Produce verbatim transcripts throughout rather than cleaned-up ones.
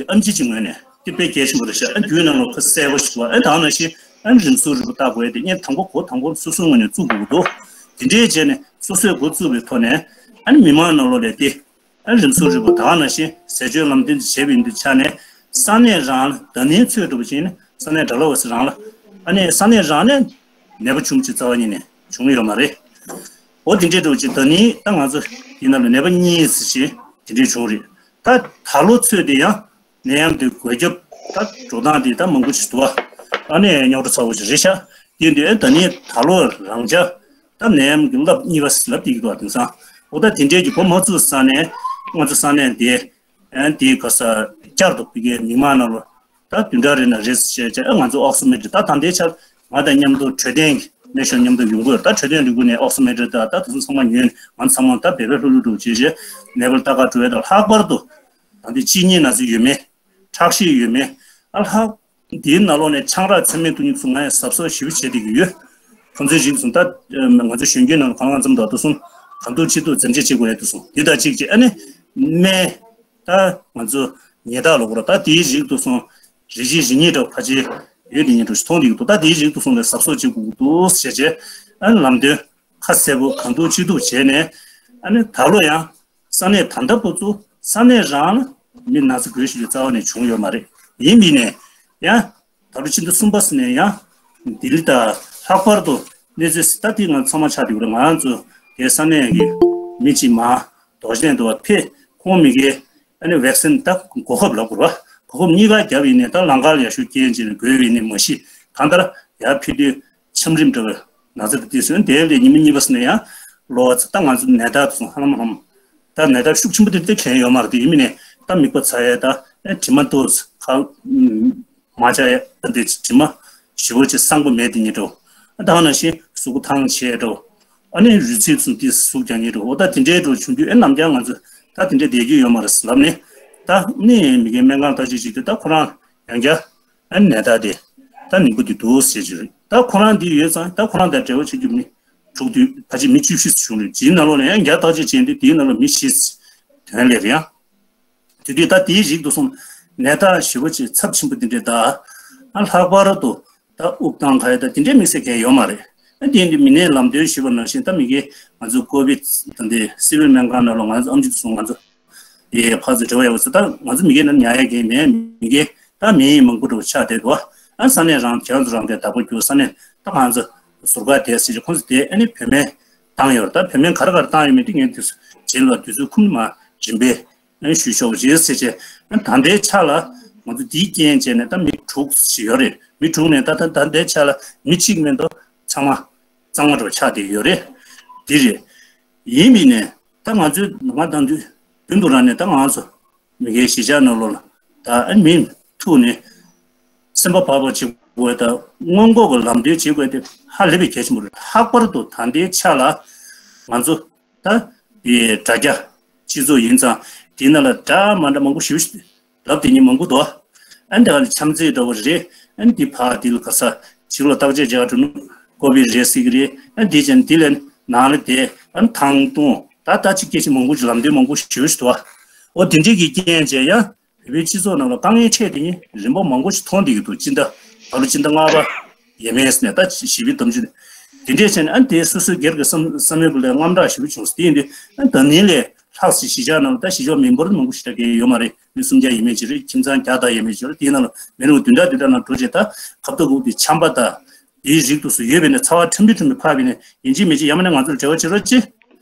ཨེམ་ཆི་ཅིག་ངོས་ནས་དེ་དཔེ་གལ་ཆེན་པོ་རེད་ཤག་ཨ་རྒྱུད་ནང་ལ་ཁ་གསལ་པོ་ཞིག་བ། ཨ་ད་ནང་བཞིན་ཨ་རིམ་སྲོལ་རིམ་པ་བཏགས་དགོས་དེ་ངས་དང་པོ་འགོ་དང་པོ་སོ་སོའི་ངོས་ནས་བཙུགས་དགོས་ཀྱི་འདུག་དེ་འདྲའི་བྱས་ནས་སོ་སོས་འགོ་བཙུགས་པའི་ཐོག་ནས་ཨ་ནི་མི་མང་ནང་ལོགས་ལ་དེ་ཨ་རིམ་སྲོལ་རིམ་པ་ད་ནང་བཞིན་ཟས་སྤྱོད་ལམ་སྟོན་དེ་བྱས་པ་ཡིན་དུས་ཆ་ནས་ས་གནས་རང་ལ་ད་ནིང་ཚོད་སྒྲུབ་བྱས་ནས་ས་གནས་ཌལ་ཧོ་སི་རང་ལ་ཨ་ནི་ས་གནས་རང་ནས་ནད་པ་བྱུང་ཅིག་རྩ་བ་ཉིད་ནས་བྱུང་ཡོད་མ་རེད། འོ་དེ་འདྲའི་འགྲོ་ཅིག་ད་ནིང་ད་ང་ཚོ་ཡིན་ན་ལ་ནད་པ་གཉིས་ཟེར་ཞིག་དེ་འདྲའི་བྱུང་རེད། ད་ད་ལོ་ཚོད་དེ་ཡང་ནད་ཡམས་དེ་འགོས་ཁྱབ་ད་འགྲོ་སྟངས་དེ་ད་མང་པོ་ཞིག་འདུག་ཨ་ནི་རྙོག་དྲ་ཚ་བོ་ཞིག་རེད་ཤག་དེ་འདི་ད་ནི་ད་ལོ་རང་ཅག་ད་ནད་ཡམས་ཀྱི་རླབས་གཉིས་པ་ལབ་དེ་གི་འདུག་དེང་སང་འོ་ད་དེ་འདྲའི་གི་གོ་མ་ཚུགས་ས་ནས་ང་ཚོ་ས་གནས་དེ་ཨ་དེ་ག་ས་བསྐྱར་དུ་བི་གའི་མི་མང་ནང་ལ་ད་བདུན་ཕྲག་རེ་ན་རེ་ཟེར་བྱས་བྱས་ཨ་ང་ཚོ་ཨོག་སི་མེ་ཊི་ད་ད་ལྟའི་ཆར་ང་དང་མཉམ་དུ་འཕྲོད་བསྟེན་གྱི་ནད་གཞོན་མཉམ་དུ་ཡོང་གི་ཡོད། ད་འཕྲོད་བསྟེན་རིག་གུ་ནས་ཨོག་སི་མེ་ཊི་ད་ད་དེ་ཚོ་ཚང་མ་ཉོས་ནས་ང་ཚོ་ཚང་མ་ད་བེ་བེ་ལྷུག་ལྷུག་འགྲོ་བྱས་བྱས་ནད་པར་ལྟ་ག་འགྲོ་ཡས་ད་ལྷག་པར་དུ་ད་འདི་གཅིན་སྙི་ན་ཚ་ཡོད་མེད། ཁྲག་ཤེད་ཡོད་མེད། ཨ་ལྷག་འདིའི་ནང་ལོགས་ནས་ཆང་རག་ཚད་མེད་བཏུང་མཁན་ཚོ་ང་ཡང་གཟབ་གཟབ་ཞེ་པོ་བྱེད་བསྡད་ཀྱི་ཡོད། ཁོང་ཚོའི་རིགས་སུ་ད་ང་ཚོ་གཞོན་སྐྱེས་ནང་ལ་གང་ལ་ཙམ་དུ་ད་སོང་གང་ཐུབ་ཅི་ཐུབ་འཛེམ་བྱེད་བྱེད་དགོས་ཡ་འདུག་སོང་འདི་དང་གཅིག་བྱས་ཨ་ནི་སྨན་ད་ང་ཚོ་ཉལ་ཐག་ལོག་ར་ད་དེའི་རིགས་འདུག་སོང་རི་ཆེན་རི་ཉིལ་འདྲ་བ་ཕལ་ཆེར་ཡོད་དེ་ཉིན་འགྲོ་ཞིག་མཐོང་བསྡད་ཀྱི་འདུག་ད་དེའི་རིགས་འདུག་སོང་ལ་གཟབ་གཟབ་བྱེད་དགོས་ཀྱི་འདུག་ཟེར་བྱས་ཨ་ནི་ལམ་སྟོན་ཁ་གསལ་པོ་གང་ཐུབ་ཅི་ཐུབ་བྱས་ནས་ཨ་ནི་ད་ལོ་ཡང་། ས་གནས་ད་ལྟ་བར་དུ་ས་གནས་རང་ལ་མི་ན་ཚ་འགོས་ཤིག་རྩ་བ་ནས་བྱུང་ཡོད་མ་རེད། ཡིན་པས་ནས་ཡང་ད་ལོ་ཕྱི་ཟླ་གསུམ་པ་ཟིན་ནས་ཡང་ལྡི་ལི་དང་ལྷག་པར་དུ་གནས་ཚུལ་ད་ལྟའི་ང་ཚང་མ་ཆགས་བསྡད་ཡོད་རེད། ང་རང་ཚོ་དེ་ས་གནས་ཀྱི་མི་གཅིག་མ་དོགས་ཅན་དུ་བ་ཕེ་ཁོང་མི་གའི་ཨ་ནི་ཝེག་སིན་ད་གོ་སྐབས་ལབ་དགོས་ར་གོ་སྐབས་གཉིས་ཀ་བརྒྱབ་ཡིན་ནས་ད་ལང་ཀར་ཡག་ཤོས་རྐྱེན་ཅིག་ལ་འགོས་ཡིན་ནས་མ་གཞི་གང་ལྟར་ཡར་ཕེ་དུས། ཆམ་རིམས་འདྲ་བའི་ན་ཚ་དེ་དུས་སུ་དེ་ལས་ཉི་མ་གཉིས་པ་ཟིན་ན་ཡང་ལོ་ཙི་ད་ང་ཚོ་ནད་རྟགས་དེ་ཚོ་ཧ་ལམ་ཧ་ལམ་ད་ནད་རྟགས་ཤུགས་ཆེན་པོ་དེ་དེ་གན་ཡོད་མ་རེད། དེ་ཡིན་མིན་ནས་ད་མིད་པ་ཚ་ཡས་ད་ཨེ་དྲི་མ་ཏོག་ཙི་ཁ་མ་བྱ་ཡས་ད་དེ་དྲི་མ་ཞི་བོ་ཅིག་སངས་པོ་མེད་དེ་ཉིད་འགྲོ། ད་ནང་བཞིན་གཟུགས་པོ་ཐང་ཆད་འགྲོ། ཨ་ནི་རུས་ཚིགས་ཚོ་དེ་ཟུག་ཀྱང་ཉིད་འགྲོ། འོ་ད་དེ་འདྲའི་འགྲོ་བྱུང་དུས་ཨེ་ནམ་རྒྱང་ང་ཚོ་ད་དེ་འདྲའི་བསྡད་རྒྱུ་ཡོད་མ་རེད་ལབ་ནས་ད་ནི་མི་རྒན་སྨན་ཁང་བརྟག་དཔྱད་བྱེད་དུས་ད་ཁོ་རང་ཡང་བསྐྱར། ཨ་ནད་རྟགས་དེ་ད་ནད་འབུ་དེ་འདུག་ཟེར་གྱི་རེད། ད་ཁོ་རང་འདི་ཡོད་ཙང་ད་ཁོ་རང་དང་འབྲེལ་བ་བྱེད་རྒྱུ་མི་དྲུག་དུས་ཕལ་ཆེར་མི་བཅུ་བཞི་བྱུང་རེད། དེའི་ནང་ལོགས་ནས་ཡང་བསྐྱར་བརྟག་དཔྱད་བྱས་དུས་དེའི་ནང་ལ་མི་བཞི་དོན་ལས་རེད་ཡང་། དེ་དུས་ད་དེའི་རིགས་འདུག་སོང་ནད་རྟགས་ཞེ་པོ་ཅིག་ཚབས་ཆེན་པོ་དེ་འདྲས་ད་ཨ་ལྷག་པར་དུ་ད་དབུགས་བཏང་ག་ཡ་ད་དེ་འདྲས་དམིགས་བསལ་གང་ཡོད་མ་རེད། ཨ་དེ་འདི་མི་སྣའི་ལམ་སྟོན་ཞུས་པ་ནང་བཞིན་ད་མི་གའི་ང་ཚོ་ཀོ་བིད་ད་འདི་སི་ཝིལ་སྨན་ཁང་ནང་ལ་ང་ཚོ་ཨམ་ཆི་དུ་སོང་ང་ཚོ། དེ་ཕར་ཚུར་འབྲེལ་བ་ཡག་པོ་ཚོ་ད་ང་ཚོ་མི་སྒེར་ནང་ཉར་ཡག་གི་མེད། མི་སྒེར་ད་མི་མང་པོ་འགྲོ་ཆགས་བསྡད་འདུག་ཨ་ས་གནས་རང་ཁྱེད་རང་ཚོ་རང་གི་བདག་པོ་རྒྱུ་ས་གནས་ད་ང་ཚོ་ཟུར་བཀག་དེ་ཟེར་གྱི་ཁོང་ཚོ་དེ་ཨ་ནི་བོད་སྨན་བཏང་ཡོད་རེད། ད་བོད་སྨན་ག་རེ་ག་རེ་བཏང་ཡོད་མེད་དེ་ངས་དུས་རྗེས་ལ་དུས་ཚོད་ཁུམ་མ་རིམ་པས་ཨ་ནི་ཞུས་ཆོག་རེད་ཟེར་བྱས་ཨ་ད་ལྟའི་ཆ་ལ་ང་ཚོ་དེའི་རྐྱེན་བྱས་ནས་ད་མི་དྲུག་ཞིག་ཡོད་རེད། མི་དྲུག་ནས་ད་ད་ད་ལྟའི་ཆ་ལ་མི་གཅིག་མིན་འདུག་ཚང་མ་གཙང་མ་འགྲོ་ཆགས་བསྡད་ཡོད་རེད། འདི་རེད། ཡིན་མིན་ནས་ད་ང་ཚོའི་ང་དང་དུས་རྒྱུན་དུ་རང་ནས་ད་ང་ཚོ་མི་སྒེར་གཞིས་ཆགས་ནང་ལོགས་ལ་ད་ཨ་མིན་ཐུག་ནས་སེམས་པ་བག་ཕེབས་བྱེད་དགོས་ད་སྔོན་འགོག་གི་ལམ་སྟོན་བྱེད་དགོས་དེ་ཧ་ལས་པའི་གལ་ཆེན་པོ་རེད། ལྷག་པར་དུ་ད་ལྟའི་ཆ་ལ་ང་ཚོ་ད་དེ་དྲ་རྒྱ་སྤྱི་ཚོགས་ཡིན་ཙང་དེ་ནང་ལ་འདྲ་མ་འདྲ་མང་པོ་ཞེ་པོ་ཞིག་ལབ་དེ་ཉིད་མང་པོ་འདུག་ཨ་འདི་ག་ལ་འཆམ་ཚིག་འདྲ་བོ་རེད། ཨ་འདི་ཕ་དེ་ལ་ག་ས་ཕྱི་ལོགས་བརྟག་དཔྱད་བྱ་བ་འགྲོ་ནུ་ཀོ་བི་རེད་ཟེར་གི་རེད། ཨ་འདི་ཅན་དེ་ལས་ནང་ལ་དེ་ཨ་ཐང་སྟོང་ད་ལྟ་ཅིག་སྐད་ཆ་མང་པོ་ཞིག་ལམ་སྟོན་མང་པོ་ཞིག་ཞུ་ཞུ་འདུག་ཨོ་དེ་འདྲས་ཀྱི་རྐྱེན་བྱས་ཡ་བོད་པའི་སྤྱི་ཚོགས་ནང་ལ་དཀའ་ངལ་འཕྲད་དེ་ཉིད་རིམ་པ་མང་པོ་ཞིག་མཐོང་བསྡད་ཀྱི་འདུག་སྤྱི་ཟླ་ད་ལོ་སྤྱི་ཟླ་ལྔ་པ་ཡས་མས་ཟེར་ནས་ད་ཞི་བའི་གཏམ་རྒྱུད་དེ་འདྲས་བྱས་ནས་ཨ་དེ་སོ་སོའི་སྒེར་གྱི་བསམ་བསམ་ཡོད་པ་ལས་དངངས་སྐྲག་ཞེ་པོ་བྱུང་སོང་། དེ་ཡིན་དུས་ཨ་ད་ནི་ལས་ལྷག་ཅིག་གཞིས་ཆགས་ནང་ལ་ད་གཞིས་ཆགས་མི་འབོར་མང་པོ་ཞེ་དྲག་གི་ཡོད་མ་རེད། མི་སུམ་བརྒྱ་ཡས་མས་ཅིག་རེད། ཁྱིམ་ཚང་བརྒྱ་དང་ཡས་མས་ཅིག་རེད། དེའི་ནང་ལ་མི་རེ་ངོ་བདུན་ཕྲག་བདུན་ཕྲག་ནང་འགྲོ་བྱས་ད་ཁ་བཏགས་དགུ་དེ་ཆམ་པ་དང་དེའི་རིགས་དུ་སུ་ཡོད་པས་ནས་ཚ་བ་ཁྲིམས་ཕུད་ཁྲིམས་ཕུད་ཕབ་པས་ནས་ཡིན་གཅིག་མིན་གཅིག་ཡང་མིན་ན་ཕྱི་ལོགས་མི་གས་འབྲེལ་བ་བྱེད་རོགས་གྱིས།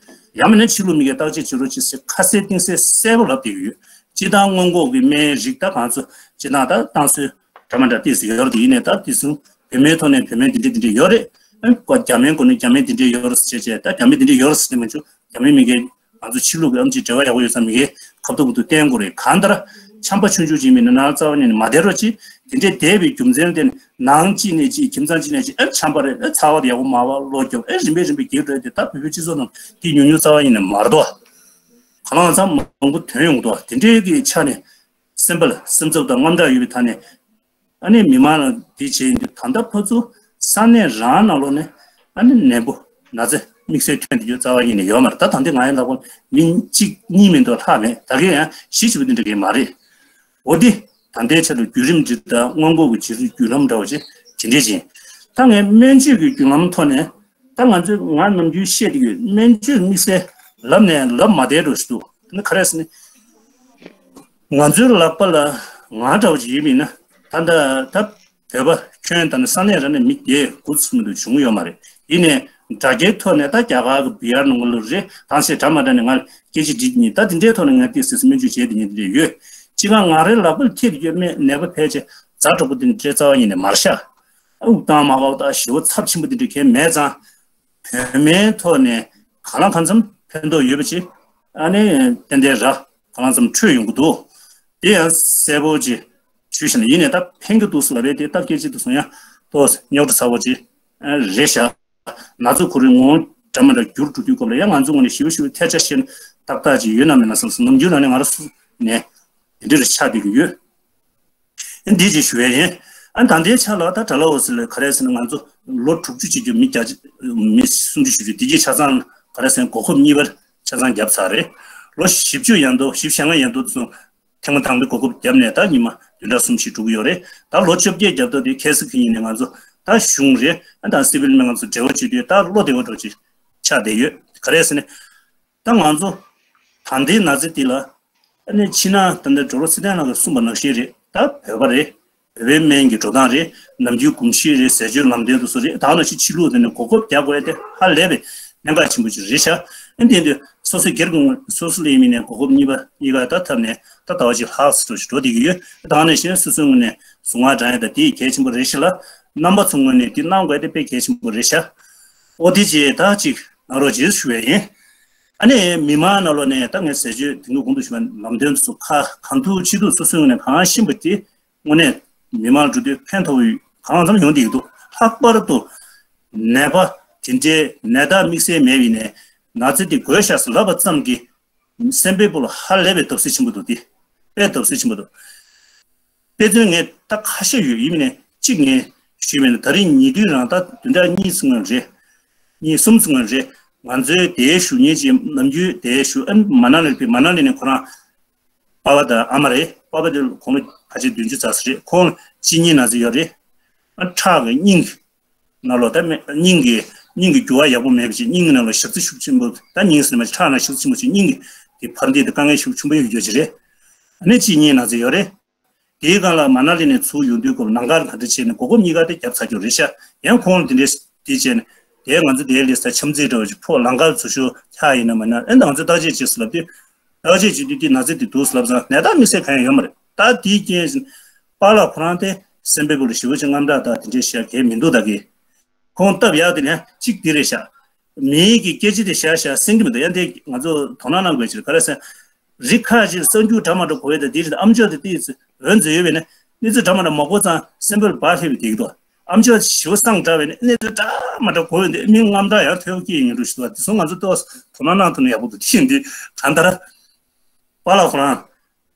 ཡང་མིན་ན་ཕྱི་ལོགས་མི་གས་བརྟག་དཔྱད་བྱེད་རོགས་གྱིས་ཟེར་ཁ་གསལ་གཏིང་གསལ་གསལ་པོ་ལབ་བསྡད་ཀྱི་ཡོད། སྤྱིར་བཏང་སྔོན་འགོག་གི་སྨན་རིགས་ད་གང་ཚོ་སྤྱིར་བཏང་ད་བཏང་སྲོལ་འདྲ་མ་འདྲ་ཏོག་ཙམ་ཡོད་རེད། དེ་ཡིན་ནས་ད་དེ་ཚོ་བོད་སྨན་ཐོག་ནས་བོད་སྨན་དེ་འདྲ་དེ་འདྲ་ཡོད་རེད། ཨ་རྒྱ་སྨན་གོ་ནས་རྒྱ་སྨན་དེ་འདྲ་ཡོད་རེད་ཟེར་བྱས་བྱས་ད་རྒྱ་སྨན་དེ་འདྲ་ཡོད་རེད་ཟེར་ནས་མ་བྱུང་། རྒྱ་མི་མི་སྒེར་ང་ཚོ་ཕྱི་ལུགས་ཀྱི་ཨམ་ཆི་འབྲེལ་བ་ཡག་པོ་ཡོད་ཙང་མི་སྒེར་ཁ་བརྡ་གུ་དུ་བསྟན་དགོས་རེད། གང་ལྟར་ཆམ་པ་ཆུང་ཆུང་ཅིག་མིན་ན་རྩ་བ་ཉིད་ནས་མ་བསྡད་རོགས་གྱིས། དེ་འདྲའི་བསྡད་པའི་རྒྱུ་མཚན་དེ་ནང་གཅིག་ནས་གཅིག་ཁྱིམ་ཚང་གཅིག་ནས་གཅིག་ཨ་ཆམ་པ་རེད། ཨ་ཚ་བ་དེ་ཡག་པོ་མ་བ་ལོག་རྒྱབ་ཨ་རིམ་པས་རིམ་པས་རྒྱས་འགྲོ་ཡ་དེ་ད་བོད་པའི་སྤྱི་ཚོགས་ནང་དེ་ཉུང་ཉུང་རྩ་བ་ཉིད་ནས་མ་རེད་དོ། གང་ལ་ཚང་མང་པོ་ཐོན་ཡོང་གི་འདུག་དེ་འདྲའི་གི་ཆ་ནས་སེམས་པ་ལ་སེམས་འཚབ་དང་དངངས་སྐྲག་ཡོད་པའི་ཐ་ནས། ཨ་ནི་མི་མང་ལ་འདི་བྱས་ཡིན་དུས་ད་ལྟ་ཕར་ཚུར་ས་གནས་རང་ནང་ལོགས་ནས་ཨ་ནི་ནད་འབུ་ན་ཚ་དམིགས་བསལ་ཐོན་བསྡད་རྒྱུ་རྩ་བ་ཉིད་ནས་ཡོད་མ་རེད། ད་ད་འདི་ང་ཡི་ལག་པ་མི་གཅིག་གཉིས་མིན་འདུག་ལྷག་མེད། ད་གིན་ཡང་གཞི་ཆེ་པོ་འདི་འདྲ་གི་མ་རེད། འོ་འདི་ད་ལྟའི་ཆར་དུ་བརྒྱུད་རིམ་འདི་དང་སྔོན་འགོག་གི་བྱེད་ཚུལ་བརྒྱུད་ལམ་འདྲ་བ་ཅིག་དེ་འདྲས་ཅིག་ད་ངས་སྨན་བཅོས་ཀྱི་བརྒྱུད་ལམ་ཐོག་ནས་ད་ང་ཚོས་ང་ནམ་རྒྱུན་བཤད་ཀྱི་ཡོད། སྨན་བཅོས་དམིགས་བསལ་ལབ་ནས་ལབ་མ་བསྡད་འགྲོ་ཞིག་འདུག་ཨ་ནི་ག་རེ་ཟེར་ན། ང་ཚོའི་ལག་པ་ལ་ང་འདྲ་བ་ཅིག་ཡོད་པ་ཡིན་ན། ད་ལྟ་ད་བོད་པ་ཁྱོན་ད་ནི་ས་གནས་རང་ནས་མི་བརྒྱད་དགུ་ཙམ་མ་གཏོགས་བྱུང་ཡོད་མ་རེད། ཡིན་ནའི་དྲ་རྒྱའི་ཐོག་ནས་ད་རྒྱ་གར་གྱི་བི་ཨར་ནང་ལོགས་རེད། གང་ཟེར་འདྲ་མ་འདྲ་ནས་ང་སྐད་ཆ་འདྲི་ཉིན་ད་དེ་འདྲའི་ཐོག་ནས་ང་ཏོག་ཙམ་སྨན་བཅོས་བྱས་དེ་ཉིན་དེ་འདྲ་ཡོད། ཅི་གང་ང་རའི་ལག་པར་ཁྱེར་ཡོད་མེད་ནད་པ་ཕལ་ཆེར་ཛ་དྲག་པོ་དེ་འདྲའི་རྩ་བ་ཉིད་ནས་མ་རེད་ཤག་དབུགས་བཏང་མ་བ་དང་ཞེ་པོ་ཚབས་ཆེན་པོ་དེ་འདྲ་གང་མེད་ཙང་། བོད་སྨན་ཐོག་ནས་གང་ལ་གང་འཚམ་ཕན་ཐོགས་ཡོད་པ་ཅིག་ཨ་ནི་ཏན་ཏན་ར་གང་ལ་གང་འཚམ་འཕྲོད་ཡོང་གི་འདུག་དེ་ཡང་གསལ་པོ་ཅིག་ཞུས་ཤིང་ཡིན་ནས་ད་ཕན་གྱི་འདུག་ཟེར་ལབ་པས་དེ་ལྟ་སྐད་ཅིག་ཏུ་སོང་ཡང་ཏོག་རྙོག་དྲ་ཚ་བོ་ཅིག་རེད་ཤག་ན་ཚ་ཁོ་རའི་ངོ་བོ་འདྲ་མི་འདྲ་འགྱུར་འགྲོ་དུས་སྐབས་ལ་ཡང་ང་ཚོ་ངོས་ནས་ཞིབ་ཞིབ་ཐལ་ཆ་བཤད་ན་ཏག་ཏག་ཅིག་ཡོད་ན་མེད་ན་བསམ་སོང་། ནམ་རྒྱུན་ལ་ནི་ང་རང་སུ་ནས་དེ་འདྲ་རེ་ཆགས་བསྡད་ཀྱི་ཡོད། འདི་ཅིག་ཞུ་ཡ་ཡིན། ཨ་ད་ལྟའི་ཆ་ལ་ད་གྲྭ་ལ་འོ་ཟེར་ལ་ག་རེ་ཟེར་ན་ང་ཚོ་ལོ་དྲུག་ཅུ་ཅིག་གི་མི་བརྒྱ་ཅིག་མི་སུམ་ཅུ་ཞུ་རྒྱུ་དེ་གྱི་ཆ་ཚང་ག་རེ་ཟེར་ན་གོ་སྐབས་གཉིས་པར་ཆ་ཚང་བརྒྱབ་ཚར་རེད། ལོ་བཞི་བཅུ་ཡན་དུ་བཞི་བཅུ་ཞེ་ལྔ་ཡན་དུ་ཚོ་ཐེངས་མ་དང་པོའི་གོ་སྐབས་བརྒྱབ་ནས་ད་ཉི་མ་བདུན་ཕྲག་གསུམ་ཞིག་འགྲོ་གི་ཡོད་རེད། ད་ལོ་བཅོ་བརྒྱད་བརྒྱབ་སྟངས་དེ་ཁ་སང་གི་ཉིན་ནས་ང་ཚོ་ད་གཞུང་རེད། ཨ་ད་སི་བིལ་མི་ང་ཚོ་འབྲེལ་བ་བྱེད་དུས་ད་བློ་བདེ་བོ་འགྲོ་ཅིག་ཆགས་བསྡད་ཡོད། ག་རེ་ཟེར་ན། ད་ང་ཚོ་ད་ལྟའི་ན་ཚ་འདི་ལ་ཨ་ནི་ཕྱི་ནང་ད་ལྟ་ཌོག་ཊར་ཚེ་བརྟན་ལགས་ཀྱིས་གསུངས་པ་ནང་བཞིན་རེད། ད་བོད་པ་རེད། བོད་པའི་སྨན་གྱི་འགྲོ་སྟངས་རེད། ནམ་རྒྱུན་གོམས་གཤིས་རེད། ཟས་སྤྱོད་ལམ་སྟོན་དུ་སོ་རེད། ད་ནང་བཞིན་ཕྱི་ལུགས་དེ་ནས་གོ་སྐབས་རྒྱག་དགོས་ཡ་དེ་ཧ་ལས་པའི་གནད་འགག་ཆེན་པོ་ཅིག་རེད་ཤག་ཨ་དེ་འདི་སོ་སོའི་སྒེར་གྱི་ངོས་སོ་སོ་ལ་ཡིན་མིན་ནས་གོ་སྐབས་གཉིས་པ་གཉིས་ཀ་ད་ཐབས་ནས་ད་ཟླ་བ་གཅིག་ལྷག་ཙམ་ཞིག་འགྲོ་བསྡད་ཀྱི་ཡོད། ད་ནང་བཞིན་སོ་སོའི་ངོས་ནས་གཟུངས་སྔགས་བགྲང་ཡ་ད་དེ་གལ་ཆེན་པོ་རེད་ཤག་ལ། རྣམ་པ་ཚོའི་ངོས་ནས་དེ་གནང་དགོས་ཡ་དེ་དཔེ་གལ་ཆེན་པོ་རེད་ཤག་འོ་དེ་རྗེས་ད་ཅིག་གནང་རོགས་བྱེད་ཞུ་ཡ་ཡིན། ཨ་ནི་མི་མང་ནང་ལོགས་ནས་ད་ངས་ཟས་སྤྱོད་དེང་དུས་གོང་དུ་ཞུས་པ་ལམ་སྟོན་དེ་ཚོ་ཁ་གང་ཐུབ་ཅི་ཐུབ་སོ་སོའི་ངོས་ནས་གང་ཤེས་པ་དེ་དངོས་གནས་མི་མང་ལ་འགྲོ་དུས་ཕན་ཐོགས་ཡོད་གང་ཙམ་ཡོང་བསྡད་ཀྱི་འདུག་ལྷག་པར་དུ་ནད་པ་དེ་འདྲའི་ནད་རྟགས་དམིགས་བསལ་མེད་པའི་ནས་ན་ཚ་དེ་འགོས་ཤག་ཟེར་ལབ་པ་ཙམ་གྱིས་སེམས་པའི་སྤུ་ལ་ཧ་ལས་པའི་བརྡབ་གསིག་ཆེན་པོ་འདུག་དེ་དཔེ་བརྡབ་གསིག་ཆེན་པོ་འདུག་དཔེ་མཚོན་ངས་ད་ཁ་ཤས་ཡོད་ཡིན་མིན་ནས་གཅིག་ངས་ཞུས་མིན་ན་ད་རིང་ཉེ་དུས་རང་ད་བདུན་ཕྲག་གཉིས་སྔོན་རེད། གཉིས་གསུམ་སྔོན་རེད། ང་ཚོའི་དེའི་ཞུ་མཁན་གྱི་ནམ་རྒྱུན་དེའི་ཞུ་ཨ་མ་ན་ལི་པི་མ་ན་ལི་ནས་ཁོ་རང་པ་ཕ་དང་ཨ་མ་རེད། པ་ཕ་དེ་དགུང་ལོ་ཕལ་ཆེར་བདུན་ཅུ་རྩ་ས་རེད། ཁོང་གཅིན་སྙི་ན་ཚ་ཡོད་རེད། ཨ་ཁྲག་གི་སྙིང་ནང་ལོགས་ད་སྙིང་གི་སྙིང་གི་རྒྱུ་བ་ཡག་པོ་མེད་པ་ཅིག་སྙིང་གི་ནང་ལོགས་ཞག་རྩི་ཤུགས་ཆེན་པོ་ད་སྙིང་ཟེར་མ་ཅིག་ཁྲག་ནང་ཞག་རྩི་ཆེན་པོ་ཅིག་སྙིང་གི་དེ་འཕར་འདེད་དེ་དཀའ་ངལ་ཤུགས་ཆེན་པོ་ཡོད་རྒྱུ་ཅིག་རེད། ཨ་ནི་གཅིན་སྙི་ན་ཚ་ཡོད་རེད། དེའི་སྒང་ལ་མ་ན་ལི་ནས་ཚུར་ཡོང་དུས་སྐབས་ལམ་ཁར་ག་འདྲ་བྱས་ནས་གོ་སྐབས་གཉིས་ཀ་དེ་བརྒྱབ་ཚར་རྒྱུ་རེད་ཤག་ཡང་ཁོང་ལ་དེ་འདྲས་དེ་བྱས་ནས་དེ་ང་ཚོ་དེའི་ལས་ས་འཆམ་རྩེད་འདྲ་བ་ཞིག་ཕོག་ལམ་ཁར་ཚུར་ཤོག་ཆགས་ཡིན་ན་མ་ན་ཨེ་ང་ཚོ་བརྟག་དཔྱད་བྱེད་ཟེར་ལབ་དུས་བརྟག་དཔྱད་བྱེད་དུས་དེ་ན་ཚ་དེ་འདུག་ཟེར་ལབ་ཙང་ནད་རྟགས་དམིགས་བསལ་གང་ཡང་ཡོད་མ་རེད། ད་དེའི་རྐྱེན་བཞིན་པཱ་ལགས་ཁོ་རང་དེ་སེམས་པའི་སྒོ་ལ་ཞེ་པོ་ཅིག་དངངས་སྐྲག་དང་དེ་འདྲས་བཤད་གལ་མི་འདུག་ད་གི་ཁོང་སྟབས་ཡག་དེ་ནས་གཅིག་དེ་རེད་ཤག་མིའི་གི་སྐད་ཆ་དེ་བཤད་བཤད་སེང་གི་མི་འདུག་ཡང་དེ་ང་ཚོ་དོ་སྣང་གནང་དགོས་ཕྱིར་ག་རེ་ཟེར། རི་ཁ་ཅིག་གསར་འགྱུར་འདྲ་མ་འདྲ་གོ་ཡས་དང་དེ་རེད། ཨ་མཆོག་དེ་ཏོག་ཙམ་འོད་མཛོད་ཡོད་པས་ན་གནས་ཚུལ་འདྲ་མ་འདྲ་མ་གོ་ཙང་སེམས་པར་བག་ཕེབས་པའི་དེ་གི་འདུག་ཨ་མཆོག་ཞི་བ་སངས་འདྲ་བས་ན་གནས་ཚུལ་འདྲ་མ་འདྲ་གོ་ཡས་དེ་མི་དངངས་སྐྲག་ཡང་ཐོལ་སྐྱེས་ཡིན་འགྲོ་ཞིག་འདུག་དེ་ཚོ་ང་ཚོ་ཏོག་ཙམ་དོ་སྣང་གནང་ཐུབ་ན་ཡག་པོ་འདུག་དེ་ཡིན་དུས་གང་ལྟར་པཱ་ལགས་ཁོ་རང་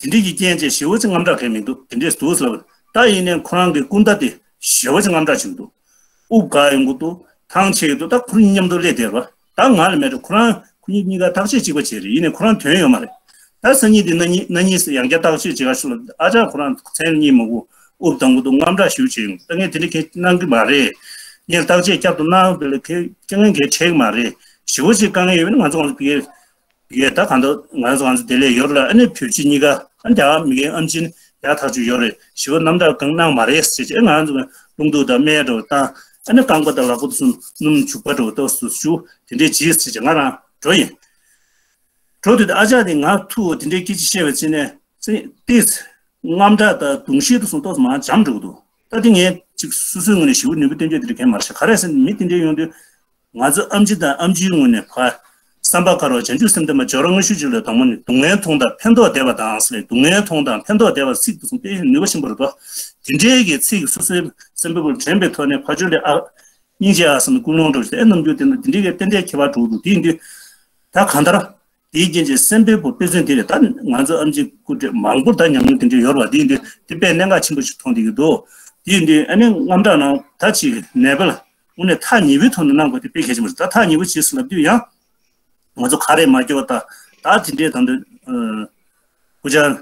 དེ་འདྲའི་གི་རྐྱེན་བྱས་ཞི་བ་ཅིག་དངངས་སྐྲག་གང་ཡང་མི་འདུག་དེ་འདྲས་འདུག་ཟེར་ལབ། ད་ཡིན་ནའི་ཁོ་རང་གི་སྐུ་ཟླ་དེ་ཞི་བ་ཅིག་དངངས་སྐྲག་བྱེད་ཀྱི་འདུག་དབུགས་འགག་ཡོང་གི་འདུག་ཐང་ཆད་ཀྱི་འདུག་ད་ཁོ་རང་མཉམ་དུ་སླེབས་བསྡད་རོ། ད་ང་ལ་མེད་འགྲོ། ཁོ་རང་ཁོ་གཉིས་གཉིས་ཀ་བརྟག་དཔྱད་གཅིག་པ་བྱས་རེད། ཡིན་ནའི་ཁོ་རང་དོན་ཡོད་མ་རེད། ད་སང་ཉིན་འདི་གནངས་ཉིན་གནངས་ཉིན་ཡང་བསྐྱར་བརྟག་དཔྱད་བྱེད་ག་ཤོག་ལབ། ཨ་ཅག་ཁོ་རང་མཚན་གཉིད་མ་ཁུག་དབུགས་གཏོང་གི་འདུག་དངངས་སྐྲག་ཞེ་པོ་བྱེད་ཡོང་། ད་ངས་དེ་འདྲ་གང་གནང་གི་མ་རེད། ངས་བརྟག་དཔྱད་བསྐྱར་དུ་གནང་བ་ལ་ཁྱེད་དཀའ་ངལ་གང་ཡང་འཕྲད་ཀྱི་མ་རེད། ཞེ་པོ་ཅིག་དཀའ་ངལ་ཡོད་པ་ན་ང་ཚོ་ང་ཚོ་ཕ་གིར་ཡོད། ད་གང་ལྟར་ང་ཚོ་ང་ཚོ་བདེ་ལེགས་ཡོད་རེད་ལ། ཨ་ནི་བུ་གཅིག་གཉིས་ཀ་ཨ་ནི་རྒྱ་གར་མི་རྒན་ཨམ་ཆི་ནི་ཡག་ཐག་ཆོད་ཡོད་རེད། ཞེ་པོ་དངངས་སྐྲག་གང་གནང་མ་རེད་ཟེར་བྱས། ཨ་ང་ཚོ་རླུང་རྡུལ་དང་སྨན་འདྲ་བོ་བཏང་། ཨ་ནི་རྐང་པ་དང་ལག་པ་དེ་ཚོ་སྣུམ་བྱུག་པ་འདྲ་བོ་ཏོག་ཙམ་བྱུག་དེ་འདྲས་བྱས་ཟེར་བྱས་ང་རང་འགྲོ་ཡིན། འགྲོ་དུས་ཨ་ཅག་དེ་ང་ཐུག་དེ་འདྲའི་སྐད་ཆ་བཤད་པ་བྱས་ནས་ཏོག་ཙམ་དངངས་སྐྲག་དང་གདུང་ཤེད་དེ་ཚོ་ཏོག་ཙམ་མར་འཇམ་འགྲོ་གི་འདུག་ད་དེ་ངས་ཅིག་སོ་སོའི་ངོས་ནས་ཞེ་པོ་ནུས་པ་བཏོན་རྒྱུ་དེ་འདྲ་གང་ཡང་མ་རེད་ཤག་ག་རེ་ཟེར་ན་མི་དེ་འདྲའི་ཡོང་དུས། ང་ཚོ་ཨེམ་ཆི་དང་ཨེམ་ཆིའི་ངོས་ནས་ཕར་བསམ་པ་དཀར་བ་བྱང་ཆུབ་སེམས་ལྡན་པ་སྦྱོར་བ་སྔ་ཤོས་ཅིག་ལ་དང་པོ་ནས་སྡུག་བསྔལ་མཐོང་དང་ཕན་ཐོགས་འདོད་པ་དང་ཟེར། སྡུག་བསྔལ་མཐོང་དང་ཕན་ཐོགས་འདོད་པ་ཚིག་དེ་ཚོ་དཔེ་ནུས་པ་ཆེན་པོ་རེད་དོ། དེ་འདྲའི་གི་ཚིག་སོ་སོའི་སེམས་པའི་སྒོ་དྲན་པའི་ཐོག་ནས་ཕ་ཆོས་ལས་ཨ་སྙིང་རྗེ་ཨ་བསམ་ནས་ཀུན་སློང་འགྲོ་ཞིག་ཨེ་རྣམ་འགྱུར་དེ་འདྲ་དེ་འདྲའི་གི་ཏན་ཏན་ཁྱད་པར་འགྲོ་འདུག་དེ་ཡིན་དུས་ད་གང་ལྟར། དེའི་རྐྱེན་གྱིས་སེམས་པའི་བུ་དཔེ་མཚོན་དེ་རེད། ད་ང་ཚོ་ཨེམ་ཆི་སྐུ་བགྲེས་མང་པོར་ད་ཉམས་མྱོང་དེ་འདྲ་ཡོད་རེད་པ། དེ་ཡིན་དུས་དེ་དཔེ་གནད་འགག་ཆེན་པོ་ཞིག་མཐོང་བསྡད་ཀྱི་འདུག་དེ་ཡིན་དུས་ཨ་ནི་དངངས་སྐྲག་ནང་ད་ཅིག་ནད་པ་ལ་དངོས་གནས་ཐག་ཉེ་པོའི་ཐོག་ནས་གནང་དགོས་དེ་དཔེ་གལ་ཆེན་པོ་རེད། ད་ཐག་ཉེ་པོ་བྱས་ཟེར་ལབ་དུས་ཡང་ང་ཚོ་ཁ་རས་མ་སྐྱོར་བ་ད་ད་དེ་འདྲའི་ད་འདི་སྐུ་བཅར་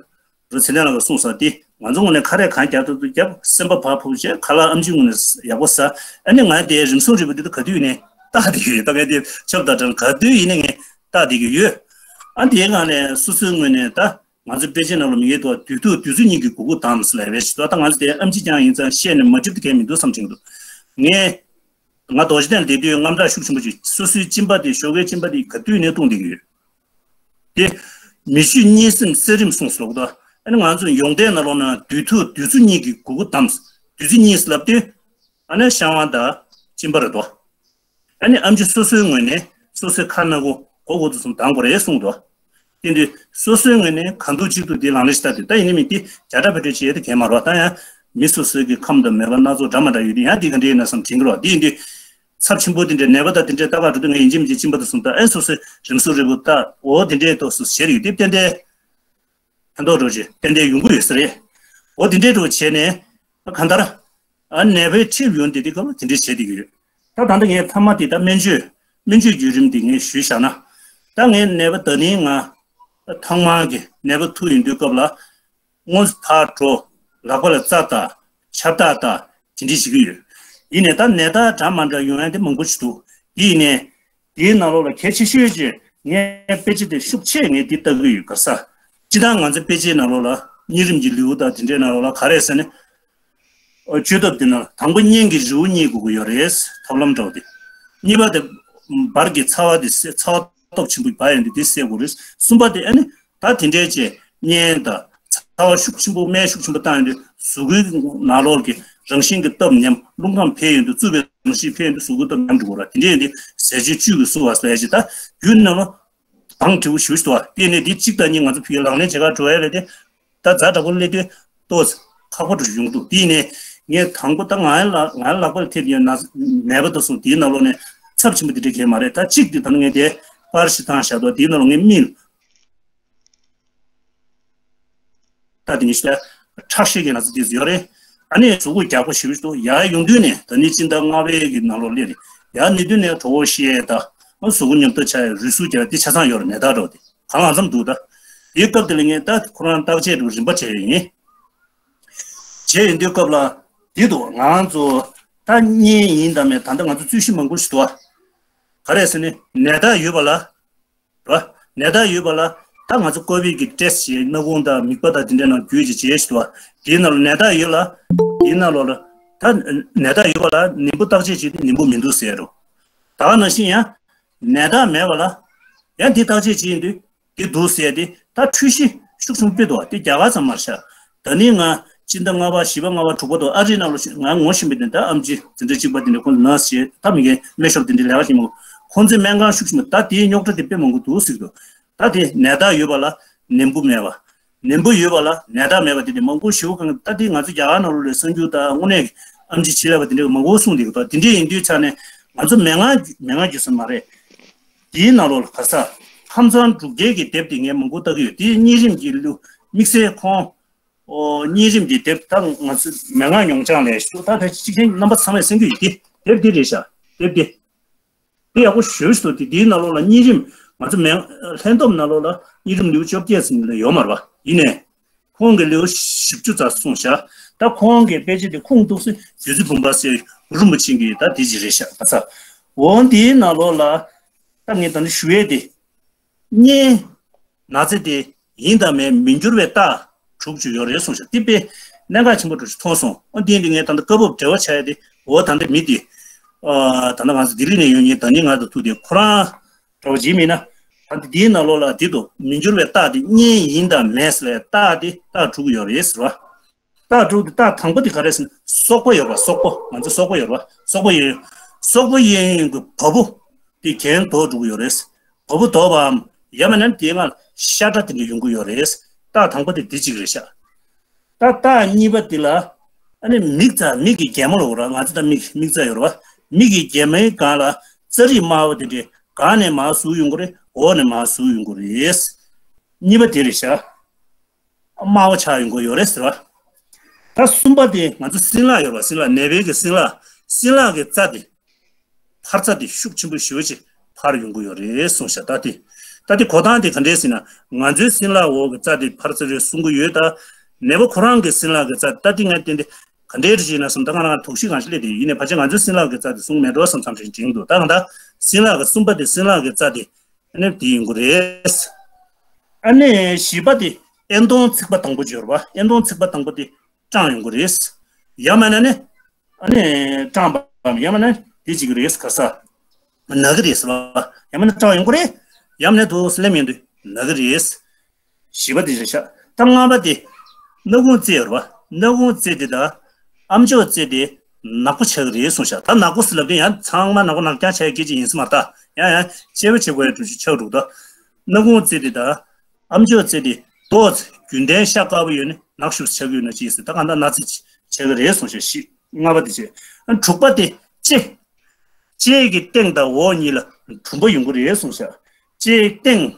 རུ་ཚེ་བརྟན་ལགས་ཀྱིས་གསུངས་ས་དེ་ང་ཚོ་ངོས་ནས་ཁ་རས་གང་རྒྱག་ཐུབ་ཐུབ་རྒྱབ། སེམས་པ་བག་ཕེབས་བྱས། ཁ་ལག་ཨེམ་ཆི་ངོས་ནས་ཡག་པོ་ཟ། ཨ་ནི་ང་དེ་རིམས་སྲུང་རིལ་བུ་དེ་ཚོ་ག་དུས་ཡིན་ནའི་ལྟ་བསྡད་ཡོད། ད་ངས་དེ་ཆབ་དང་ཁྲམ་ག་དུས་ཡིན་ནའི་ངས་ལྟ་བསྡད་ཀྱི་ཡོད། ཨ་དེའི་སྒང་ནས་སོ་སོའི་ངོས་ནས་ད་ང་ཚོའི་དཔེ་ཆའི་ནང་ལ་མི་ཡོད་དོ། དུས་ཐུག་དུས་ཚོད་གཉིས་ཀྱི་གུ་གུ་བསྡམས་ལབ་པའི་ཞིག་འདུག་ད་ང་ཚོ་དེ་ཨེམ་ཆི་རྐྱང་ཡིན་ཙང་བཤད་ནས་མ་འགྲིག་ཏུ་གང་མི་འདུག་བསམ་བྱུང་འདུག་ངས། ང་རྡོ་རྗེ་གདན་ལ་བསྡད་དུས་དངངས་སྐྲག་ཤུགས་ཆེན་པོ་ཅིག་སོ་སོའི་གཅིན་པ་དེ། ཞོགས་ཀའི་གཅིན་པ་དེ་ག་དུས་ནས་བཏུང་བསྡད་ཀྱི་ཡོད། དེ་མི་ཞུ་གཉིད་སེམས་གསལ་རིམ་གསུངས་སོ་ལོ། ཨ་ནི་ང་ཚོ་ཡོངས་འདྲེན་ནང་ལོགས་ན་དུས་ཐུག་དུས་ཚོད་གཉིས་ཀྱི་གུ་གུ་བསྡམས། དུས་ཚོད་གཉིས་ལབ་དུས་ཨ་ནི་ཤ་དབང་དང་གཅིན་པ་རེད་དོ། ཨ་ནི་ཨེམ་ཆི་སོ་སོའི་ངོས་ནས་སོ་སོའི་ཁ་སྣ་ཁུག་མགོ་མགོ་ཚོ་གསུམ་གདང་དགོས་རེད་གསུངས་འདུག་དེ་དུས་སོ་སོའི་ངོས་ནས་གང་ཐུབ་ཅི་ཐུབ་དེ་ལག་ལེན་ཞིག་བསྟར་དུས། ད་ཡིན་ནའི་མི་དེ་རྒྱ་གྲ་བེ་ཏྲ་བྱེད་ཡ་དེ་གལ་མ་རེད་བ། ད་ཡང་མི་སོ་སོའི་གི་ཁམས་དང་མོས་པ་སྣ་ཚོགས་འདྲ་མ་འདྲ་ཡོད་དུས། ཡང་དེ་ག་འདྲ་ཡིན་ན་བསམ་དྲན་གྱི་རེད་བ། དེ་ཡིན་དུས་ཚབས་ཆེན་པོ་དེ་འདྲའི་ནད་པ་དང་དེ་འདྲའི་ལྟ་ག་འགྲོ་དུས་ངས་ཡིན་གཅིག་མིན་གཅིག་གཅིན་པ་དང་གསུམ་ད་ཨེ་སོ་སོའི་རིམས་སྲུང་རིལ་བུ་ད་འོ་དེ་འདྲའི་ཏོག་ཙམ་བྱས་ཡོད་དུས། ཏན་ཏན་ཕན་ཐོགས་འགྲོ་ཅིག་ཏན་ཏན་ཡོང་གི་ཡོད་ས་རེད། འོ་དེ་འདྲའི་འགྲོ་བྱས་ནས་གང་ལྟར། ཨ་ནད་པའི་འཁྲིས་ཡོང་དེ་དེ་སྐབས་དེ་འདྲའི་བྱས་བསྡད་ཀྱི་ཡོད། ད་ད་ལྟ་ངས་མཐའ་མ་དེ་ད་སྨན་བཅོས་སྨན་བཅོས་བརྒྱུད་རིམ་དེ་ངས་ཞུས་བཞག་ན། ད་ངས་ནད་པ་ད་ནི་ང་ཐང་མང་གི་ནད་པ་ཐུག་ཡོང་དུས་སྐབས་ལ་སྔོན་ཕར་འགྲོ། ལག་པ་ལ་རྩ་བཏགས། ཆབ་ཐག་བཏགས། དེ་འདྲ་བྱེད་ཀྱི་ཡོད། ཡིན་ནའི་ད་ནད་རྟགས་འདྲ་མ་འདྲ་ཡོང་ཡ་དེ་མང་པོ་ཞིག་འདུག་དེ་ཡིན་ནའི་དེའི་ནང་ལོགས་ལ་གལ་ཆེ་ཤོས་ཅིག་ངས་དཔེ་ཆ་དེ་ཤུགས་ཆེ་ངས་འདི་ལྟ་གི་ཡོད། ག་ས་སྤྱི་བཏང་ང་ཚོ་དཔེ་ཆའི་ནང་ལོགས་ལ་གཉན་རིམས་ཀྱི་ལེའུ་དང་དེ་འདྲའི་ནང་ལོགས་ལ་ག་རེ་ཟེར་ན། ཨོ། བཅོས་ཐབས་འདི་ནང་དང་པོ་གཉན་གྱི་རིལ་བུ་མཉེ་དགོས་ཀྱི་ཡོད་རེད། ཐབས་ལམ་འདྲ་བོ་དེ། གཉིས་པ་དེ་བར་གྱི་ཚ་བ་དེ་སེལ། ཚ་བ་སྟོབས་ཆེན་པོ་བབས་ཡོང་དུས་དེ་སེལ་དགོས་རེད། གསུམ་པ་དེ་ཨ་ནི་ད་དེ་འདྲའི་བྱས་གཉན་དང་ཚ་བ་ཤུགས་ཆེན་པོ་སྨན་ཤུགས་ཆེན་པོ་བཏང་ཡོང་དུས་གཟུགས་པོའི་ནང་ལོགས་ཀྱི་རང་བཞིན་གྱི་སྟོབས་ཉམས། རླུང་ཁམས་འཕེལ་ཡོང་དུས། རྩུབ་པའི་རང་བཞིན་འཕེལ་ཡོང་དུས་གཟུགས་པོའི་སྟོབས་ཉམས་འགྲོ་གི་རེད། དེ་འདྲ་ཡིན་དུས་ཟས་བཅུད་བཅུད་ཀྱིས་གསོ་བ་ཟེར་ཡ་ཅིག་ད་རྒྱུད་ནང་ལ་དང་དྲིལ་བུ་ཞུ་ཞུ་བ་དེ་ནས་འདི་གཅིག་དང་གཉིས་ང་ཚོ་ཕ་གིར་ལག་ལེན་བྱེད་གར་འགྲོ་ཡ་ལས་དེ། ད་ཛ་དྲག་པོ་སླེབས་དུས་ཏོག་ཙམ་ཁག་པོ་འགྲོ་ཡོང་འདུག་དེ་ནས་ངས་དང་པོ་ད་ང་ལ་ང་ལག་པར་ཐེབས་ཡོད་ན་མེད་པ་དང་གསུམ་དེའི་ནང་ལོགས་ནས་ཚབས་ཆེན་པོ་དེ་འདྲ་གལ་མ་རེད། ད་གཅིག་དེ་ད་ནི་ངས་དེ་པར་ཞིག་བཏང་བཞག་འདུག་དེའི་ནང་ལོགས་ངས་མིག་ད་དེ་ནི་ཤ་ཁྲག་ཤེད་ཀྱི་ན་ཚ་དེ་ཚོ་ཡོད་རེད། ཨ་ནི་གཟུགས་པོ་རྒྱགས་པ་ཞེ་པོ་ཞིག་འདུག་ཡར་ཡོང་དུས་ནས་ད་ནི་སྤྱི་ཟླ་ལྔ་པའི་གི་ནང་ལོགས་སླེབས་རེད། ཡར་སླེབས་དུས་ནས་གྲོད་ཁོག་བཤལ་ཡས་དང་། ཨ། གཟུགས་པོ་ཉམས་ཐག་ཆག་ཡས། རུས་ཟུངས་རྒྱག་ཡས་དེ་ཆ་ཚང་ཡོད་རེད། ནད་རྟགས་འདྲ་བོ་དེ་གང་ལ་འཛོམས་འདུག་ད་དེའི་སྐབས་དེ་ལ་ངས་ད་ཁོ་རང་བརྟག་དཔྱད་རུ་རིམ་པ་བྱས་ཡོད་ཡིན། བྱས་ཡོང་དུས་སྐབས་ལ་འདི་འདུག་ང་ཚོ་ད་གཉན་ཡིན་དང་མིན་ད་ལྟ་ང་ཚོ་རྩོད་གཞི་མང་པོ་ཞིག་འདུག་ཨ། ག་རེ་ཟེར་ནས་ནད་རྟགས་ཡོད་པ་ལ། རེད་བ། ནད་རྟགས་ཡོད་པ་ལ་ད་ང་ཚོ་ཀོ་བིད་ཀྱི་ཊེ་སི་ཊི་བྱས། སྣ་ཁུང་དང་མིད་པ་དང་དེ་འདྲའི་ནང་བརྒྱུད་ཅིག་བྱས་ཞིག་འདུག་བ། དེའི་ནང་ལ་ནད་རྟགས་ཡོད་ལ། དེའི་ནང་ལོགས་ལ་ད་ནད་རྟགས་ཡོད་པ་ལ་ནད་འབུ་བརྟག་དཔྱད་བྱས་དུས་ནད་འབུ་མི་འདུག་ཟེར་རོ། ད་ག་ནང་བཞིན་ཡང་ནད་རྟགས་མེད་པ་ལ་ཡང་དེ་བརྟག་དཔྱད་བྱས་ཡིན་དུས་དེ་འདུག་ཟེར་དེ་ད་འཁྲུལ་གཞི་ཤུགས་ཆེན་པོ་སྤེལ་འདུག་བ། དེ་རྒྱ་གར་ཙམ་མ་རེད་ཤག་ད་ནི་ང་སྤྱི་ཟླ་ལྔ་པ་བཞི་པ་ལྔ་པ་དྲུག་པ་དུ་ཨ་རིའི་ནང་ལོགས་ཤིག་ང་ངོ་ཤེས་པའི་དེ་འདྲ་ཨེམ་ཆི་འཛིན་གྲྭ་གཅིག་པ་དེ་འདྲ་ཁོང་ནར་སི་བྱས། ད་མི་རྒན་སྨན་ཤོབ་དེ་འདྲའི་ལས་ཀ་བྱེད་མི་ཁོང་ཚོའི་སྨན་ཁང་ཤུགས་ཆེན་པོ་ད་དེའི་རྙོག་དྲ་དེ་དཔེ་མང་པོ་འདུག་ཟེར་གྱི་འདུག་ད་དེ་ནད་རྟགས་ཡོད་པ་ལ་ནད་འབུ་མེད་པ། ནད་འབུ་ཡོད་པ་ལ་ནད་རྟགས་མེད་པ་དེ་འདྲ་མང་པོ་ཞེ་པོ་གང་། ད་དེ་ང་ཚོ་རྒྱ་གར་ནང་ལོགས་ལ་གསར་འགྱུར་དང་དངོས་གནས་ཀྱི་ཨེམ་ཆི་ཕྱི་ལས་པ་དེ་འདྲ་མང་པོ་གསུངས་བསྡད་ཀྱི་འདུག་དེ་འདྲ་ཡིན་དུས་ཆ་ནས་ང་ཚོ་མན་ངག་མན་ངག་བརྒྱུད་ས་མ་རེད། དེའི་ནང་ལོགས་ལ་ག་ས་ཁམས་གཙང་སྒྲུབ་རྒྱལ་གྱི་དེབ་དེ་ངས་མང་པོ་ལྟ་གི་ཡོད། དེའི་གཉན་རིམས་ཀྱི་ལེའུ་དམིགས་བསལ་ཁོང་། ཨོ། གཉན་རིམས་ཀྱི་དེབ་ད་ང་ཚོ་མན་ངག་ཉུང་ཆུང་ལས་ཤོག་ད་ཕལ་ཆེར་གཅིག་མཁྱེན་རྣམ་པ་ཚང་མས་གསན་གྱི་ཡོད་དེ། དེབ་འདི་རེད་ཤག་དེབ་འདི། འདི་ཡག་པོ་ཞེ་པོ་ཞིག་འདུག་དེ་འདིའི་ནང་ལོགས་ལ་གཉན་རིམས་ང་ཚོ་མན་ལྷན་ཐོབ་ནང་ལོགས་ལ་གཉན་རིམས་ལེའུ་བཅོ་བརྒྱད་ཙམ་ལས་ཡོད་མ་རེད་པ། ཡིན་ནའི་ཁོང་གི་ལེའུ་བཞི་བཅུ་ཙམ་གསུངས་ཤག་ད་ཁོང་གི་དཔེ་ཆ་དེ་ཁུངས་གཏུགས་སའི་བདུད་རྩི་བུམ་པ་ཟེར་གུ་རུ་རིན་པོ་ཆེ་གི་ད་དེ་ཅིག་རེད་ཤག་ད་ས། འོ་འདིའི་ནང་ལོགས་ལ་ད་ངས་ད་ནི་ཞུ་ཡས་དེ། གཉན་ན་ཚ་དེ་ཡིན་དང་མིན་མི་འགྱུར་བའི་རྟགས་དྲུག་ཅུ་ཡོད་རེད་གསུངས་ཤག་དེ་དཔེ་གནད་འགག་ཆེན་པོ་འདྲ་ཞིག་མཐོང་སོང་། ཨ་འདི་འདི་ངས་ད་ལྟ་སྐབས་བབ་འབྲེལ་བ་ཆགས་ཡ་དེ། འོ་ད་ལྟ་མི་དེ། ཨ་ད་ལྟ་ང་ཚོ་ལྡི་ལི་ནས་ཡོང་མཁན་ད་ནི་ང་དང་ཐུག་དེ་ཁོ་རང་འདྲ་བོ་ཅིག་མིན་ན། ད་ལྟ་འདིའི་ནང་ལོགས་ལ་འདི་དུ་མི་འགྱུར་བའི་རྟགས་དེ་གཉན་ཡིན་དང་མིན་ཟེར་བའི་རྟགས་དེ་རྟགས་དྲུག་ཡོད་རེད་ཟེར་བ། རྟགས་དྲུག་དེ་རྟགས་དང་པོ་དེ་ག་རེ་ཟེར་ན་སོག་པོ་ཡོད་པ། སོག་པོ། ང་ཚོ་སོག་པོ་ཡོད་པ། སོག་པོ་གཡས་གཡོན། སོག་པོ་གཡས་གཡོན་གྱི་བ་སྤུ་དེ་གྱེན་ལྡོག་འགྲོ་གི་ཡོད་རེད། བ་སྤུ་ལྡོག་པའམ་ཡང་མིན་ན་དེའི་སྔ་ལ་ཤ་ཁྲག་དེ་འདྲ་ཡོང་གི་ཡོད་རེད། རྟགས་དང་པོ་དེ་འདི་གཅིག་རེད་ཤག་ད་རྟགས་གཉིས་པ་འདི་ལ་ཨ་ནི་མིག་རྩ། མིག་གི་རྒྱལ་མོ་ལབ་དགོས་རེད། ང་ཚོ་ད་མིག་མིག་རྩ་ཡོད་རེད་པ། མིག་གི་རྒྱལ་མོའི་སྒང་ལ་རྩ་རིས་དམར་པོ་དེ་འདྲ་སྒང་ནས་མར་ཟུག་ཡོང་གི་རེད། འོག་ནས་མར་ཟུག་ཡོང་གི་རེད། གཉིས་པ་དེ་རེད་ཤག་དམར་པོ་ཆགས་ཡོང་གི་ཡོད་རེད་ཟེར་བ། ད་གསུམ་པ་དེ་ང་ཚོ་སྲིན་ལག་ཡོད་རེད་པ། སྲིན་ལག་ནད་པའི་གི་སྲིན་ལག་སྲིན་ལག་གི་རྩ་དེ། འཕར་རྩ་དེ་ཤུགས་ཆེན་པོ་ཞེ་པོ་ཅིག་འཕར་ཡོང་གི་ཡོད་རེད་གསུངས་ཤག་ད་དེ། ད་དེ་གོ་སྟངས་དེ་ག་འདྲས་ཟེར་ན། ང་ཚོའི་སྲིན་ལག་འོག་གི་རྩ་དེ་ཕར་ཚུར་རེ་གསུང་གི་ཡོད། ད་ནད་པ་ཁོ་རང་གི་སྲིན་ལག་གི་རྩ་ད་དེ་ངས་བསྟན་ཏེ་ག་འདྲས་རེད་ཅེ་ན་བསམ། ད་ང་རང་དོགས་གཞི་གང་ཞིག་སླེབས་དེ་ཡིན་ནའི་ཕལ་ཆེར་ང་ཚོའི་སྲིན་ལག་གི་རྩ་དེ་གསུང་མེད་འགྲོ་བསམ་བསམ་ཞིག་དྲན་གྱི་འདུག་ད་གང་ལྟར་སྲིན་ལག་གི་གསུམ་པ་དེ་སྲིན་ལག་གི་རྩ་དེ་ཨ་ནི་དེ་ཡིན་དགོས་རེད། ཨ་ནི་བཞི་པ་དེ་ཨེན་སྟོང་ཚིགས་པ་དང་པོ་སྦྱོར་བ། ཨེན་སྟོང་ཚིགས་པ་དང་པོ་དེ་སྐྲངས་ཡོང་གི་རེད། ཡང་མིན་ན་ནི་ཨ་ནི་སྐྲངས་པའམ་ཡང་མིན་ན་དེ་ཅིག་རེད། ག་ས་ན་གི་རེད་ཟེར་བ། ཡང་མིན་ན་སྐྲངས་ཡོང་གི་རེད། ཡང་མིན་ན་དུ་སླེབས་ཡོང་དུས་ན་གི་རེད། བཞི་པ་དེ་རེད་ཤག་ད་ལྔ་པ་དེ་སྣ་ཁུང་རྩེ་ཡོད་རེད་བ། སྣ་ཁུང་རྩེ་དེ་དང་ཨམ་ཅོག་རྩེ་དེ་ནག་པོ་ཆགས་ཀྱི་རེད་གསུངས་ཤག་ད་ནག་པོ་ཟེར་ལབ་དུས་ཡང་ཚང་མ་ནག་པོ་ནག་རྐྱང་ཆགས་ཀྱི་སྐད་ཆ་ཡིན་ས་མ་རེད་ད། ཡང་ཡང་དཔྱད་པ་བྱེད་དགོས་ཡ་འདྲ་ཞིག་ཆགས་འདུག་ད་སྣ་ཁུང་རྩེ་དེ་དང་ཨམ་ཅོག་རྩེ་དེ་ཏོག་ཙམ་རྒྱུན་ལྡན་ཤ་དཀར་པོ་ཡོད་ནི་ནག་ཤོས་ཆགས་ཀྱི་ཡོད་ན་ཅི་ཟེར། ད་གང་ལྟར་ན་ཚ་ཆགས་ཀྱི་རེད་གསུངས་ཤག་བཞི། ལྔ་པ་དེ་བྱས། ཨ་དྲུག་པ་དེ་ལྕེ། ལྕེ་གི་སྟེང་དང་འོག་གཉིས་ལ་གྲུམ་པ་ཡོང་གི་རེད་གསུངས་ཤག་ལྕེའི་སྟེང་།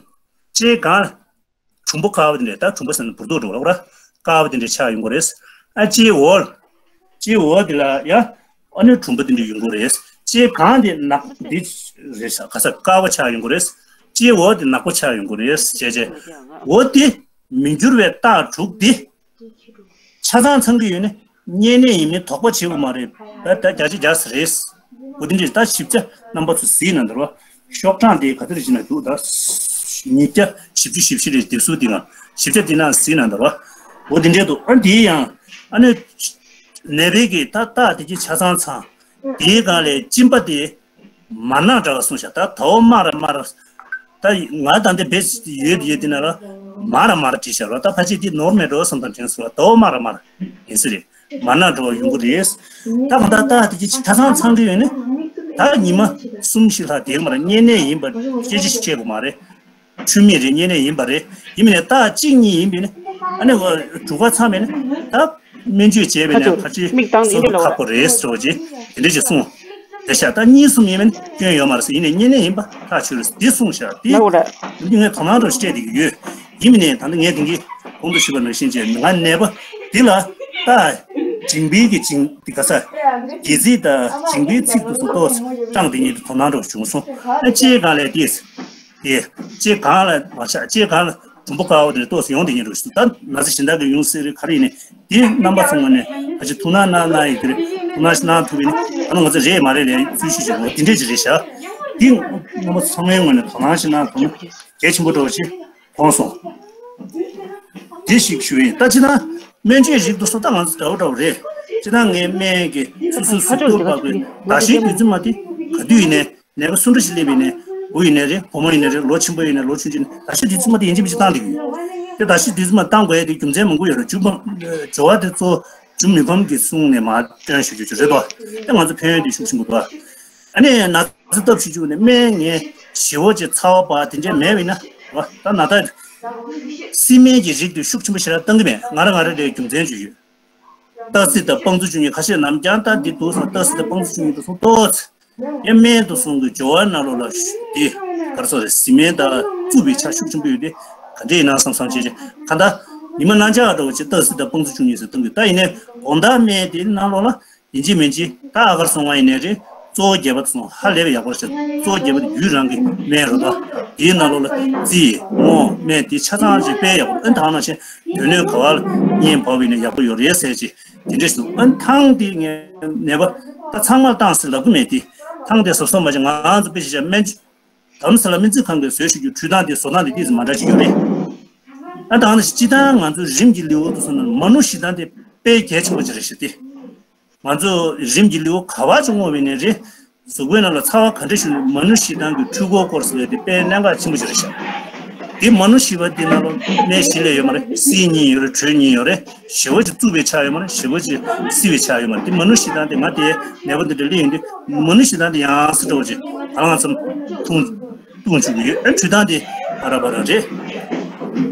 ལྕེའི་སྒང་ལ་གྲུམ་པ་དཀར་པོ་དེ་འདྲས། ད་གྲུམ་པ་ཟེར་ན་འབུར་ཏོག་འདྲ་བོ་ལ་དཀར་པོ་དེ་འདྲས་ཆགས་ཡོང་གི་རེད། ཨ་ལྕེའི་འོག་ལ། ལྕེའི་འོག་དེ་ལ་ཡ། ཨ་ནི་གྲུམ་པ་དེ་འདྲས་ཡོང་གི་རེད། ལྕེའི་སྒང་དེ་ནག་འདི་རེད་ཤག་ག་ས་དཀར་པོ་ཆགས་ཡོང་གི་རེད། ལྕེའི་འོག་དེ་ནག་པོ་ཆགས་ཡོང་གི་རེད་བྱས་བྱས། འོ་དེ་མི་འགྱུར་བའི་རྟགས་དྲུག་དེ། ཆ་ཚང་ཚང་གི་ཡོད་ནི་བརྙས་ནད་ཡིན་མིན་དོགས་པ་བྱེད་དགོས་མ་རེད། ད་ད་བརྒྱ་ཆ་བརྒྱ་རེད། འོ་དེ་འདྲས་ད་ཞིབ་ཆ་རྣམ་པ་ཚོ་གཟིགས་ན་འདར་བ། ཤོག་གྲངས་དེ་ག་ཚོད་རེད་ཅེ་ན་འདུག་ད་ཉིས་བརྒྱ་བཞི་བཅུ་ཞེ་བཞི་རེད། དེབ་གཟུགས་དེ་ནང་ཞིབ་ཆ་དེ་ནང་གཟིགས་ན་འདར་བ། འོ་དེ་འདྲས་འདུག་ཨ་དེ་ཡང་ཨ་ནི་ནད་པའི་གི་ད་རྟགས་དེ་གི་ཆ་ཚང་ཚང་། དེའི་སྒང་ལས་གཅིན་པ་དེ་མར་ནག་འདྲ་བ་གསུངས་ཤག་ད་ཟླ་བ་དམར་ར་དམར་ར། ད་ང་ད་ལྟ་བེད་ཡོད་ཡོད་དེ་ན་ལ་མར་ར་དམར་ར་བྲིས་ཤག་ར། ད་ཕལ་ཆེར་དེ་ནོར་མེད་འགྲོ་བསམ་དང་དྲན་སོང་། ཟླ་བ་དམར་ར་དམར་ར་ཡིན་ས་རེད། མར་ནག་འགྲོ་བ་ཡོང་གི་རེད། ད་གང་ལྟར་རྟགས་དེ་གི་ཆ་ཚང་ཚང་གི་ཡོད་ནི། ད་ཉི་མ་གསུམ་བཞི་ལྷག་བསྡད་ཀྱི་མ་རེད། བརྙས་ནད་ཡིན་པ་སྐད་ཆ་ཞིག་བཤད་དགོས་མ་རེད། འཁྲུལ་མེད་རེད། བརྙས་ནད་ཡིན་པ་རེད། ཡིན་པ་ནས་རྟགས་གཅིག་གཉིས་ཡིན་པས་ནི། ཨ་ནི་དྲུག་པ་ཚང་མས་ནི་ད་སྨན་བཅོས་བྱས་པས་ནས་ཕལ་ཆེར་མིག་བཏང་ནས་སོ་སོ་ཁག་པོ་རེད་ཟེར་བ་ཅིག་དེ་འདྲ་ཞིག་གསུངས། དེ་ཤ་ད་གཉིས་གསུམ་ཡིན་མིན་སྐྱོན་ཡོད་མ་རེད་ཟེར། ཡིན་ནའི་བརྙས་ནད་ཡིན་པ་ཐག་ཆོད་རེད་འདི་གསུངས་ཤག་འདི་ལ་འོ་ར། འདི་ངས་དོ་སྣང་རོགས་སྤྲད་བསྡད་ཀྱི་ཡོད། ཡིན་མིན་ནས་ད་ལྟ་ངས་དེང་གི་གོང་དུ་ཞུས་པ་ནང་བཞིན་བྱས་ང་ནད་པ་འདི་ལ་ད་འཇིང་པའི་གི་འཇིང་འདི་ག་ས་སྒལ་ཚིགས་དང་འཇིང་པའི་ཚིགས་དུ་སོ་ཏོག་སྐྲངས་དེ་ཉིད་དུ་དོ་སྣང་རོགས་བྱུང་སོང་། ཨ་ལྕེའི་སྒང་ལས་དེས། དེ་ལྕེ་སྒང་ལ་མ་ཆགས། ལྕེ་སྒང་ལ་གྲུམ་པ་དཀར་པོ་དེ་ཏོག་ཙམ་ཡོང་དེ་ཉིད་རུ་ཞིག་ད་ན་ཚ་གཞན་དག་གི་ཡོང་སྲིད་རེད། ག་རེ་ཡིན་ནའི་དེ་རྣམ་པ་ཚང་མ་ནས་ཁ་ཅིག་ཐུགས་སྣང་གནང་གནང་ཡོད་དེ་རེད། ཐུགས་སྣང་ཞིག་གནང་ཐུབ་པ་ཡིན་ན་ད་ང་ཚོ་རེད་མ་རེད་ལས་འཚོལ་ཞིབ་བྱེད་དགོས་དེ་འདྲས་ཅིག་རེད་ཤག་འདི་རྣམ་པ་ཚང་མའི་ངོས་ནས་དོ་སྣང་ཞིག་གནང་ཐུབ་ན་གལ་ཆེན་པོ་འདྲ་བོ་ཞིག་མཐོང་སོང་། དེ་ཞིག་ཞུ་ཡིན། ད་ཅི་ན་སྨན་བཅོས་རིགས་དུ་སོ་ད་ང་ཚོ་འདྲ་བོ་འདྲ་བོ་རེད། ཅི་ན་ངའི་སྨན་གྱི་སོ་སོའི་གཟུགས་པོ་བར་གྱི་ཟླ་ཤས་དུས་ཚོད་མ་དེ་ག་དུས་ཡིན་ནའི། ནད་པ་སུ་འདྲ་ཞིག་སླེབས་པ་ཡིན་ནའི། བུ་ཡིན་ནའི་རེད། བུ་མོ་ཡིན་ནའི་རེད། ལོ་ཆེན་པོ་ཡིན་ནའི་ལོ་ཆུང་ཆུང་ཡིན་ནའི་ཟླ་ཤས་དུས་ཚོད་མ་དེ་ཡིན་གཅིག་མིན་གཅིག་བཏང་བསྡད་ཀྱི་ཡོད། དེ་ཟླ་ཤས་དུས་ཚོད་མ་བཏང་དགོས་ཡ་དེ་རྒྱུ་མཚན་མང་པོ་ཡོད་རེད། འཇུ་བ་འཇུ་བ་དེ་གཙོ་བོ་འཇུ་མི་ཕམ་གྱི་གསུང་ནས་མར་སྐྱོན་ཞུ་རྒྱུ་ཅིག་རེད་དོ། དེ་ང་ཚོ་ཕན་ཡོན་དེ་ཤུགས་ཆེན་པོ་འདུག་ཨ་ནི་ན་ཚ་སྟབས་ཤུགས་ཆུང་ནས་སྨན་ངས་ཞི་བ་ཅིག་ཚ་བ་བ་དེ་འདྲས་མེད་པ་ཡིན་ན་རེད་བ། ད་ན་ད་སྲིན་སྨན་གྱི་རིགས་དེ་ཤུགས་ཆེན་པོ་ཞེ་དྲག་བཏང་གི་མེད། ང་རང་ང་རང་ལ་རྒྱུ་མཚན་ཅིག་ཡོད། སྟག་གཟིག་དང་སྤང་རྩི་བཅུ་གཉིས། ཁ་ཤས་ནམ་རྒྱང་ལྟ་འདི་འདུག་སོང་། སྟག་གཟིག་དང་སྤང་རྩི་བཅུ་གཉིས་འདུག་སོང་ཏོག་ཙམ། ཡང་སྨན་དུ་སོང་གི་སྦྱོར་བ་ནང་ལོགས་ལ་འདི་ག་རེ་ཟེར་རེད། སྲིན་སྨན་དང་རྩུབ་པའི་ཆ་ཤུགས་ཆེན་པོ་ཡོད་དེ་ག་འདྲས་ཡིན་ན་བསམ་བསམ་བྱས་བྱས་གང་ལྟར་ཉི་མ་གནམ་ལྕགས་འདྲ་བོ་ཅིག་སྟག་གཟིག་དང་སྤང་རྩི་བཅུ་གཉིས་ཟེར་གཏོང་གི། ད་ཡིན་ནའི་དགོང་དག་སྨན་དེ་ནང་ལོགས་ལ་ཡིན་གཅིག་མིན་གཅིག་ད་ཨ་གར་སོང་བ་ཡིན་ནའི་རེད། གཙོ་བོ་རྒྱས་པ་དང་ཧ་ལས་པའི་ཡག་པོ་ཞིག་གཙོ་བོ་རྒྱས་པ་དེ་རྒྱུད་རང་གི་སྨན་རེད་དོ། དེའི་ནང་ལོགས་ལ་རྩི་སྔོ་སྨན་དེ་ཆ་ཚང་ཅིག་དཔེ་ཡག་པོ། ཨ་ནི་ད་ནང་བཞིན་དོན་སྣོད་ག་བ་ལ་གཉན་བབས་ཡིན་ན་ཡག་པོ་ཡོད་རེད་ཟེར་ཅིག་དེ་འདྲ་ཞིག་འདུག་ཨ་ནི་ཐང་དེ་ངས་ནད་པ་ད་ཚང་མར་བཏང་ཟེར་ལབ་གི་མེད་དེ། ཐང་དེ་ཟབ་ཟབ་མ་ཅིག་ང་རང་ཚོ་དཔེ་ཆ་བྱས་སྨན་རྡ་རམ་ས་ལ་སྨན་རྩིས་ཁང་གིས་བཟོས་བཞག་རྒྱུ་འཕྲུལ་ཐང་དེ་བཟོ་སྟངས་དེ་ཏོག་ཙམ་མ་འདྲ་ཞིག་ཡོད་རེད། ཨ་ད་ནང་བཞིན་སྤྱིར་བཏང་ང་ཚོའི་རིམས་ཀྱི་ལེའུ་དུ་སོང་ན་མ་ནུ་ཤི་ཐང་དེ་དཔེ་གལ་ཆེན་པོ་ཅིག་རེད་ཤག་སྟེ། ང་ཚོ་རིམས་ཀྱི་ལེའུ་ག་བ་ཅིག་བསྔོ་བ་ཡིན་ནའི་རེད། གཟུགས་པོའི་ནང་ལ་ཚ་བ་ག་འདྲ་ཞིག་ཡོད་ན་མ་ནུ་ཤི་ཐང་གི་འཕྲུལ་འཁོར་སྐོར་ཟེར་བ་དེ་དཔེ་གནད་འགག་ཆེན་པོ་ཅིག་རེད་ཤག་དེ་མ་ནུ་ཤི་བ་དེ་ནང་ལ་སྨན་བཞི་ལས་ཡོད་མ་རེད། བསིལ་གཉིས་ཡོད་རེད། དྲོད་གཉིས་ཡོད་རེད། ཞེ་པོ་ཅིག་རྩུབ་པའི་ཆ་ཡོད་མ་རེད། ཞེ་པོ་ཅིག་བསིལ་བའི་ཆ་ཡོད་མ་རེད། དེ་མ་ནུ་ཤི་ཐང་དེ་ང་དེ་ནད་པ་འདི་འདྲ་སླེབས་ཡོང་དུས་མ་ནུ་ཤི་ཐང་དེ་ཡང་སེ་འདྲ་བོ་ཅིག་གང་ལ་ཙམ་འཐུང་། བཏུང་བཅུག་གི་ཡོད། ཨ་འཕྲུལ་ཐང་དེ་ཨ་ར་པ་ར་རེད།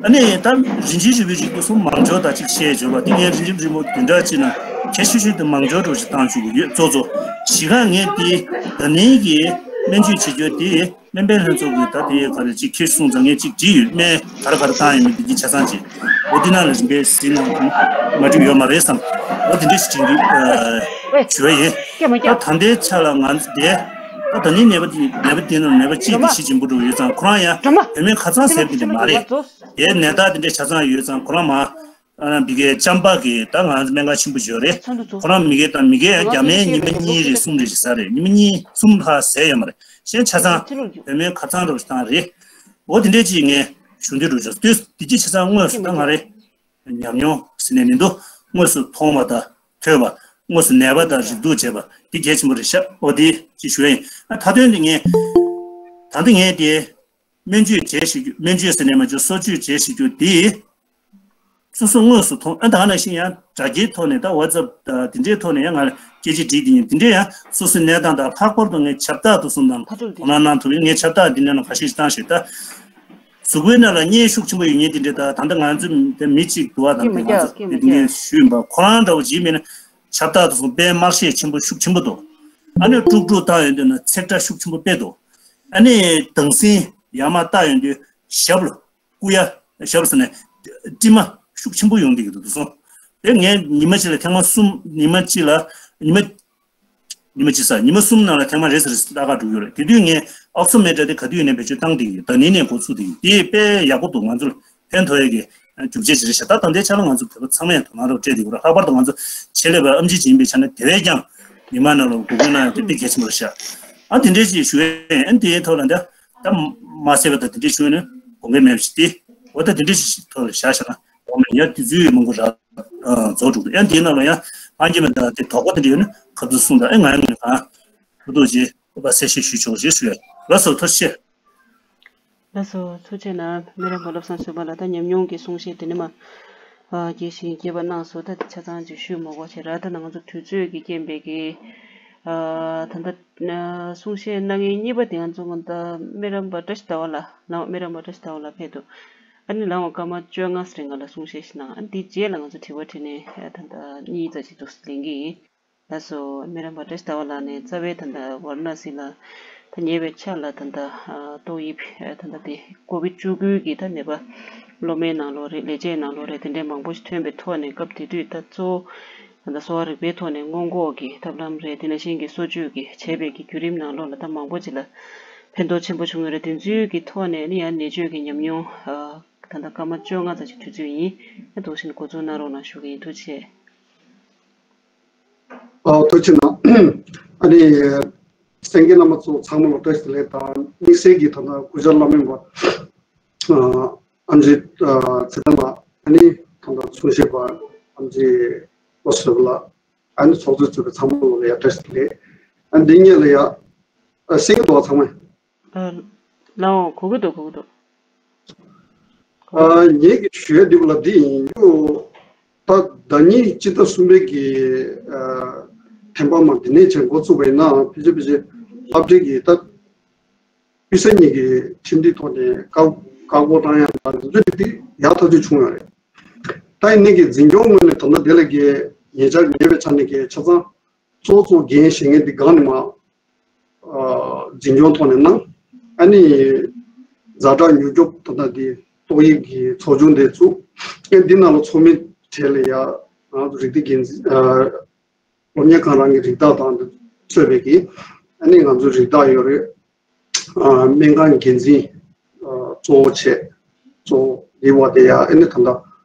ཨ་ནི་ད་རིན་ཆེན་རིལ་བུའི་རིགས་དེ་ཚོ་མང་སྦྱོར་དང་གཅིག་བཤད་འཇོག་པ་དེ་ངས་རིན་ཆེན་རིལ་བུ་བདུན་ཕྲག་གཅིག་ནང་ཁྱད་ཆོས་ཆོས་དེ་མང་སྦྱོར་འདྲ་བོ་ཞིག་བཏང་བཅུག་གི་ཡོད། གཙོ་གཙོ་གཞི་ག་ངས་དེ་ད་ནིང་གི་སྨན་བཅོས་བྱེད་རྒྱུ་དེ་སྨན་པའི་ལྷན་ཚོགས་ཀྱིས་ད་དེ་ག་རེ་ཅིག་ཁྱེར་སོང་ཙང་ངས་ཅིག་བྲིས་ཡོད། སྨན་ག་རེ་ག་རེ་བཏང་ཡོད་མེད་དེ་གི་ཆ་ཚང་ཅིག་འོ་དེ་ནང་ལ་རིམ་པས་གཟིགས་གནང་། མ་འགྲིག་ཡོད་མ་རེད་བསམ། འོ་དེ་འདྲ་ཞིག་དྲན་གྱི་ཞུ་བ་ཡིན། ད་ད་ལྟའི་ཆ་ལ་ང་ཚོ་དེ། ད་ད་ནི་ནད་པ་དེ་ནད་པ་དེ་ནང་ནད་པ་གཅིག་དེ་གཞི་ཆེན་པོ་འགྲོ་ཡོད་ཙང་ཁོ་རང་ཡང་བོད་སྨན་ཁ་ཚང་ཟེར་དེ་འདྲ་མ་རེད། དེའི་ནད་རྟགས་དེ་འདྲ་ཆ་ཚང་ཡོད་ཙང་ཁོ་རང་མ། ཨ་ནི་འདི་གའི་ལྕམ་པ་གིས་ད་ང་ཚོ་སྨན་ཁང་ཆེན་པོ་ཞིག་ཡོད་རེད། ཁོ་རང་མི་གའི་དང་མི་གའི་རྒྱ་སྨན་ཉི་མ་གཉིས་རེ་གསུམ་རེ་ཞིག་ཟ་རེད། ཉི་མ་གཉིས་གསུམ་ལྷག་ཟས་ཡོད་མ་རེད། གཞན་ཆ་ཚང་བོད་སྨན་ཁ་ཚང་རོགས་ཞིག་བཏང་རེད། འོ་དེ་འདྲས་ཅིག་ངས་ཞུ་འདོད་འགྲོ་ཆོག་དུས་འདི་ཅི་ཆ་ཚང་དངོས་སུ་ད་ང་རེད། ཉམས་མྱོང་ཟེར་ནས་མི་འདུག་དངོས་སུ་མཐོང་བ་དང་ཐོས་པ། དངོས་སུ་ནད་པ་དང་རིགས་དུག་བྱས་པ་འདི་གལ་ཆེན་པོ་རེད་ཤག་འོ་དེ་ཅིག་ཞུ་ཡ་ཡིན། ཨ་མཐའ་དོན་འདི་ངས་ད་ལྟ་ངས་དེ། སྨན་བཅོས་བྱས་ཞེས་རྒྱུ། སྨན་བཅོས་ཟེར་ནས་མ་བྱུང་། གསོ་བཅོས་བྱས་ཞེས་རྒྱུ་དེ། སོ་སོ་དངོས་སུ་མཐོང་། ཨ་ད་ག་ནང་བཞིན་ཡང་དྲ་རྒྱའི་ཐོག་ནས་ད་ཝ་ཙབ་དང་དེ་འདྲའི་ཐོག་ནས་ཡང་ང་ལ་སྐད་ཆ་དྲིས་དེ་ཡིན། དེ་འདྲའི་ཡང་སོ་སོའི་གནས་སྟངས་དང་ལྷག་པར་དུ་ངས་ཁྱབ་བདག་དེ་ཚོ་རྣམས་དོ་སྣང་གནང་ཐུབ་ཡིན། ངས་ཁྱབ་བདག་འདི་ནས་ལ་ཁ་ཤས་ཤིག་བཏང་ཞེས་ད། གཟུགས་པོའི་ནང་ལ་གཉན་ཤུགས་ཆེན་པོ་ཡོད་མཁན་དེ་འདྲའི་ད་ད་ལྟ་ང་ཚོ་དེ་མི་གཅིག་འདུག་བ་དང་དེ་ང་ཚོ་དེ་འདྲའི་ཞུས་ཡིན་པ་ཁོ་རང་འདྲ་བོ་ཇི་མིན་ན་ཁྱབ་བདག་དེ་ཚོ་དཔེ་དམར་ཤས་ཆེན་པོ་ཤུགས་ཆེན་པོ་འདུག་ཨ་ནི་དཀྲུག་དཀྲུག་བཏང་ཡོང་དུས་ན་ཚེག་དྲག་ཤུགས་ཆེན་པོ་དཔེ་འདུག་ཨ་ནི་དྭངས་སིང་ཡར་མར་བཏང་ཡོང་དུས་ཞབས་ལ་སྐུ་ཡ་ཞབས་ཟེར་ནས་དཀྲི་མ་ཤུགས་ཆེན་པོ་ཡོང་བསྡད་ཀྱི་འདུག་དེ་སོང་། དེ་ངས་ཉི་མ་གཅིག་ལ་ཐེངས་མ་གསུམ། ཉི་མ་གཅིག་ལ་ཉི་མ་ཉི་མ་གཅིག་ཟ། ཉི་མ་གསུམ་ནང་ལ་ཐེངས་མ་རེ་ཟེར་ལྟ་ག་འགྲོ་གི་ཡོད་རེད། དེ་དུས་ངས་ཨོག་སི་མེ་ཏྲ་དེ་ག་དུས་ནས་བེད་སྤྱོད་བཏང་བསྡད་ཀྱི་ཡོད། ད་ནི་ནས་འགོ་ཚུགས་བསྡད་ཀྱི་ཡོད། དེ་དཔེ་ཡག་པོ་འདུག་ང་ཚོར་ཕན་ཐོགས་ཡས་ཀྱི་རྒྱུ་ཆ་ཞིག་རེད་ཤག་ད་ད་ལྟའི་ཆ་ལ་ང་ཚོ་བོད་པ་ཚང་མས་དོ་སྣང་རོགས་སྤྲད་བསྡད་ཀྱི་ཡོད་རེད། ལྷག་པར་དུ་ང་ཚོ་ཆེད་ལས་པ་ཨེམ་ཆི་ཅིག་ཡིན་པའི་ཆ་ནས་དེ་བས་ཀྱང་མི་མང་ནང་ལ་མགོ་སྐོར་གནང་ཡ་དེ་དཔེ་གལ་ཆེན་པོ་རེད་ཤག་ཨ་དེ་འདྲས་ཅིག་ཞུ་ཡས་ཡིན། ཨ་དེའི་ཐོག་ལ་འདི་ད་མ་བསད་པ་དང་དེ་འདྲས་ཞུ་ཡས་ནི་དགོངས་འགལ་མེད་པ་ཞིག་སྟེ། འོ་ད་དེ་འདྲས་ཞིག་ཐོག་ལ་བཞག་བཞག་ན་འོ་མ་ཡ་དུས་ཚོད་མང་པོ་རག་རྫོགས་འགྲོ་འདུག་ཡང་དེའི་ནང་ལ་ཡང་ཨང་ཀི་མ་དང་དེ་དོགས་པ་དེ་འདྲ་ཡོད་ན་ཁ་ཐུག་གསུངས་དང་། ཨེ་ང་ཡང་ངོས་ནས་གང་ཐུག་ཐུག་བྱེད་ཨོ་པ་གསལ་བཤད་ཞུ་ཆོག་ཞེས་ཞུ་ཡ། ལགས་སོ། ཐུགས་རྗེ་ཆེ། ལགས་སོ། ཐུགས་རྗེ་གནང་། སྨན་རམས་པ་བློ་བཟང་བཟོད་པ་ལགས་ད་ཉམས་མྱོང་གི་གསུང་བཤད་དེ་ནི་མ་ཨ་རྒྱས་ཤིང་རྒྱས་པ་གནང་སོང་། ད་ཆ་ཚང་ཅིག་ཞུས་མ་དགོས་བྱས་ར། ད་ང་ཚོ་དུས་ཚོད་ཀྱི་རྐྱེན་པས་ཀྱི་ཨ་ད་ལྟ་གསུང་བཤད་གནང་མཁན་གཉིས་པ་དེ་ང་ཚོ་ད་སྨན་རམས་པ་བཀྲ་ཤིས་ཟླ་བ་ལགས། ལགས་སྨན་རམས་པ་བཀྲ་ཤིས་ཟླ་བ་ལགས་ཕེབས་འདུག་ཨ་ནི་ལགས་འོང་སྐར་མ་བཅོ་ལྔ་ཙམ་རིང་ང་ལ་གསུང་བཤད་ཞིག་གནང་། ཨ་ནི་དེའི་རྗེས་ལ་ང་ཚོ་དྲི་བ་དྲིས་ནས་ད་ལྟ་གཉིས་ཙམ་ཅིག་འདུག་ལེན་གྱི་ཡིན། ལགས་སོ། སྨན་རམས་པ་བཀྲ་ཤིས་ཟླ་བ་ལགས་ནས་རྩ་བའི་ད་ལྟ་ཝཱ་ར་ཎ་སི་ལ་ད་ཉེ་བའི་ཆར་ལ་ད་ལྟ་ཨ་ཏོག་དབྱིབས་ཨ་ད་ལྟ་དེ་ཀོ་བིད་བཅུ་དགུ་གི་ད་ནད་པ་གློ་སྨན་ནང་ལོགས་རེད། ལས་བྱེད་ནང་ལོགས་རེད། དེ་འདྲའི་མང་པོ་ཞིག་ཐོན་པའི་ཐོག་ནས་སྐབས་དེ་དུས་ད་གཙོ་བོ་ད་ལྟ་གསོ་བ་རིག་པའི་ཐོག་ནས་སྔོན་འགོག་གི་ཐབས་ལམ་རེད། དེ་ནང་བཞིན་གྱི་གསོ་བཅོས་ཀྱི་བྱས་པའི་གི་བརྒྱུད་རིམ་ནང་ལོགས་ལ་ད་མང་པོ་ཅིག་ལ་ཕན་ཐོགས་ཆེན་པོ་བྱུང་ཡོད་རེད། དེ་ཚོའི་གི་ཐོག་ནས་ནི་ཡང་ནད་བཅོས་ཀྱི་ཉམས་མྱོང་ཨ་ད་ལྟ་སྐར་མ་བཅོ་ལྔ་ཙམ་ཞིག་དུས་ཚོད་ཡིན། ཨ་འདུག་བཞིན་འགོ་འཛུགས་གནང་རོགས་གནང་ཞུ་གི་ཡིན། ཐུགས་རྗེ་ཆེ། ཨོ་ཐུགས་རྗེ་གནང་། ཨ་ནི་གསན་མཁན་རྣམ་པ་ཚོ་ཚང་མ་ལ་བཀྲ་ཤིས་བདེ་ལེགས་དང་། དམིགས་བསལ་གྱིས་ད་ལྟ་སྐུ་བཅར་བླ་སྨན་པ་ཨ་ཨེམ་ཆི་ཨ་ཚེ་བརྟན་ལགས། ཨ་ནི་ད་ལྟ་གསུང་བཤད་པ་ཨེམ་ཆི་བློ་བཟང་བཟོད་པ་ལགས། ཨ་ནི་ཚོགས་གཙོས་གཙོས་པའི་ཚང་མ་ལ་ཡ་བཀྲ་ཤིས་བདེ་ལེགས། ཨ་འདི་སྔོན་ལ་ཡ་ཨ་གསན་གྱི་འདུག་ཚང་མས། ཨ་ལའོ། གོ་གི་འདུག་གོ་གི་འདུག་ཨ་ངེད་ཀྱི་ཞུ་ཡ་འདི་པོ་ལ་འདི་ཡིན་རྒྱུ། ད་ཟླ་ཉིན་སྤྱི་ཟླ་གསུམ་པའི་གི་ཨ་ཐེམ་པ་མ་འདི་ནས་བྱས་འགོ་བཙུགས་པ་ཡིན་ན་ཕལ་ཆེར་ཕལ་ཆེར་སློབ་གྲྭའི་གི་ད་དབུས་ས་གཉིས་ཀྱི་ཁྲིམས་སྒྲིག་ཐོག་ནས་བཀག་བཀག་འགོག་བཏང་ཡ་དང་འདི་ཚོ་འདི་ཡག་ཐག་ཆོད་བྱུང་ཡོད་རེད། ད་ཡིན་ནའི་གི་འཛིན་སྐྱོང་ངོས་ནས་ད་ལྟ་དེ་ལ་གི་ཉེ་ཆར་ཉེ་བའི་ཆ་ནས་གི་ཆ་ཚང་གཙོ་གཙོ་འགན་བཞེས་མཁན་འདི་སྒང་ནས་མ་ཨ་འཛིན་སྐྱོང་ཐོག་ནས་གནང་། ཨ་ནི་ཛ་དྲག་མྱུར་སྐྱོབ་ད་ལྟ་འདི་ཏོག་དབྱིབས་ཀྱི་ཚོགས་ཆུང་དེ་བཙུགས། ཨེ་འདི་ནང་ལ་ཚོགས་མི་གྲས་ལ་ཡ་ང་ཚོ་རིགས་དེ་འགན་འཛིན་ཨ་སློབ་གཉེར་ཁང་རང་གི་རིགས་བདག་དང་འདི་གཙོས་པའི་གི་ཨ་ནི་ང་ཚོ་རིགས་བདག་ཡོད་རེད། ཨ་སྨན་ཁང་འགན་འཛིན་ཨ་གཙོ་བོ་བྱས་གཙོ་བོ་འདི་བ་དེ་ཡ་ཨ་ནི་ད་ལྟ་སློབ་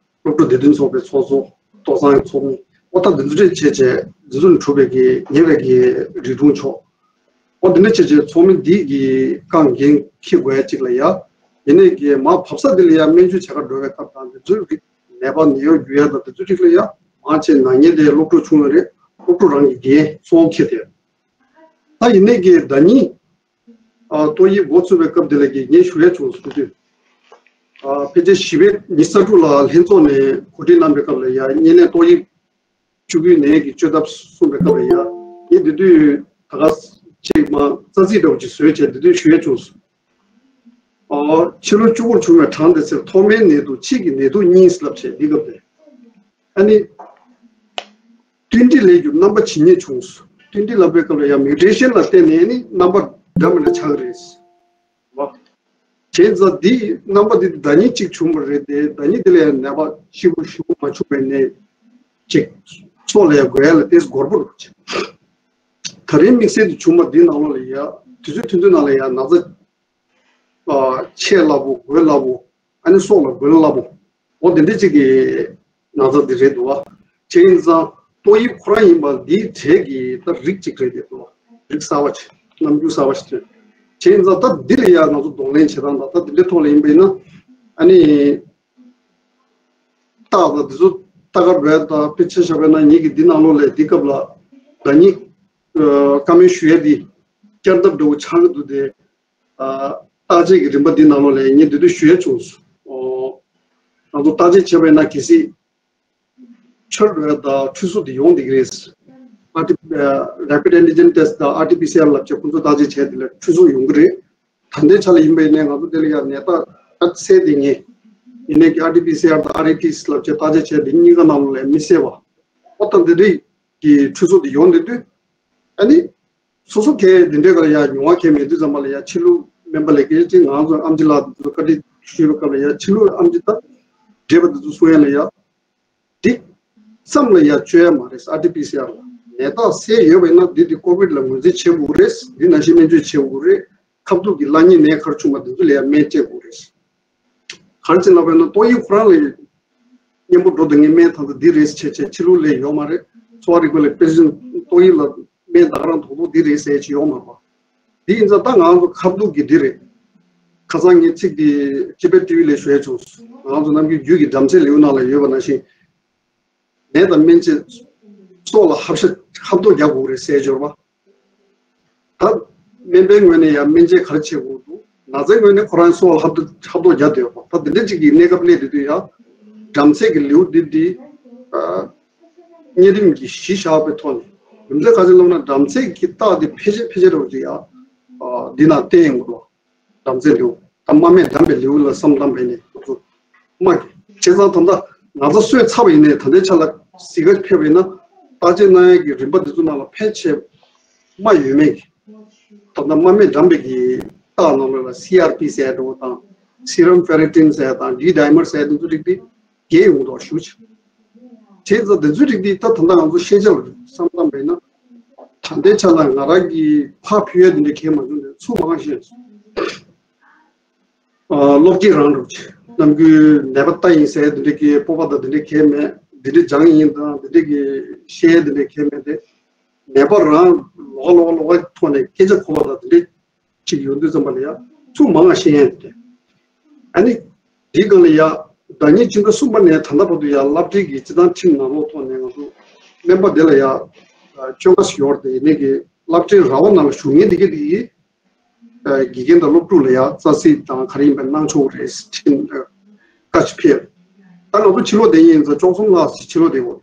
ཕྲུག་བདེ་དོན་ཚོགས་པའི་ཚོགས་གཙོ་ཏོག་ཚང་གི་ཚོགས་མི་ཨོ་ད་འདི་ཚོ་གྲས་བྱས་བྱས་འདི་ཚོ་ནས་གྲུབ་པའི་གི་ཉེ་བའི་གི་རིགས་དྲུང་ཆོག་ཨོ་འདི་འདྲ་བྱས་བྱས་ཚོགས་མི་འདི་གི་རྐང་འགན་འཁྱེར་དགོས་ཡ་གཅིག་ལ་ཡ། ཡིན་ནའི་གི་མ་བབས་ས་འདི་ལ་ཡ་སྨན་བཅོས་བྱེད་ག་འགྲོ་བའི་སྐབས་དང་འདི་ཚོའི་རིགས་ནད་པ་ནད་གཡོག་རྒྱུག་ཡ་དང་འདི་ཚོའི་རིགས་ལ་ཡ་མང་ཆེ་ནག་ཉེས་དེ་སློབ་ཕྲུག་བྱུང་ཡོད་རེད། སློབ་ཕྲུག་རང་གི་འགན་གཙོ་བོ་འཁྱེར་ཏེ། ད་ཡིན་ནའི་གི་ཟླ་ཉིན་ཨ་ཏོག་དབྱིབས་འགོ་ཚུགས་པའི་སྐབས་དེ་ལ་གི་ངས་ཞུ་ཡ་བྱུང་སོང་དུས། ཨ་ཕལ་ཆེར་བཞི་པའི་ཉི་ཤུ་རྩ་དྲུག་ལ་ལྷན་ཚོགས་ནས་གོ་སྒྲིག་གནང་པའི་སྐབས་ལ་ཡ་བརྙན་ལས་ཏོག་དབྱིབས་བཅུ་དགུའི་ནད་ཀྱི་བཅོས་ཐབས་གསུངས་པའི་སྐབས་ལ་ཡ་ངས་དེ་དུས་ད་ག་ཅིག་མ་རྩ་ཚིག་འདྲ་བོ་ཅིག་བཟོས་བྱས་དེ་དུས་ཞུ་ཡ་བྱུང་སོང་། ཨོ། ཕྱི་ལོ་བཅུ་དགུར་བྱུང་བའི་གྲངས་དེ་ཚོར་ཐོག་མའི་ནད་དུག་ཕྱིས་ཀྱི་ནད་དུག་གཉིས་ལབ་བྱས་འདི་སྐབས་དེ། ཨ་ནི། བསྟུན་གྲོས་ལས་རྒྱུ་རྣམ་པ་ཇི་སྙེད་བྱུང་སོང་། བསྟུན་གྲོས་ལབ་པའི་སྐབས་ལ་ཡང་མིའུ་ཊེ་ཤན་ལ་བརྟེན་ནས་ནི་རྣམ་པ་འདྲ་མི་འདྲ་ཆགས་ཀྱི་རེད། བ། བྱས་ཙང་འདི་རྣམ་པ་འདི་ཟླ་ཉིན་གཅིག་བྱུང་བ་རེད་དེ་ཟླ་ཉིན་འདི་ལ་ཡང་ནད་པ་ཤི་བོ་ཤི་བོ་མ་བྱུང་བའི་ནད་ཅིག་ཚོ་ལ་ཡང་འགོས་ཡ་ལ་ཏེས་འགོར་པོ་རུ་ཆེ། ད་རིང་དམིགས་བསལ་དུ་བྱུང་བ་འདི་ནང་ལོགས་ལ་ཡ་ དུས་ཚོད་ཐུང་ཐུང་ནང་ལ་ཡང་ན་ཚ་ཨ་ཆད་སླ་པོ། འགོས་སླ་པོ། ཨ་ནི་སྲོག་ལ་འགོས་སླ་པོ། འོ་དེ་འདྲ་ཅིག་གི་ན་ཚ་དེ་རེད་འདུག་བ། བྱས་ཡིན་ཙང་ཏོག་དབྱིབས་ཁོ་རང་ཡིན་པ་འདིའི་གྲས་ཀྱི་ད་རིགས་ཅིག་རེད་དེ་འདུག་བ། རིགས་གསར་བ་ཅིག་རྣམ་འགྱུར་གསར་བ་ཞིག་ཐོན། བྱས་ཡིན་ཙང་ད་འདི་ལ་ཡང་ང་ཚོ་གདོང་ལེན་བྱེད་སྟངས་དང་ད་འདི་འདྲའི་ཐོག་ལ་ཡིན་པ་ཡིན་ན། ཨ་ནི། རྟགས་དང་འདི་ཚོ་ལྟ་ག་བས་དང་དཔེ་ཆ་བཞག་པས་ན་ངེད་ཀྱི་འདི་ནང་ལོགས་ལས་འདི་སྐབས་ལ་ཟླ་ཉིན་བཀའ་མོལ་ཞུ་ཡས་འདི་བསྐྱར་ལྡབ་འདྲ་བོ་ཆགས་ཀྱི་འདུག་སྟེ། བརྟག་དཔྱད་ཀྱི་རིམ་པ་འདི་ནང་ལོགས་ལས་ངས་འདི་དུས་ཞུ་ཡས་བྱུང་སོང་། ང་ཚོ་བརྟག་དཔྱད་བྱས་པས་ན་གལ་སྲིད་ཁྲོད་རོལ་དང་འཁྲུལ་སོ་དེ་ཡོང་བསྡད་ཀྱི་རེད། ཨར་ཊི་ཨ་Rapid Antigen Test དང་ཨར་ཊི་པི་སི་ཨར་ལབ་བྱས་ཁོང་ཚོ་བརྟག་དཔྱད་བྱས་དེ་ལ་འཁྲུལ་སོ་ཡོང་གི་རེད། ད་ལྟའི་ཆ་ལ་ཡིན་པ་ཡིན་ནའི་ང་ཚོ་དེ་ལ་ཡང་ནད་རྟགས་ད་གསལ་དེ་ངེས། ཡིན་ནའི་ཀྱི་ཨར་ཊི་པི་སི་ཨར་དང་ཨར་ཨེ་ཊི་ལབ་བྱས་བརྟག་དཔྱད་བྱས་དེ་གཉིས་ཀ་ནང་ལ་མི་གསལ་བ། ཨོ་ད་འདི་འདྲའི་གི་འཁྲུལ་སོ་དེ་ཡོང་བསྡད་དུས། ཨ་ནི། སོ་སོ་གས་འདི་འདྲའི་ག་ལ་ཡང་མྱོང་བ་གས་མེད་དུས་ཙམ་པ་ལ་ཡང་ཕྱི་ལུགས་སྨན་པ་ལས་ཀའི་ཅིག་ང་ཚོ་ཨམ་ཆི་ལགས་དེ་ཚོ་བཀའ་འདྲི་ཞུས་པའི་སྐབས་ལ་ཡང་ཕྱི་ལུགས་ཨམ་ཆི་ད་འདྲེས་པ་དེ་ཚོ་གསུང་ཡ་ལ་ཡང་འདི་བསམ་ལ་ཡང་བཅོས་ཡ་མ་རེད། ཨར་ཊི་པི་སི་ཨར་ལ་ནད་རྟགས་གསལ་ཡོད་པ་ཡིན་ན་འདི་འདི་ཀོ་བིད་ལ་ངོས་འཛིན་བྱེད་དགོས་རེད། འདི་ནང་བཞིན་སྨན་བཅོས་བྱེད་དགོས་རེད། ཁ་ཐུག་གི་བརླག་ཉེས་ནད་ག་རེ་བྱུང་བ་འདི་ཚོ་ལ་ཡང་སྨན་སྤྲད་དགོས་རེད། ག་རེ་བྱས་ན་བས་ན་ཏོག་དབྱིབས་ཁོ་རང་ལ་སྙན་པོ་འགྲོ་འདུག་ངས་སྨན་ད་ལྟ་འདི་རེད་ཟེར་བྱས་བྱས་ཕྱི་ལུགས་ལས་ཡོད་མ་རེད། འཚོ་བ་རིག་པ་ལ་དཔེ་ཅིན་ཏོག་དབྱིབས་ལ་སྨན་ད་ག་རང་དོག་དོག་འདི་རེད་ཟེར་བྱས་ཡོད་མ་རེད་པ། འདི་ཡིན་ཙང་ད་ང་ཚོ་ཁ་ཐུག་གི་འདི་རེད། ཁ་སང་ངས་ཚིག་འདི་ཅི་པེ་ཊི་ཝི་ལ་ཞུ་ཡས་བྱུང་། ང་ཚོ་ནམ་རྒྱུན་རྒྱུད་ཀྱི་བྲམ་ཟེ་ལེའུ་ནང་ལ་ཡོད་པ་ནང་བཞིན། ནད་དང་སྨན་དཔྱད་སྲོག་ལ་ཧབ་ཤ་ཧབ་ཐོག་རྒྱག་དགོས་རེད་ཟེར་འབྱོར་བ། ད་སྨན་པའི་ངོས་ནས་ཡང་སྨན་དཔྱད་ག་རེ་བྱེད་དགོས་འདུག་ན་ཚའི་ངོས་ནས་ཁོ་རང་སྲོག་ལ་ཧབ་ཐོག་ཧབ་ཐོག་རྒྱག་བསྡད་ཡོད་པ། ད་འདི་འདྲ་ཅིག་གི་གནས་སྐབས་སླེབས་དུས་དུས་ཡང་བྲམ་ཟེ་གི་ལེའུ་འདི་འདི་ཨ་གཉན་རིམས་ཀྱི་གཞི་བཞག་པའི་ཐོག་ནས་རྒྱུ་མཚན་ག་ཚོད་ལབ་ན་བྲམ་ཟེ་གི་རྟགས་འདི་ཕལ་ཆེར་ཕལ་ཆེར་རེ་བ་ཅིག་ཡང་ཨ་འདི་ན་བསྟན་ཡོང་གི་འདུག་བྲམ་ཟེ་ལེའུ། ད་རྨ་སྨད་འགྲམ་པའི་ལེའུ་ལ་བསམ་བློ་བཏང་བས་ནས་ང་ཚོ་རྨ་གི་བྱས་ཙང་ད་ལྟ་ན་ཚ་གསོས་ཚར་བ་ཡིན་ནའི་ད་ལྟའི་ཆ་ལ་གཟིགས་ག་ཕེབས་པ་ཡིན་ན་བརྟག་དཔྱད་གནང་ཡས་ཀྱི་རིམ་པ་འདི་ཚོ་ནང་ལ་ཕལ་ཆེར་རྨ་ཡོད་མེད་ཀྱི། ད་ལྟ་རྨ་སྨད་འགྲམ་པའི་གི་རྟགས་ནང་ལོགས་ལ་སི་ཨར་པི་ཟེར་འགྲོ་བ་དང་སི་རམ་ཕེ་རི་ཊིན་ཟེར་དང་ཌི་ཌའི་མར་ཟེར་འདི་ཚོ་རིགས་དེ། རྒྱས་ཡོང་མདོག་ཞུ་ཆེ། བྱས་ཙང་དེ་ཚོའི་རིགས་འདི་ད་ད་ལྟ་ང་ཚོ་ཤེས་བྱ་ལ་བསམ་བློ་བཏང་བས་ན། ད་ལྟའི་ཆ་ལ་ང་རང་གིས་ཕར་ཕུལ་ཡ་དེ་འདྲ་གལ་མ་བྱུང་ནས་ཚུར་མང་ཤེས་སོང་། ཨ་སློབ་སྐྱེས་རང་རུ་ཆེ་ནམ་རྒྱུན་ནད་པ་ལྟ་ཡིན་ཟེར་དེ་འདྲ་གི་སྤོབས་པ་དང་དེ་འདྲ་གལ་མེད། དེ་འདྲ་སྦྱང་ཡིན་དང་དེ་འདྲ་གི་བཤད་དེ་འདྲ་གལ་མེད་དེ། ནད་པ་རང་ལོགས་ལོགས་ལོགས་ཐོག་ནས་སྐད་ཆ་གོ་བ་དང་དེ་འདྲ། ཅིག་ཡོང་དུས་ཙམ་པ་ལ་ཡ་ཚུར་མང་བ་ཤེས་ཡ་དེ། ཨ་ནི། འདིའི་སྒང་ལ་ཡ། ཟླ་ཉིན་སྤྱི་ཟླ་གསུམ་པ་ནས་ད་ལྟ་བར་དུ་ཡ་སློབ་གྲྭའི་གི་སྤྱི་བཏང་ཁྲིམས་ནང་ལོགས་ཐོག་ནས་ང་ཚོ་སྨན་པ་དེ་ལ་ཡ། བཅོ་ལྔ་ཞིག་ཡོད་རེད་དེ་ཡིན་ནའི་གི་སློབ་གྲྭའི་ར་བ་ནང་ལ་བཞུགས་མཁན་དེ་གི་དེ་གི། དགེ་རྒན་དང་སློབ་ཕྲུག་ལ་ཡ་རྩ་ཚིག་དང་ག་རེ་ཡིན་པ་གནང་ཆོག་རེད་ཁྲིམས་བཀའ་ཞིག་ཕེབས། ད་ང་ཚོ་ཕྱི་ལོགས་བསྡད་ཡིན་ཙང་བཅུ་གསུམ་ལྷག་ཅིག་ཕྱི་ལོགས་བསྡད་དགོས།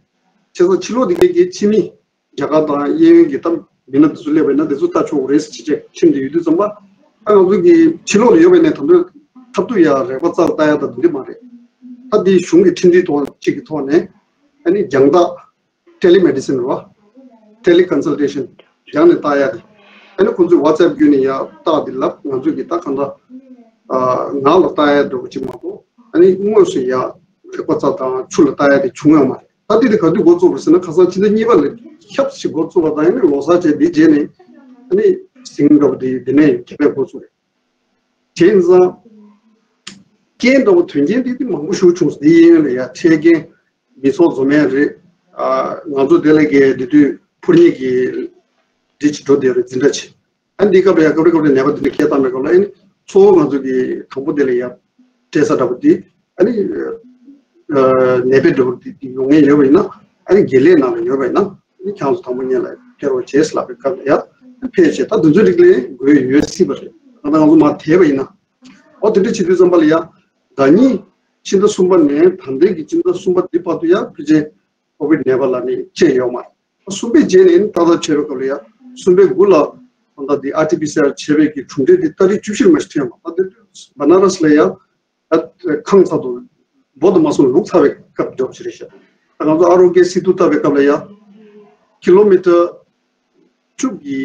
བྱས་ཙང་ཕྱི་ལོགས་དེ་གའི་གི་ཕྱི་མི། རྒྱ་གར་དང་གཡས་གཡོན་གྱི་ད་མི་སྣ་དེ་ཚོ་སླེབས་པ་ཡིན་ན་དེ་ཚོ་ལྟ་ཆོག་གི་རེད་ཟེར་ཅེས་ཁྲིམས་དེ་ཡོད་དུས་ཙམ་པ། ད་ང་ཚོ་གི་ཕྱི་ལོགས་ལ་ཡོད་པ་ཡིན་ན་ད་དུང་ཁ་ཐུག་ཡ་རེག་པ་རྩ་ལ་ལྟ་ཡ་ད་དེ་འདྲ་མ་རེད། ད་འདི་གཞུང་གི་ཁྲིམས་སྒྲིག་ཐོག་གཅིག་གི་ཐོག་ནས་ཨ་ནི་རྒྱང་ཐག་ཊེ་ལི་མེ་ཌི་སིན་རེད་བ། ཊེ་ལི་ཀོན་སལ་ཊེ་ཤན་རྒྱང་ནས་ལྟ་ཡ་རེད། ཨ་ནི་ཁོང་ཚོས་ཝ་ཙེབ་བརྒྱུད་ནས་ཡ་རྟགས་འདི་ལབ་ང་ཚོ་གི་ད་གང་ལྟར་ངག་ལ་ལྟ་ཡ་འདྲ་པོ་ཅིག་མ་གཏོགས་ཨ་ནི་དངོས་སུ་ཡ་རེག་པ་རྩ་དང་ཆུ་ལ་ལྟ་ཡ་དེ་བྱུང་ཡོད་མ་རེད། ད་འདི་དེ་ག་དུས་འགོ་བཙུགས་པ་ཟེར་ན་ཁ་སང་ཕྱི་ཟླ་གཉིས་པ་ལ་ཁྱབ་ཞིག་འགོ་བཙུགས་པ་དང་ཡང་ན་ལོ་གསར་བྱས་འདི་རྗེས་ནས་ཨ་ནི་ཟིང་འདྲ་པོ་དེ་འདི་ནས་ཁྱབ་པའི་འགོ་བཙུགས་རེད། བྱས་ཙང་རྐྱེན་འདྲ་པོ་དོན་རྐྱེན་འདི་འདི་མང་པོ་ཞིག་བྱུང་སོང་། འདི་ཡིན་ལ་ཡ་འཕྲལ་རྐྱེན་མི་ཚོགས་འཛོམས་ཡས་རེད། ང་ཚོ་དེ་ལ་གས་འདི་དུས་འཕུར་མཉེད་ཀྱི་འདི་ཅིག་འགྲོ་བསྡད་རེད་འཛིན་གྲྭ་ཆེ། ཨ་འདི་སྐབས་ལ་ཡང་སྐབས་རེ་སྐབས་རེ་ནད་པ་འདི་འདྲ་སྐད་བཏང་བའི་སྐབས་ལ་ཨ་ནི་གཙོ་བོ་ང་ཚོ་གི་དང་པོ་དེ་ལ་ཡང་སྤྲད་ས་འདྲ་པོ་འདི་ཨ་ནི་ནད་པའི་འདྲ་པོ་འདི་འདི་ཡོང་མཁན་ཡོད་པ་ཡིན་ན་ཨ་ནི་དགེ་ལས་ནང་ལ་ཡོད་པ་ཡིན་ན་ཨ་ནི་ཁྱེད་རང་ཚོ་དང་པོ་ཉིད་ལ་ཕེབས་རོགས་བྱེད་ཟེར་ལབ་པའི་སྐབས་ལ་ཡང་ཕེབས་བྱས་ད་དུས་ཚོད་རིགས་ལས་དགོས་ཡོད་སྲིད་པ་རེད། ད་ང་ཚོ་མར་དེད་པ་ཡིན་ན་ཨོ་དེ་འདྲ་བྱེད་དུས་ཙམ་པ་ལ་ཡང་ཟླ་ཉིན་ཕྱི་ཟླ་གསུམ་པ་ནས་ད་ལྟའི་གི་ཕྱི་ཟླ་གསུམ་པ་འདི་བར་དུ་ཡང་ཕལ་ཆེར་ཀོ་བིད་ནད་པ་ལ་ནི་བཅད་ཡོད་མ་རེད། གསུམ་པའི་རྗེས་ནས་ནི་ཏག་ཏག་བྱས་པའི་སྐབས་ལ་ཡ། གསུམ་པའི་དགུ་ལ་ད་ལྟ་འདི་ཨར་ཊི་པི་སི་ཨར་བྱས་པའི་གི་གྲུབ་འབྲས་འདི་ཏ་རིག་བཅུ་བཞི་ལ་མ་ཞིག་ཐོན་པ། ད་འདི་བ་ན་ར་སི་ལ་ཡ། ད་ཁང་ཚ་དུ་འབོ་དུ་མ་སོང་ལུག་ཚ་བའི་སྐབས་འཇོག་ཅི་རེད་ཤག་ད་ང་ཚོ་ཨ་རོ་ཀེ་སི་ཏུ་ལྟ་བའི་སྐབས་ལ་ཡ། ཀི་ལོ་མི་ཊར་བཅུ་གི་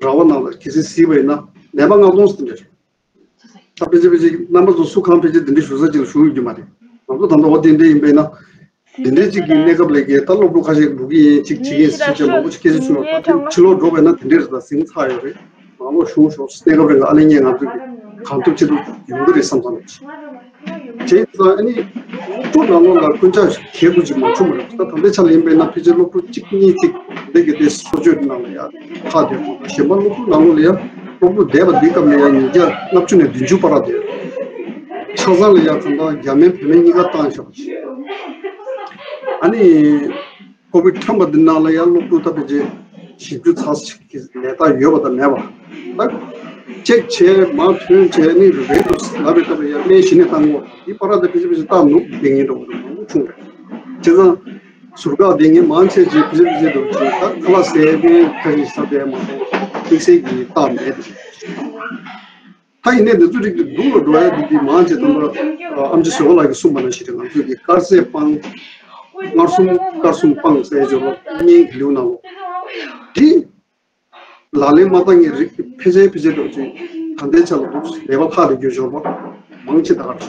ར་བ་ནང་ལ་གལ་སྲིད་གཟིགས་པ་ཡིན་ན་ནད་པ་ལྔ་སྟོང་ཙམ་རེད། ད་ཕལ་ཆེར་ཕལ་ཆེར་རྣམ་པ་ཚོ་སུ་གང་ཕལ་ཆེར་འདི་འདྲའི་ཞུ་ས་ཅིག་ལ་ཞུགས་ཡོད་རྒྱུ་མ་རེད། ང་ཚོ་ད་ལྟ་འོ་དེ་འདྲ་ཡིན་པས་ན། འདི་འདྲའི་ཅིག་གི་གནས་སྐབས་ལས་ཀྱི་ད་སློབ་ཕྲུག་ཁ་ཤས་འགྲོ་གི་ཡིན་ཅིག་བྱེད་ཀྱི་ཡིན་ཟེར་བྱས་མང་པོ་ཞིག་སྐད་ཆ་བྱུང་བ། ད་ཕྱི་ལོགས་འགྲོ་བས་ན་དེ་འདྲས་རེད། ད་ཟིང་ཚ་ཡོད་རེད། མང་ བོ་བྱུང་ཤོག་གནས་སྐབས་རིང་ཨ་ལེ་ངས་ང་ཚོས་གང་ཐུབ་ཅི་ཐུབ་ཡོང་གི་རེད་བསམ་བསམ་ལ། བྱས་ཙང་ཨ་ནི་སློབ་ཕྲུག་ནང་ལོགས་ལ་སྐུ་ཕྱྭ་གལ་དགོས་ཅིག་མ་བྱུང་བ་རེད། ད་ད་ལྟའི་ཆ་ལ་ཡིན་པས་ན་ཕལ་ཆེར་སློབ་ཕྲུག་གཅིག་གཉིས་ཅིག་འདི་གི་དེ་གསོ་བཅོས་ནང་ལ་ཡ་ཁག་དེ་དགོས། གཞན་པ་སློབ་ཕྲུག་ནང་ལོགས་ལ་ཡ་སློབ་ཕྲུག་འདས་པ་འདིའི་སྐབས་ལ་ཡ་ཉིས་བརྒྱ་ལྔ་བཅུ་ནས་བདུན་ཅུ་བར་དེ་ཆ་ཚང་ལ་ཡ་ད་ལྟ་རྒྱ་སྨན་བོད་སྨན་གཉིས་ཀ་བཏང་བཞག་པ་ཞིག་ཨ་ནི། ཀོ་བིད་ཁྲོན་པ་འདི་ནང་ལ་ཡང་སློབ་ཕྲུག་ད་ཕལ་ཆེར་བཞི་བཅུ་ཚ་ཞིག་གི་ནད་རྟགས་ཡོད་པ་དང་མེད་པ། ད་ཅེག་བྱས་མར་ཐོན་བྱས་ནི་རེད་འདུག་ལབ་པའི་སྐབས་ལ་ཡང་སྨན་གཞི་ནས་བཏང་དགོས། འདི་པར་དེ་ཕལ་ཆེར་ཕལ་ཆེར་རྟགས་ནུབ་བསྡད་མཁན་འདྲ་བོ་འདུག་མང་པོ་བྱུང་རེད། བྱས་ཙང་ཟུར་བཀག་དེ་ངས་མང་ཆེ་ཅིག་ཕལ་ཆེར་ཕལ་ཆེར་འདུག་ཅིག་ད་ཁ་ལག་ཟས་པའི་ཁ་ཤས་ཤ་བསྡད་མ་གཏོགས་དམིགས་བསལ་གྱི་རྟགས་མེད་དེ། ད་ཡིན་ནའི་འདི་ཚོ་རིགས་ཀྱི་སྡུག་ལ་འགྲོ་ཡ་འདི་འདི་མང་ཆེ་དམ་པ་ཨམ་ཆི་ཟེར་བ་ལགས་ཀྱིས་གསུངས་པ་ནང་བཞིན་རེད། ང་ཚོས་ཀྱི་དཀར་ཟས་སྤང་། མངར་གསུམ་དཀར་གསུམ་སྤང་ཟེར་ཡ་སྦྱོར་བ་གཉན་གྱི་ལེའུ་ནང་ལོགས་འདི་ལག་ལེན་མ་བསྟར་མཁན་རིགས་ཀྱི་ཕལ་ཆེར་ཕལ་ཆེར་འགྲོ་ཆེ་ད་ལྟའི་ཆ་ལ་འདུག་ལས་པ་ལྷག་ལས་རྒྱུ་སྦྱོར་བ་མང་ཆེ་ད་ག་རེད།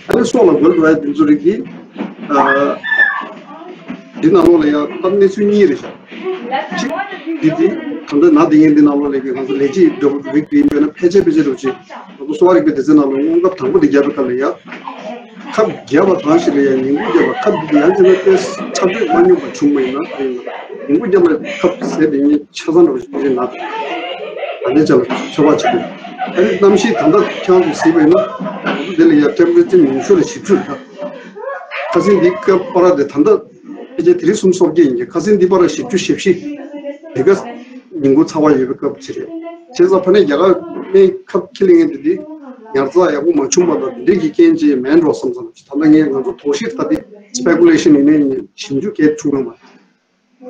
ཨ་ནི་སྲོག་ལ་རྒོལ་འགྲོ་ཡ་འདི་ཚོ་རིགས་ཀྱི་ཨ་འདི་ནང་ལོགས་ལ་ཡང་ད་གནས་ཚུལ་གཉིས་རེད་ཤག་གཅིག་འདི་འདི་ད་ལྟ་ན་འདི་ངན་འདི་ནང་ལོགས་ལ་ཡང་ང་ཚོ་ལས་བྱེད་འདྲ་བོ་རིགས་འདི་ཡིན་པས་ན་ཕལ་ཆེར་ཕལ་ཆེར་འགྲོ་ཆེ་ང་ཚོ་གསོ་བ་རིག་པའི་སྡེ་ཚན་ནང་ལ་སྔོན་ཁབ་དང་པོ་འདི་བརྒྱབ་པའི་སྐབས་ལ་ཡང་ཁབ་བརྒྱབ་པ་གང་ཞིག་ལ་ཡང་ཉིན་གུང་བརྒྱབ་པ་ཁབ་འདི་ཡང་དེ་ན་དེ་ཆ་འདོད་མ་སྙོམས་པ་བྱུང་བ་ཡིན་ན་དེ་ཡིན་ན་ཉིན་གུང་བརྒྱབ་པའི་ཁབ་ཟས་དེ་ངས་ཆ་ཚང་འགྲོ་ཆེ་ཕལ་ཆེར་ན་ད་ལྟའི་ཆ་ལ་ཚོད་དཔག་བྱེད་དགོས། ཨ་ནི་གནམ་གཤིས་ད་ལྟ་ཁྱང་དུ་གཟིགས་པ་ཡིན་ན་ང་ཚོ་འདི་ལ་ཡང་ཊེམ་པེ་རེ་ཅར་ཉུང་ཤོས་ལ་བཞི་བཅུ་རེད་ད། ཁ་སང་འདི་སྐབས་པར་དེ་ད་ལྟ་ཕལ་ཆེར་དེ་རིང་གསུམ་སོ་བརྒྱད་ཡིན་གྱི་ཁ་སང་འདི་པར་བཞི་བཅུ་ཞེ་བཞི། འདི་ག་ཉིན་གུང་ཚ་བ་ཡོད་པའི་སྐབས་ཅིག་རེད། བྱས་ཙང་ཕ་ནས་རྒྱ་གར་སྨན་ཁབ་ཁྱི་ལེན་མཁན་དེ་འདི་ཉར་ཚགས་ཡག་པོ་མ་བྱུང་པ་དང་འདི་འདྲས་ཀྱི་རྐྱེན་ཅིག་མིན་འགྲོ་བསམ་བསམ་ཅིག་ད་ལྟ་ངས་ང་ཚོ་དོགས་གཞི་ད་འདི་སི་པེ་ཀུ་ལེ་ཤན་ཡིན་ནའི་ཞིབ་འཇུག་གས་བྱུང་ཡོད་མ་རེད།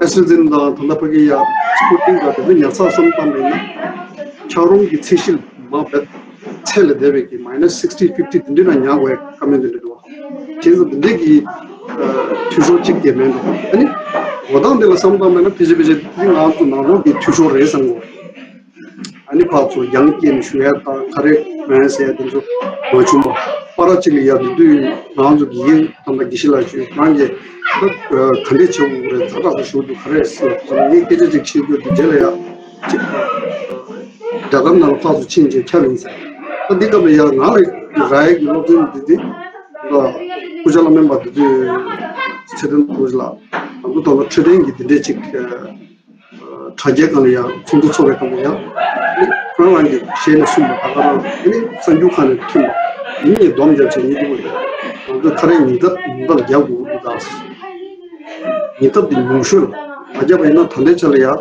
ཨེ་སི་ཊ་ཛེ་ནེ་ཀ་དང་ད་ལྟ་ཕ་གི་ཡ་སི་པུ་ཊི་ནིག་དང་དེ་ཚོ་ཉར་ཚགས་བསམ་བཏང་བ་ཡིན་ན། འཁྱགས་རོམ་གྱི་ཚད་གཞི་མ་བེད་ཚད་ལས་འདས་པའི་གི་མའི་ནས་སིག་སི་ཊི་ཕིབ་ཊི་དེ་འདྲ་ན་ཉར་དགོས་བཀའ་མོལ་དེ་འདྲ་འདུག་བ། དེ་ཚོ་དེ་འདྲ་གི་འཐུས་ཤོར་གཅིག་དེ་མེད་འགྲོ། ཨ་ནི་འགྲོ་སྟངས་དེ་ལ་བསམ་བཏང་བ་ཡིན་ན་ཕལ་ཆེར་ཕལ་ཆེར་དེ་ང་ཚོ་ནང་ལོགས་ཀྱི་འཐུས་ཤོར་རེད་བསམ་གོ། ཨ་ནི་ཕར་ཚུར་ཡང་སྐྱེལ་ནས་ཞུ་ཡ་དང་ག་རེ་མེད་ཟེར་ཡ་དེ་ཚོ་མ་བྱུང་བ། པ་ར་གཅིག་ལ་ཡ་དེ་དུས་ང་ཚོ་དགེ་རྒན་དམ་པ་དགེ་བཤེས་ལགས་ཞུ་རང་གིས་ད་ག་འདྲས་བྱེད་དགོས་རེད་ཛ་དྲག་པོ་ཞུ་འདུག་ག་རེ་ཟེར་ངས་སྐད་ཆ་ཅིག་བཤད་རྒྱུ་དེ་རྗེས་ལ་ཡ་ཅིག་རྒྱ་གར་ནང་ལ་ཕར་ཚུར་ཕྱིན་རྗེས་ཁྱབ་ཡིན་ཟེར། ད་འདི་སྐབས་ལ་ཡ་ང་ལ་རག་ཡས་ཀྱི་སློབ་ཚན་འདི་དེ་སྐུ་ཕྱྭ་བླ་སྨན་པ་དེ་དུས་ཚེ་བརྟན་རྡོ་རྗེ་ལགས་ང་ཚོ་ད་ལོ་འཕྲོད་བསྟེན་གྱི་འདི་འདྲས་ཅིག་དྲ་རྒྱའི་སྒང་ལ་ཡང་ཚོགས་འདུ་ཚོགས་པའི་སྒང་ལ་ཡང་ཁོ་རང་རང་གི་ཞལ་ནས་གསུངས་པ་ད་ག་རང་དེ་ནི་གསར་འགྱུར་ཁང་ནས་ཐོན་པ་ཡིན་ནའི་སྡོམ་རྒྱབ་བྱས་ཉིན་དེ་མོ་ཡིན། ང་ཚོས་ཁ་རས་ཉིན་ལྟར་ཉིན་ལྟར་རྒྱག་དགོས་ཀྱི་འདུག་ད་ཉིན་ལྟར་དེ་ཉུང་ཤོས་ལ་མ་རྒྱབ་པ་ཡིན་ན་ད་ལྟའི་ཆ་ལ་ཡང་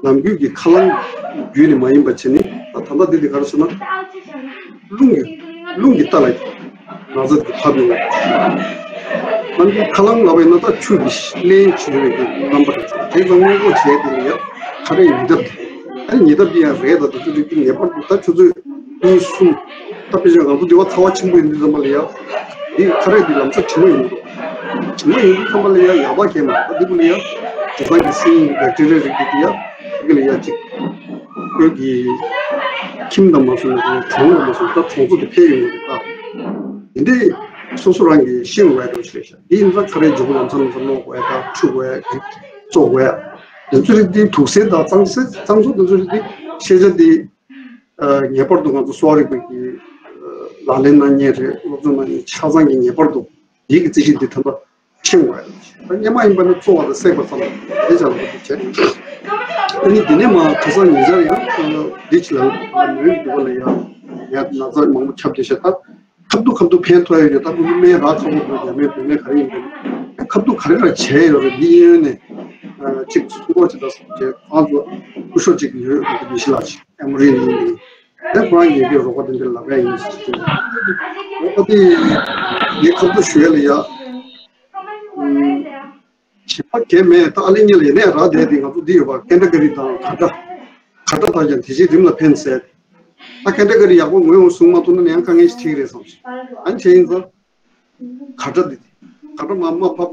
ནམ་རྒྱུན་གྱི་ཁ་རླངས་བརྒྱུད་ནས་མ་ཡིན་པ་བྱས་ནས་ད་ད་ལྟ་འདི་དེ་ག་རེ་ཟེར་ན། རླུང་གི་རླུང་གི་རྟ་ལ་ན་ཚ་དེ་བབས་ཡོང་བ། ཨ་ནི་ཁ་རླངས་ལབ་པ་ཡིན་ན་ད་ཆུ་གི་རླན་བྱེད་པའི་གི་རྣམ་པ་རེད། དེ་ཚོ་སྔོན་འགོག་བྱས་དེ་ལ་ཡ་ཁ་རས་ཉིན་ལྟར་དེ་ཨ་ནི་ཉིན་ལྟར་དེ་ཡང་རེད། ད་དེ་ཚོ་རིགས་དེ་ངེས་པར་དུ་ད་ཆུ་ཚོད་གཉིས་གསུམ་ད་དཔེ་ཆ་ང་ཚོ་འདི་བ་ཚ་བ་ཆེན་པོ་ཡིན་དུས་ཙམ་པ་ལ་ཡ་འདི་ཁ་རས་འདི་ལམ་སང་དྲི་མ་ཡོང་གི་འདུག་དྲི་མ་ཡོང་དུས་ཙམ་པ་ལ་ཡ་ཡག་པ་གས་མ་རེད། ད་འདི་གུ་ལ་ཡ་དེང་སང་གི་སྲིན་བེག་ཊི་རི་ཡ་རིགས་དེ་དེ་ཡ་དེ་གི་ལ་ཡ་ཅིག་བོད་ཀྱི་ཁྱིམ་དང་མ་སོང་ན་གྲོང་ལ་མ་སོང་ད་གྲོང་ཚོ་དེ་འཕེལ་ཡོང་གི་རེད། ད་འདི་འདྲའི་སོ་སོ་རང་གིས་ཤེས་དགོས་ཡ་འདྲ་ཞིག་རེད་ཤག་འདི་ཡིན་ཙང་ཁ་རས་ལྗིད་པོ་ལམ་སང་ལམ་སང་སློག་དགོས་ཡ་དང་འཁྲུད་དགོས་ཡ་རིགས་བཙོ་དགོས་ཡ་འདི་ཚོ་རིགས་འདི་དུག་སེལ་དང་གཙང་སེལ་གཙང་བཟོ་འདི་ཚོ་རིགས་འདི་ཤེས་བྱ་འདི་ངེས་པར་དུ་ང་ཚོ་གསོ་བ་རིག་པའི་གི་ལག་ལེན་གནང་མཁན་རེད། སློབ་སྦྱོང་གནང་མཁན་ཆ་ཚང་གིས་ངེས་པར་དུ་འདི་གི་རྩི་གཞི་འདི་ད་ལྟ་ཕྱིན་དགོས་ཡ། ད་སྔོན་མ་ཡིན་པ་ནི་བཙོ་བ་དང་བསྲེག་པ་ཙམ་དེ་ཅང་ལ་འདུག་བྱས། ཨ་ནི་འདི་ནས་མ་ཁ་སང་ཉེ་ཆར་ཡང་འདི་ཅི་ལ་མོན་འདི་བ་ལ་ཡང་ཡང་ན་ཚ་མང་པོ་ཁྱབ་བསྡད་ཤག་ད་ཁ་ཐུག་ཁ་ཐུག་ཕན་ཐོགས་ཡོད་རེད། ད་ཁོ་ཚོ་སྨན་རག་ཚ་པོ་འདུག་རྒྱ་སྨན་བོད་སྨན་ག་རེ་ཡིན་པ་ནི་ཁ་ཐུག་ག་རེ་ར་བྱས་ཡོད་རེད། འདི་གཡས་གཡོན་ནས་གཅིག་གསུང་རོགས་བྱེད་ད་ཟེར་བྱས་ཁོང་ཚོ་སྐུ་ཞབས་གཅིག་ཡོད་འདུག་ཉི་ཤི་ལགས་ཤིག་ཨེ་མོ་རི་ཡིན་ཡིན། ཨེ་ཁོ་རང་གིས་འདི་རོགས་པ་དེ་འདྲ་ལབ་ཡ་ཡིན་ཟེར་གྱི་འདུག་ཨོ་དེ་ངས་ཁ་ཐུག་ཞུ་ཡ་ལ་ཡ། བྱེད་པ་གལ་མེད། ད་ཨ་ལེ་ཉེ་ལ་ཡེ་ནས་རག་བསྡད་དེ་ང་ཚོ་འདི་ཡོད་པ་ཀེན་ཌ་ག་རི་དང་ག་ཏྲ། ག་ཏྲ་དང་ཀྱང་དེ་བཞིན་རིམས་ལ་ཕན་ཟེར། ད་ཀེན་ཌ་ག་རི་ཡག་པོ་ངོས་ཡོང་བཟུང་མ་ཐུབ་ན་ཡང་དཀའ་ངལ་ཞིག་འཕྲད་ཀྱི་རེད་བསམ་ཞིག་ཨ་ནི་བྱས་ཡིན་ཙང་། ག་ཏྲ་འདི་དེ་ག་ཏྲ་མ་མ་ཕབ།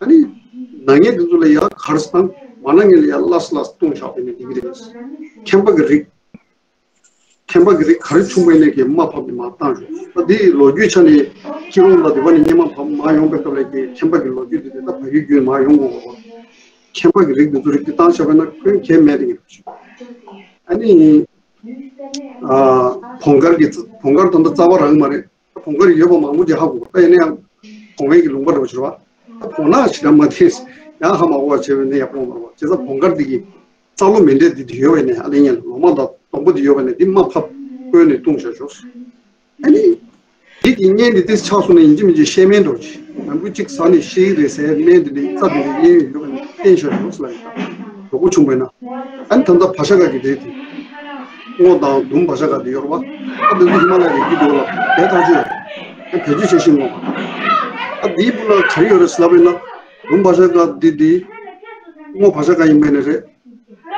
ཨ་ནི་ན་མཁན་དེ་ཚོ་ལ་ཡ་གར་སི་དང་མ་ན་མཁན་ལ་ཡ་ལས་ལས་གཏོང་བཞག་པ་ཡིན་ན་འགྲིག་གི་རེད། མཁན་པ་གི་རིགས། མཁན་པ་གི་རིགས་ག་རེ་བྱུང་བ་ཡིན་ནའི་གི་མ་ཕབ་ནས་མ་བཏང་རོགས། ད་འདི་ལོ་རྒྱུས་ཆ་ནས་སྐྱིད་རོང་ལ་འདི་བ་ནས་སྔོན་མ་ཕབ་མ་ཡོང་པའི་སྐབས་ལ་གི་མཁན་པ་གི་ལོ་རྒྱུས་འདི་དེ་ད་བལ་ཡུལ་བརྒྱུད་མ་ཡོང་གོ་གོ། མཁན་པ་གི་རིགས་འདི་ཚོ་རིགས་འདི་བཏང་བཞག་པ་ན་ཁོའི་གལ་མེད་དེ་ཡིན་རོགས། ཨ་ནི་ཨ་བོང་དཀར་གྱི་བོང་དཀར་ད་ལྟ་རྩ་བ་རག་མ་རེད། བོང་དཀར་ཡོད་པ་མང་པོ་ཅིག་ཧ་གོ། ད་ཡིན་ན་ཡང་བོང་བན་གྱི་ལུང་པ་འདྲ་བོ་ཞིག་རེད་བ། ད་བོང་ནག་ཞེ་དྲག་མ་དེ་ཡང་ཧ་མ་གོ་བ་བྱས་པས་ན་ཡག་པོ་མ་རེད་བ། བྱས་ཙང་བོང་དཀར་འདི་གི་རྩ་ལོ་མེ་འདྲས་འདི་འདི་ཡོད་པས་ནས། ཨ་ལེ་ཉལ་ལོ་མ་དང་སྡོང་པོ་འདི་ཡོད་པས་ནས། འདི་མར་ཕབ་བསྐོལ་ནས་བཏུང་བཞག་ཤོག། ཨ་ནི་འདི་གི་གཉེན་འདི་ཏིས་ཆགས་སོང་ན་ཡིན་གཅིག་མིན་གཅིག་བཤད་སྨན་འགྲོ་གི། ནམ་རྒྱུན་གཅིག་ཟ་ནས་ཤི་གི་རེད་ཟེར་སྨན་འདི་འདི་རྩ་འདི་འདི་གཉེན་ཡོད་པས་ནས་བསྟེན་བཞག་ཤོག་ཟེར་ལབ་ཡོད། གྲོགས་པོ་བྱུང་བས་ན། ཨ་ནི་ད་ལྟ་བ་ཤ་དཀར་གྱི་རེད་དེ། སྔོ་དང་ཟླུམ་བ་ཤ་དཀར་དེ་ཡོད་རེད་བ། ཨ་དེ་ཚོ་ཧི་མ་ལ་ཡའི་རི་རྒྱུད་དེ་ལ་བེད་ཐག་ཆོད་རེད། ཨ་བེད་སྤྱོད་བྱེད་ཤེས་ངོ་། ཨ་དེའི་སྤུ་ལ་ག་རེ་ཡོད་རེད་ཟེར་ལབ་པས་ན། ཟླུམ་བ་ཤ་དཀར་འདི་འདི་སྔོ་བ་ཤ་དཀར་ཡིན་པས་ནི་རེད།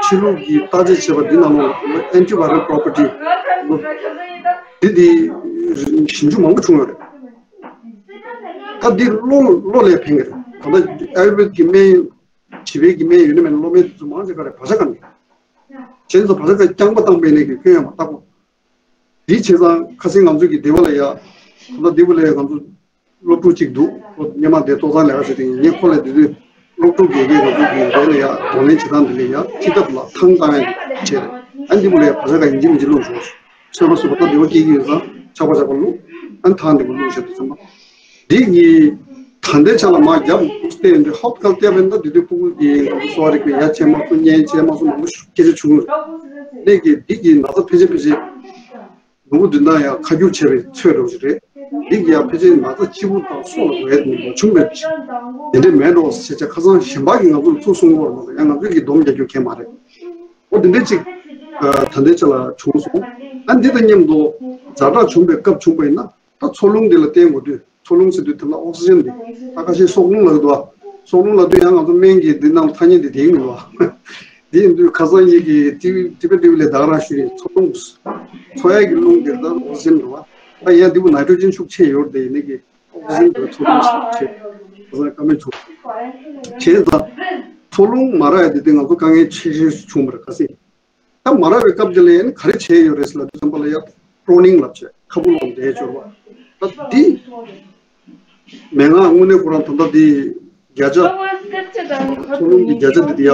ཕྱི་ལུགས་ཀྱི་བརྟག་དཔྱད་བྱས་པ་འདི་ནང་ལོགས་ལ་ཨན་ཊི་བྷའི་རལ་པོ་རོ་པར་ཊི་འདི་འདི་ཞིབ་འཇུག་མང་པོ་བྱུང་ཡོད་རེད། ད་འདི་གློ་གློ་ལ་ཕན་གྱི་རེད། ད་ལྟ་ཨ་ཡུར་བེད་ཀྱི་སྨན་བྱིས་པའི་གི་སྨན་ཡོད་ན་མེད་ན་གློ་སྨན་དེ་ཚོ་མང་ཆེ་ག་རེ་བ་ཤ་དཀར་ནས། བྱས་ཙང་བ་ཤ་དཀར་རྐྱང་པ་བཏང་པའི་ནས་ཀྱི་སྐྱོན་ཡོད་མ་རེད་ད་གོ། འདི་བྱས་ཙང་ཁ་སང་ང་ཚོ་གི་སྡེ་བ་ལ་ཡ། ད་ལྟ་སྡེ་བ་ལ་ཡ་ང་ཚོ་སློབ་ཕྲུག་ཅིག་འདུག་ཁོ་སྔོན་མ་དེ་ཏོག་ཙམ་ལས་ཀ་བྱེད་དེ་ཡིན། ངས་ཁོ་ལ་དེ་དུས་སློབ་ཕྲུག་གི་གི་ང་ཚོ་གི་འདི་ལ་ཡ་གདོང་ལེན་བྱེད་སྟངས་འདི་ལ་ཡ་སྤྱི་ཐབ་ལ་ཐང་བཏང་ཡ་བྱས་རེད། ཨ་འདི་བ་ལ་ཡ་བ་ཤ་དཀར་ཡིན་གཅིག་མིན་གཅིག་བླུགས་ཤོག། ཚོད་མ་ཚོད་པ་ད་འདི་བ་སྐྱེ་གི་ཡོད་ཙང་ཆག་པ་ཆག་པ་བླུགས། ཨ་ཐང་འདི་བ་བླུགས་བྱས་དུས་ཙམ་པ། འདི་གི་ད་ལྟའི་ཆ་ལ་མ་རྒྱབ་བལྟས་ཡོང་དུས་ཧོབ་ཁལ་བལྟས་པ་ཡིན་ན་འདི་དུས་ཕྲུ་གུ་གི་ང་ཚོ་གསོ་བ་རིག་པའི་ཡ་བྱས་མ་སོང་། གཉན་བྱས་མ་སོང་། མང་པོ་ཞིག་སྐད་ཆ་བྱུང་ཡོད་རེད། གནས་ཀྱི་འདི་གི་ན་ཚ་ཕལ་ཆེར་ཕལ་ཆེར་ནོར་བུ་འདི་ན་ཡང་ཁ་རྒྱུག་བྱས་པའི་ཚོད་འགྲོ་ཞིག་རེད། འདི་གི་ཡང་ཕལ་ཆེར་ན་ཚ་སྐྱིད་པོ་དང་སྲོག་ལ་འགྲོ་ཡ་དེ་འདྲ་བྱུང་མེད། དེ་འདྲས་མེད་འགྲོ་ཟེར་བྱས། ཁ་སང་གཞན་པ་གི་ང་ཚོ་ལ་ཚུར་གསུང་གི་ཡོད་རེད་མ་གཏོགས། ཡང་ང་ཚོ་གི་སྡོམ་རྒྱག་རྒྱུ་གང་ཡང་མ་རེད། འོ་དེ་འདྲས་ཅིག་ད་ལྟའི་ཆ་ལ་བྱུང་སོང་། ཨ་འདི་དང་མཉམ་དུ་ཛ་དྲག་བྱུང་བའི་སྐབས་བྱུང་པ་ཡིན་ན། ད་འཚོ་རླུང་འདི་ལ་བརྟེན་དགོས་དུས། འཚོ་རླུང་ཟེར་དུས་དེ་ལ་ཨོག་སི་ཇན་འདི་ད་ཁ་ཤས་སྲོག་རླུང་ལབ་ཀྱི་འདུག་བ། སྲོག་རླུང་ལབ་དུས་ཡང་ང་ཚོ་སྨན་གྱི་འདི་ནང་ཐ་སྙད་འདི་བསྡད་ཀྱི་མི་འདུག་བ། འདི་ཡིན་དུས་ཁ་སང་ངེད་ཀྱི་ཊི་ཝི་ཊི་ཝི་ཊི་ཝི་ལས་ད་ག་རང་ཞུས་ཡིན། འཚོ་རླུང་། འཚོ་ཡག་གི་རླུང་འདི་ལ་ཨོག་སི་ཇན་འདུག་བ། ད་ཡང་འདི་བུ་ནའི་ཊྲོ་ཇན་ཤུགས་ཆེ་ཡོད་རེད། དེ་ཡིན་ནི་གི་ཨོག་སི་ཇན་འདི་འཚོ་རླུང་ཟེར་ཆེ། ཁ་སང་བཀའ་མོལ་བྱུང་། བྱས་ཙང་འཚོ་རླུང་མ་རག་ཡ་འདི་དེ་ང་ཚོ་དཀའ་ངལ་ཆེ་ཤོས་བྱུང་བ་རེད་ཁ་སང་། ད་མ་རག་པའི་སྐབས་དེ་ལ་ཡང་ག་རེ་བྱས་ཡོད་རེད་ཟེར་ལབ་དུས་ཙམ་པ་ལ་ཡ་པོ་རོ་ནིང་ལབ་བྱས། ཁ་སྦུབ་ལོག་འདྲེས་སྦྱོར་བ། ད་འདི་མན་ངག་དངོས་གནས་ཁོ་རང་ད་ལྟ་འདི་བརྒྱ་ཆ་འཚོ་རླུང་གི་བརྒྱ་ཆ་འདི་དེ་ཡ་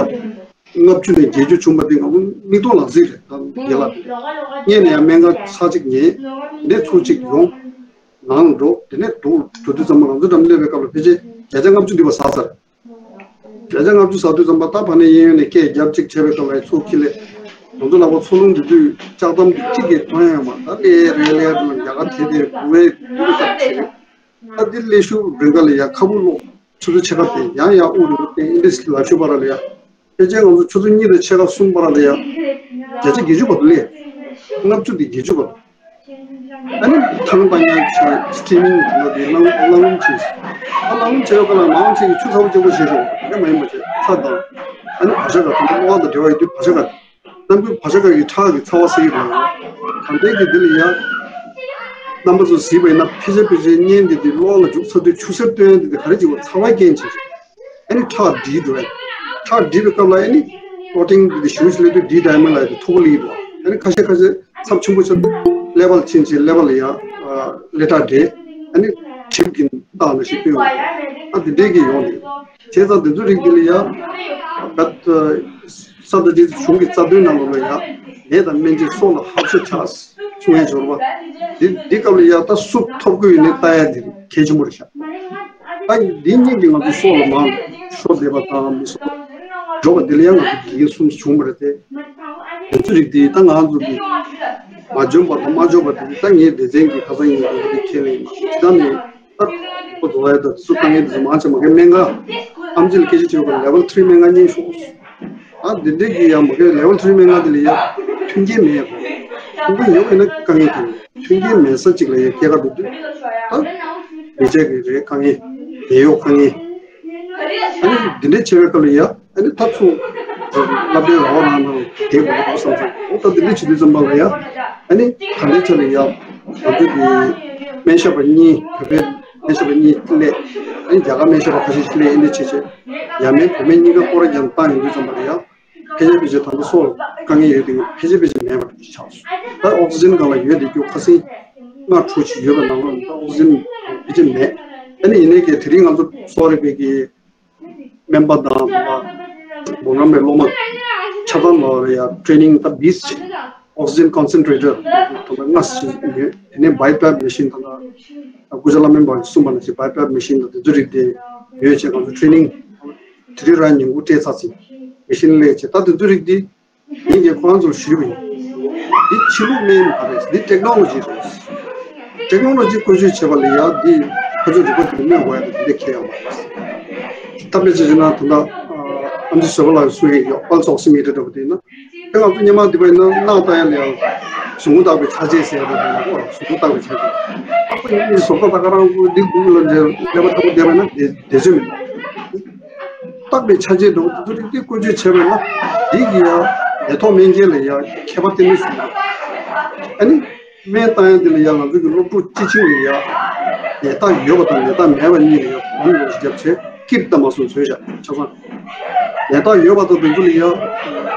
ལྔ་བཅུ་ནས་བརྒྱད་ཅུ་བྱུང་བ་འདི་ང་ཚོ་མིག་མཐོང་ལག་ཟིན་རེད། ད་རྒན་ལགས་དེ་སྔོན་ནས་ཡང་སྨན་ཁང་ཚར་གཅིག་ཉལ། དེ་ནས་ཚུར་གཅིག་ཡོང་། ནང་འགྲོ། དེ་ནས་འགྲོ་འགྲོ་དུས་ཙམ་པ་ང་ཚོ་འགྲམ་སླེབས་པའི་སྐབས་ལ་ཕལ་ཆེར་བརྒྱ་ཆ་ལྔ་བཅུ་འདི་བ་ཟ་ཚར། བརྒྱ་ཆ་ལྔ་བཅུ་ཟ་དུས་ཙམ་པ་ད་ཕ་ནས་གཡས་གཡོན་ནས་སྐད་རྒྱབ་གཅིག་བྱས་པའི་སྐབས་ལ་ཚུར་ཁྱི་ལས། ང་ཚོ་ལ་བ་འཚོ་རླུང་འདི་དུས་ལྕགས་དམ་དུ་གཅིག་གིས་ཐོན་ཡོད་མ། ད་ལས་རེ་ལས་རེ་ལ་རྒྱ་གར་དེ་དེ་དགུ་བའི་དགུ་བའི་སྐབས་བྱས། ད་འདི་ལས་ཤུགས་རིང་ག་ལ་ཡ་ཁ་བུ་ལོག་ཆུ་ཚོད་ཕྱེད་ཀ་དེ་ཡང་ཡང་དབུགས་རིང་པོ་བཏང་། ཨིན་དྲིས་ལ་ཤུ་བ་ར་ལ་ཡ། ཕལ་ཆེར་ང་ཚོ་ཆུ་ཚོད་གཉིས་དང་ཕྱེད་ཀ་གསུམ་བར་ལ་ཡ། བརྒྱ་ཆ་བརྒྱད་ཅུ་བར་དུ་སླེབས། ལྔ་བཅུ་དེ་བརྒྱད་ཅུ་བར་དུ། ཨ་ནི་ཐང་པ་ཉག་ཆ་སི་ཊི་མིང་དེ་ལ་དེ་གླང་གླང་ལུམ་བྱས། ཨ་གླང་ལུམ་བྱས་ཡོད་ག་ལ་མང་ཆེ་གི་ཆུ་ཚ་པོ་གཅིག་པོ་བྱས་ཤོག་དེ་མ་ཡིན་པ་བྱས་ཚ་དང་། ཨ་ནི་བ་ཤ་དཀར་དང་གློ་བ་དང་འབྲེལ་བ་ཡོད་དུས་བ་ཤ་དཀར། གནམ་གྱི་བ་ཤ་དཀར་གྱི་ཁྲག་གི་ཚ་བ་སེལ་གྱི་རེད། ད་ལྟའི་གི་འདི་ལ་ཡ། རྣམ་པ་ཚོ་གཟིགས་པ་ཡིན་ན་ཕལ་ཆེར་ཕལ་ཆེར་གཉན་འདི་འདི་གློ་བ་ལ་རྒྱུག་ཚར་དུས་ཆུ་སེར་བཏོན་འདི་འདི་ག་རེ་བྱེད་པ་ཚ་བའི་རྐྱེན་བྱེད་ཅིང་། ཨ་ནི་ཁྲག་འདྲིས་འགྲོ་བས། ཁྲག་འདྲིས་པའི་སྐབས་ལ་ཨ་ནི་པོ་རོ་ཊིན་འདི་འདི་ཞུ་ཞུ་ལས་དུས་ཌི་ཌའི་མོན་ལ་ཡ་དེ་མཐོ་པོ་སླེབས་ཀྱི་འདུག་ཨ་ནི་ཁ་ཤས་ཁ་ཤས་ཚབས་ཆེན་པོ་ཆགས་འདུག་ཀླད་པ་ལ་ཕྱིན་ཆད་ཀླད་པ་ལ་ཡ་ཀླད་ཁྲག་འདྲེས། ཨ་ནི་གྲིབ་ཀྱི་རྟགས་ལ་ཞིག་སྟོན་འོང་། ཨ་འདི་འདྲས་ཀྱི་ཡོང་ནས། བྱས་ཙང་དེ་ཚོ་རིགས་འདི་ལ་ཡ། ད་ས་ད་ཅིག་གཞུང་གི་རྩ་དོན་ནང་ལོགས་ལ་ཡ། ནད་དང་སྨན་དཔྱད་སྲོག་ལ་ཧབ་ཤོད་ཆགས་གསུང་ཡས་འབྱོར་བ། འདི་འདི་སྐབས་ལ་ཡ་ད་སུ་ཐོབ་གི་ཡོད་ནས་ལྟ་ཡ་འདི་གལ་ཆེན་པོ་རེད་ཤག་ད་འདི་གཉིས་ཀྱིས་ང་ཚོ་སྲོག་ལ་མང་ཤོར་བསྡད་པ་དང་མི་སྲོག་འགྲོ་བ་འདི་ལ་ཡ་ང་ཚོ་དགེ་རྒན་གསུམ་བྱུང་བ་རེད་དེ། དེ་ཚོ་རིགས་འདི་ད་ང་ཚོ་གི་མ་འཇོན་པ་དང་མ་འཇོན་པ་དེ་ད་ངའི་སྡེ་ཚན་གྱི་ཁ་སང་ཡིན་པ་འདི་ཁས་ལེན་ཡིན་པ་ད་ནི། ཨ་ཁོ་ཚོ་བ་ཡ་ད་སུ་དཀའ་ངལ་དེ་ཚོ་མང་ཆེ་མ་གི་སྨན་ཁང་ཨམ་ཆི་ལ་སྐད་ཆ་དྲིས་པ་ལེ་ཝལ་ཐི་རི་སྨན་ཁང་གཉིས་ཤོག་ཨ་འདི་འདྲས་ཀྱི་ཡ་མ་གི་ལེ་ཝལ་ཐི་རི་སྨན་ཁང་དེ་ལ་ཡ་མཐུན་རྐྱེན་མེད་ཡ་གོ་མཐུན་རྐྱེན་ཡོད་ཡིན་ན་དཀའ་ངལ་གྱི་མཐུན་རྐྱེན་མེད་ས་གཅིག་ལ་ཡ་སྐྱེལ་ག་འགྲོ་དུས་ད་མི་ཆ་གི་རེད་དཀའ་ངལ་ཡ་ཡོད་དཀའ་ངལ་ཨ་ནི་འདི་འདྲས་བྱས་པའི་སྐབས་ལ་ཡ། ཨ་ནི་ད་ཚོ་སློབ་གྲྭའི་ར་བ་ནང་ནང་བསྡད་དགོས་ཀྱི་འདུག་བསམ་སོང་། འོ་ད་དེ་འདྲ་བྱེད་དུས་ཙམ་པ་ལ་ཡ། ཨ་ནི་ད་ལྟའི་ཆ་ལ་ཡ། ང་ཚོ་གི་སྨན་ཞབས་པ་གཉིས་བོད་པའི་སྨན་ཞབས་པ་གཉིས་སླེབས། ཨ་ནི་རྒྱ་གར་སྨན་ཞབས་པ་ཁ་ཤས་ཤིག་སླེབས། ཨ་ནི་བྱས་བྱས་ཡ་མའི་བུད་མེད་གཉིས་ཀ་སྐོར་ར་རྒྱབ་བཏང་ཡོང་དུས་ཙམ་པ་ལ་ཡ། ཕལ་ཆེར་ཕལ་ཆེར་ད་ལྟ་སྲོག་ལ་དཀའ་ངལ་ཡོད་དེ་ཕལ་ཆེར་ཕལ་ཆེར་མེད་པ་ཆགས་སོང་། ད་ཨོག་སི་ཇན་སྒང་ལ་ཡོད་དེ་རྒྱུ་ཁ་སེང་ལྔ་དྲུག་ཅིག་ཡོད་པའི་ནང་ལ་ད་ཨོག་སི་ཇན་ཕལ་ཆེར་མེད། ཨ་ནི་ཡིན་ནའི་གི་དེ་རིང་ང་ཚོ་གསོ་བ་རིག་པའི་གི་སྨན་པ་དང་། འབུམ་རམས་པའི་སློབ་མ་ ཆ་ཚང་ལ་ཡ་ཊེ་ནིང་ད་བིས་ཨོག་སི་ཇན་ཀོན་སེན་ཊེ་རེ་ཊར་ད་ལྟ་ལྔ་ཞིག་ཡོད། དེ་ནས་བའི་པེབ་མེ་ཤིན་ད་ལྟ་སྐུ་ཞབས་བླ་སྨན་པ་གསུངས་པ་ནང་བཞིན་བའི་པེབ་མེ་ཤིན་དང་དེ་ཚོ་རིགས་དེ་ཡོད་བྱས་ང་ཚོ་ཊེ་ནིང་དེ་རིང་རང་ཉིན་གུང་སྤྲད་ཚར་ཟིན། མེ་ཤིན་ལས་བྱས་ད་དེ་ཚོ་རིགས་དེ་ངེད་ཀྱིས་ཁོ་རང་ཚོར་ཞུས་པ་ཡིན། འདི་ཕྱི་ལུགས་སྨན་མ་རེད། འདི་ཊེག་ནོ་ལོ་ཇི་རེད། ཊེག་ནོ་ལོ་ཇི་བཀོལ་སྤྱོད་བྱེད་པ་ལ་ཡ་འདི་ཁོ་ཚོས་རིག་པ་འདི་སྨོས་དགོས་ཡ་འདི་འདི་ཁྱད་ཡོད་མ་རེད། ད་དཔེ་ཆ་བཞག་ན་ད་ལྟ་ཨ་ནི་བཟོད་པ་ལགས་གསུང་ཡས་ཡོད། པལ་སི་ཨོག་སི་མི་ཊར་འདྲ་པོ་དེ་ཡིན་ན། དེ་ང་ཚོ་སྔོན་མ་འདི་པ་ཡིན་ན་རྣག་བལྟ་ཡ་ལ་ཡ་གཟུགས་པོ་བལྟ་བའི་ཆ་བྱད་ཟེར་ཡ་འདྲ་པོ་ཡོད་རེད། གཟུགས་པོ་བལྟ་བའི་ཆ་བྱད། ཨ་ཁོ་ཡིན་ནི་བཟོད་པ་ད་ག་རང་ཁོ་འདི་སྒུག་ལ་འདྲ་འདྲ་པོ་ལྟ་བུ་བསྡད་པ་ན་བསྡད་བསྡད་ཚོད་མི་འདུག་བརྟག་པའི་ཆ་བྱད་འདྲ་པོ་དེ་ཚོ་རིགས་དེ་བཀོལ་སྤྱོད་བྱས་པ་ཡིན་ན་འདི་གི་ཡ་ནད་ཐོག་སྨན་རྐྱེན་ལ་ཡ་ཁྱད་པར་གཏན་ནས་བྱུང་མེད། ཨ་ནི་སྨན་བཏང་ཡ་འདི་ལ་ཡ་ང་ཚོ་གི་སློབ་ཕྲུག་སྤྱི་བྱིངས་ལ་ཡ་ནད་རྟགས་ཡོད་པ་དང་ནད་རྟགས་མེད་པ་གཉིས་ལ་ཡ་གོམ་ལོག་བརྒྱབ་བྱས་ཀིཊ་ད་མ་སོང་བཟོས་བཞག་ཆ་ཚང་། ནད་རྟགས་ཡོད་པ་དང་དེ་ཚོ་ལ་ཡ་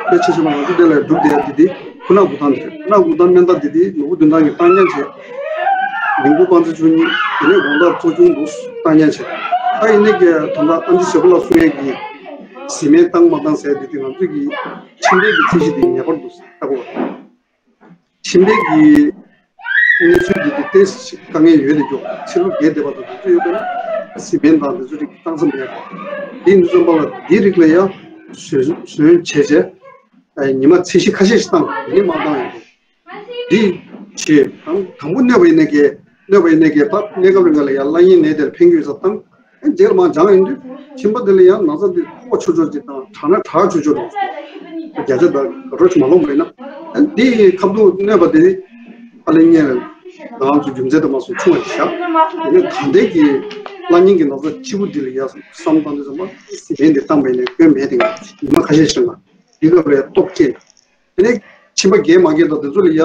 དཔེ་ཆ་བཞག་ན་ང་ཚོ་དེ་ལ་སྒྲུབ་བསྡད་ཡ་འདི་དེ་ཁུ་ནག་འབུ་ཐང་དེ་རེད། ཁུ་ནག་འབུ་ཐང་མནན་རྟགས་འདི་དེ་ནོར་བུ་བདུན་ཐང་གིས་བཏང་མཁན་བྱས། ཉིན་གུང་པང་ཙེ་བཅུ་གཉིས་དེ་ནས་དགོང་དག་ཚོ་ཆུང་དུ་བཏང་མཁན་བྱས། ད་ཡིན་ནའི་གི་ད་ལྟ་ཨ་ནི་ཞོ་པོ་ལ་གསུང་ཡས་ཀྱི་བཟི་སྨན་བཏང་མ་བཏང་ཟེར་དེ་དེ་ང་ཚོ་གི་མཆིན་པའི་གི་ཚད་གཞི་དེ་ངེས་པར་དུ་ལྟ་དགོས། མཆིན་པའི་གི་གནས་ཚུལ་འདི་དེ་ཏོག་ཙམ་དཀའ་ངལ་ཡོད་དེ་མགྱོགས་ཕྱི་ལོགས་བརྒལ་བསྡད་པ་དང་དེ་ཚོ་ཡོད་པས་ན་བཟི་སྨན་དང་དེ་ཚོ་རིགས་བཏང་ས་མེད་པ། དེ་ཡིན་དུས་ཙམ་པ་ལ་དེའི་རིགས་ལ་ཡང་ཟོན་ཟོན་བྱས་བྱས་ཉི་མ་ཚད་གཞི་ཁ་ཤས་ཤིག་བཏང་དེ་ནས་མ་བཏང་ཡོང་དགོས། འདི་བྱས་དང་དང་པོ་གནོད་པ་ཡིན་ནའི་གས་གནོད་པ་ཡིན་ནའི་གས་ད་གནས་སྐབས་རིང་ག་ལ་ཡང་བླ་གཉན་ནད་དེར་ཕན་གྱི་ཡོད་ས་བཏང་། རྗེས་ལ་མར་སྦྱང་ཡོང་དུས་མཆིན་པ་དེ་ལ་ཡང་ན་ཚ་དེ་ཕོག་ཆོག་ཆོག་ཅིག་དང་དྲག་ན་དྲག་ཆོག་ཆོག་རེད། བརྒྱ་ཆ་དང་རོ་ཆུ་མ་ལོངས་པ་ཡིན་ན་འདི་ཁ་བསྡུར་གནོད་པ་དེ་ཨ་ལེ་གཉན་ལ་ང་ཚོ་རྒྱུ་མཚན་དུ་མ་སོང་ཆུང་བ་ཞིག་བཞག་དེ་ནས་ད་ལྟའི་གི་བླ་གཉན་གྱི་ན་ཚ་ལྕི་པོ་འདི་ལ་ཡང་བསམ་བཏང་དུས་ཙམ་པ་སི་མེན་དེ་བཏང་བ་ཡིན་ན་སྐྱོན་མེད་དེ་ང་ཉི་མ་ཁ་ཤས་ཤིག་ལ་འདི་ག་བའི་སྟོབས་སྐྱེད། དེ་ནས་མཆིན་པ་རྒྱས་མ་རྒྱས་དང་དེ་ཚོ་ལ་ཡ་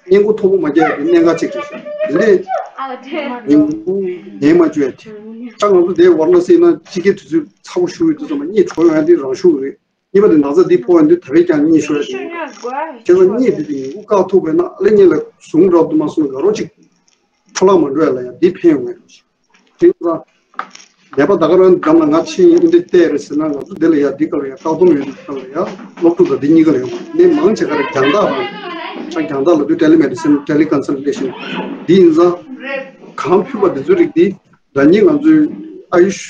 སྔས་མགོ་མཐོ་པོ་མ་རྒྱས་པའི་གནད་འགག་ཅིག་རེད་ཤག་དེ་ནས་ཉིན་གུང་ཉལ་མ་བཅུག་ཡ་དེ། ད་ང་ཚོ་དེ་ཝར་ན་སི་ན་དཔྱིད་ཀའི་དུས་ཚོད་ཚ་པོ་ཞུ་ཡོད་དུས་ཙམ་པ་གཉིད་བྲོ་ཡོང་ཡ་དེ་རང་ཤུགས་རེད། གཉིས་པ་དེ་ན་ཚ་འདི་ཕོག་ཡོང་དུས་ད་བས་ཀྱང་གཉིད་ཤོར་ཡ་དེ་ཡོད་རེད། ཁྱེད་ཚོ་གཉིད་དེ་དེ་ཉིན་གུང་བཀག་ཐུབ་པས་ན་ཨ་ལེ་གཉིད་ལ་ཟུངས་རག་ཏུ་མ་སོང་ན་དགའ་རོགས་ཅིག་འཕྲོ་བརླག་མ་འགྲོ་ཡ་ལ་ཡ་འདི་ཕན་ཡོང་ངེས་རེད། དེ་ཡིན་ཙང་། ནད་པ་ད་ག་རང་འགྲམ་ལ་ང་ཕྱིན་ཨིན་འདྲ་བལྟས་རེད་ཟེར་ན་ང་ཚོ་འདི་ལ་ཡ་འདི་སྐབས་ལ་ཡ་བཀག་སྡོམ་ཡོད་འདུག་སྐབས་ལ་ཡ་སློབ་ཕྲུག་དང་འདི་གཉིས་ཀ་ལ་ཡོང་ནད་མང་ཆེ་ག་རེ་རྒྱང་ཐག་རེད། ཆ་རྒྱང་ཐག་ལ་དུས་ཊེ་ལི་མེ་ཌི་སིན་ཊེ་ལི་ཀོན་སལ་ཊེ་ཤན་འདི་ཡིན་ཙང་གང་ཕུད་པ་འདི་ཚོ་རིགས་འདི་ཟླ་ཉིན་ང་ཚོའི་ཨ་ཡུཤ་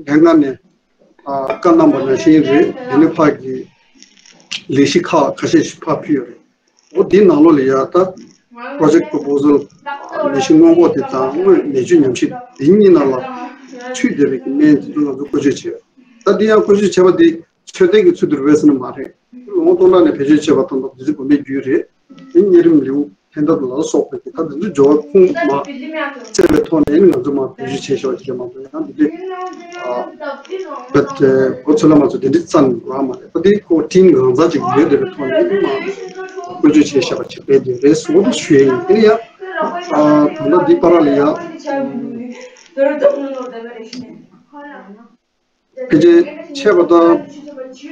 ལྷན་ཁང་ནས་བཀའ་གནང་པ་ནང་བཞིན་རེད། འདི་ནས་ཕར་གྱི་ལས་གཞི་ཁག་ཁ་ཤས་ཤིག་ཕར་ཕུད་ཡོད་རེད། འོ་འདི་ནང་ལོགས་ལ་ཡ་ད་project proposal་ནད་གཞི་སྔོན་འགོག་དེ་དང་དངོས་ནད་བཅོས་ཉམས་ཞིབ་འདི་གཉིས་ནང་ལ་ཚུད་བསྡད་པའི་གི་སྨན་དེ་ཚོ་ང་ཚོ་བཀོལ་སྤྱོད་བྱས། ད་འདི་ཡང་བཀོལ་སྤྱོད་བྱས་པ་འདི་ཚོད་ལྟའི་གི་ཚུལ་དུ་རེད་ཟེར་ན་མ་རེད། ལོ་ངོ་སྟོང་ཕྲག་ནས་བེད་སྤྱོད་བྱས་པ་དང་དེ་ཚོ་དགོན་པའི་རྒྱུད་རེད། དེ་གཉན་རིམས་ལེའུ་ཕན་ཐབས་ལ་སོགས་པའི་གི་ད་དེ་ཚོ་སྦྱོར་བ་ཁུངས་མ་བཙལ་བའི་ཐོག་ནས་ནི་ང་ཚོ་མ་བེད་སྤྱོད་བྱས་ཤོག་ཅེས་མ་གཏོགས་ཡང་འདི་དུས་བོད་ཚོ་ལ་མ་ཚོ་དེ་འདྲའི་རྩ་ནས་འགྲོ་བ་མ་རེད། ད་དེ་ཁོ་ཊིམ་གང་ཚ་ཅིག་ཡོད་བསྡད་པའི་ཐོག་ནས་མ་བཀོལ་སྤྱོད་བྱས་བཞག་པ་ཅིག་རེད་དེ་རེད་ཟེར་བ་ཞུ་ཡ་ཡིན། དེ་ནི་ཡང་ད་ལྟ་འདི་བར་ལ་ཡང་། ཕལ་ཆེར་ཆད་པ་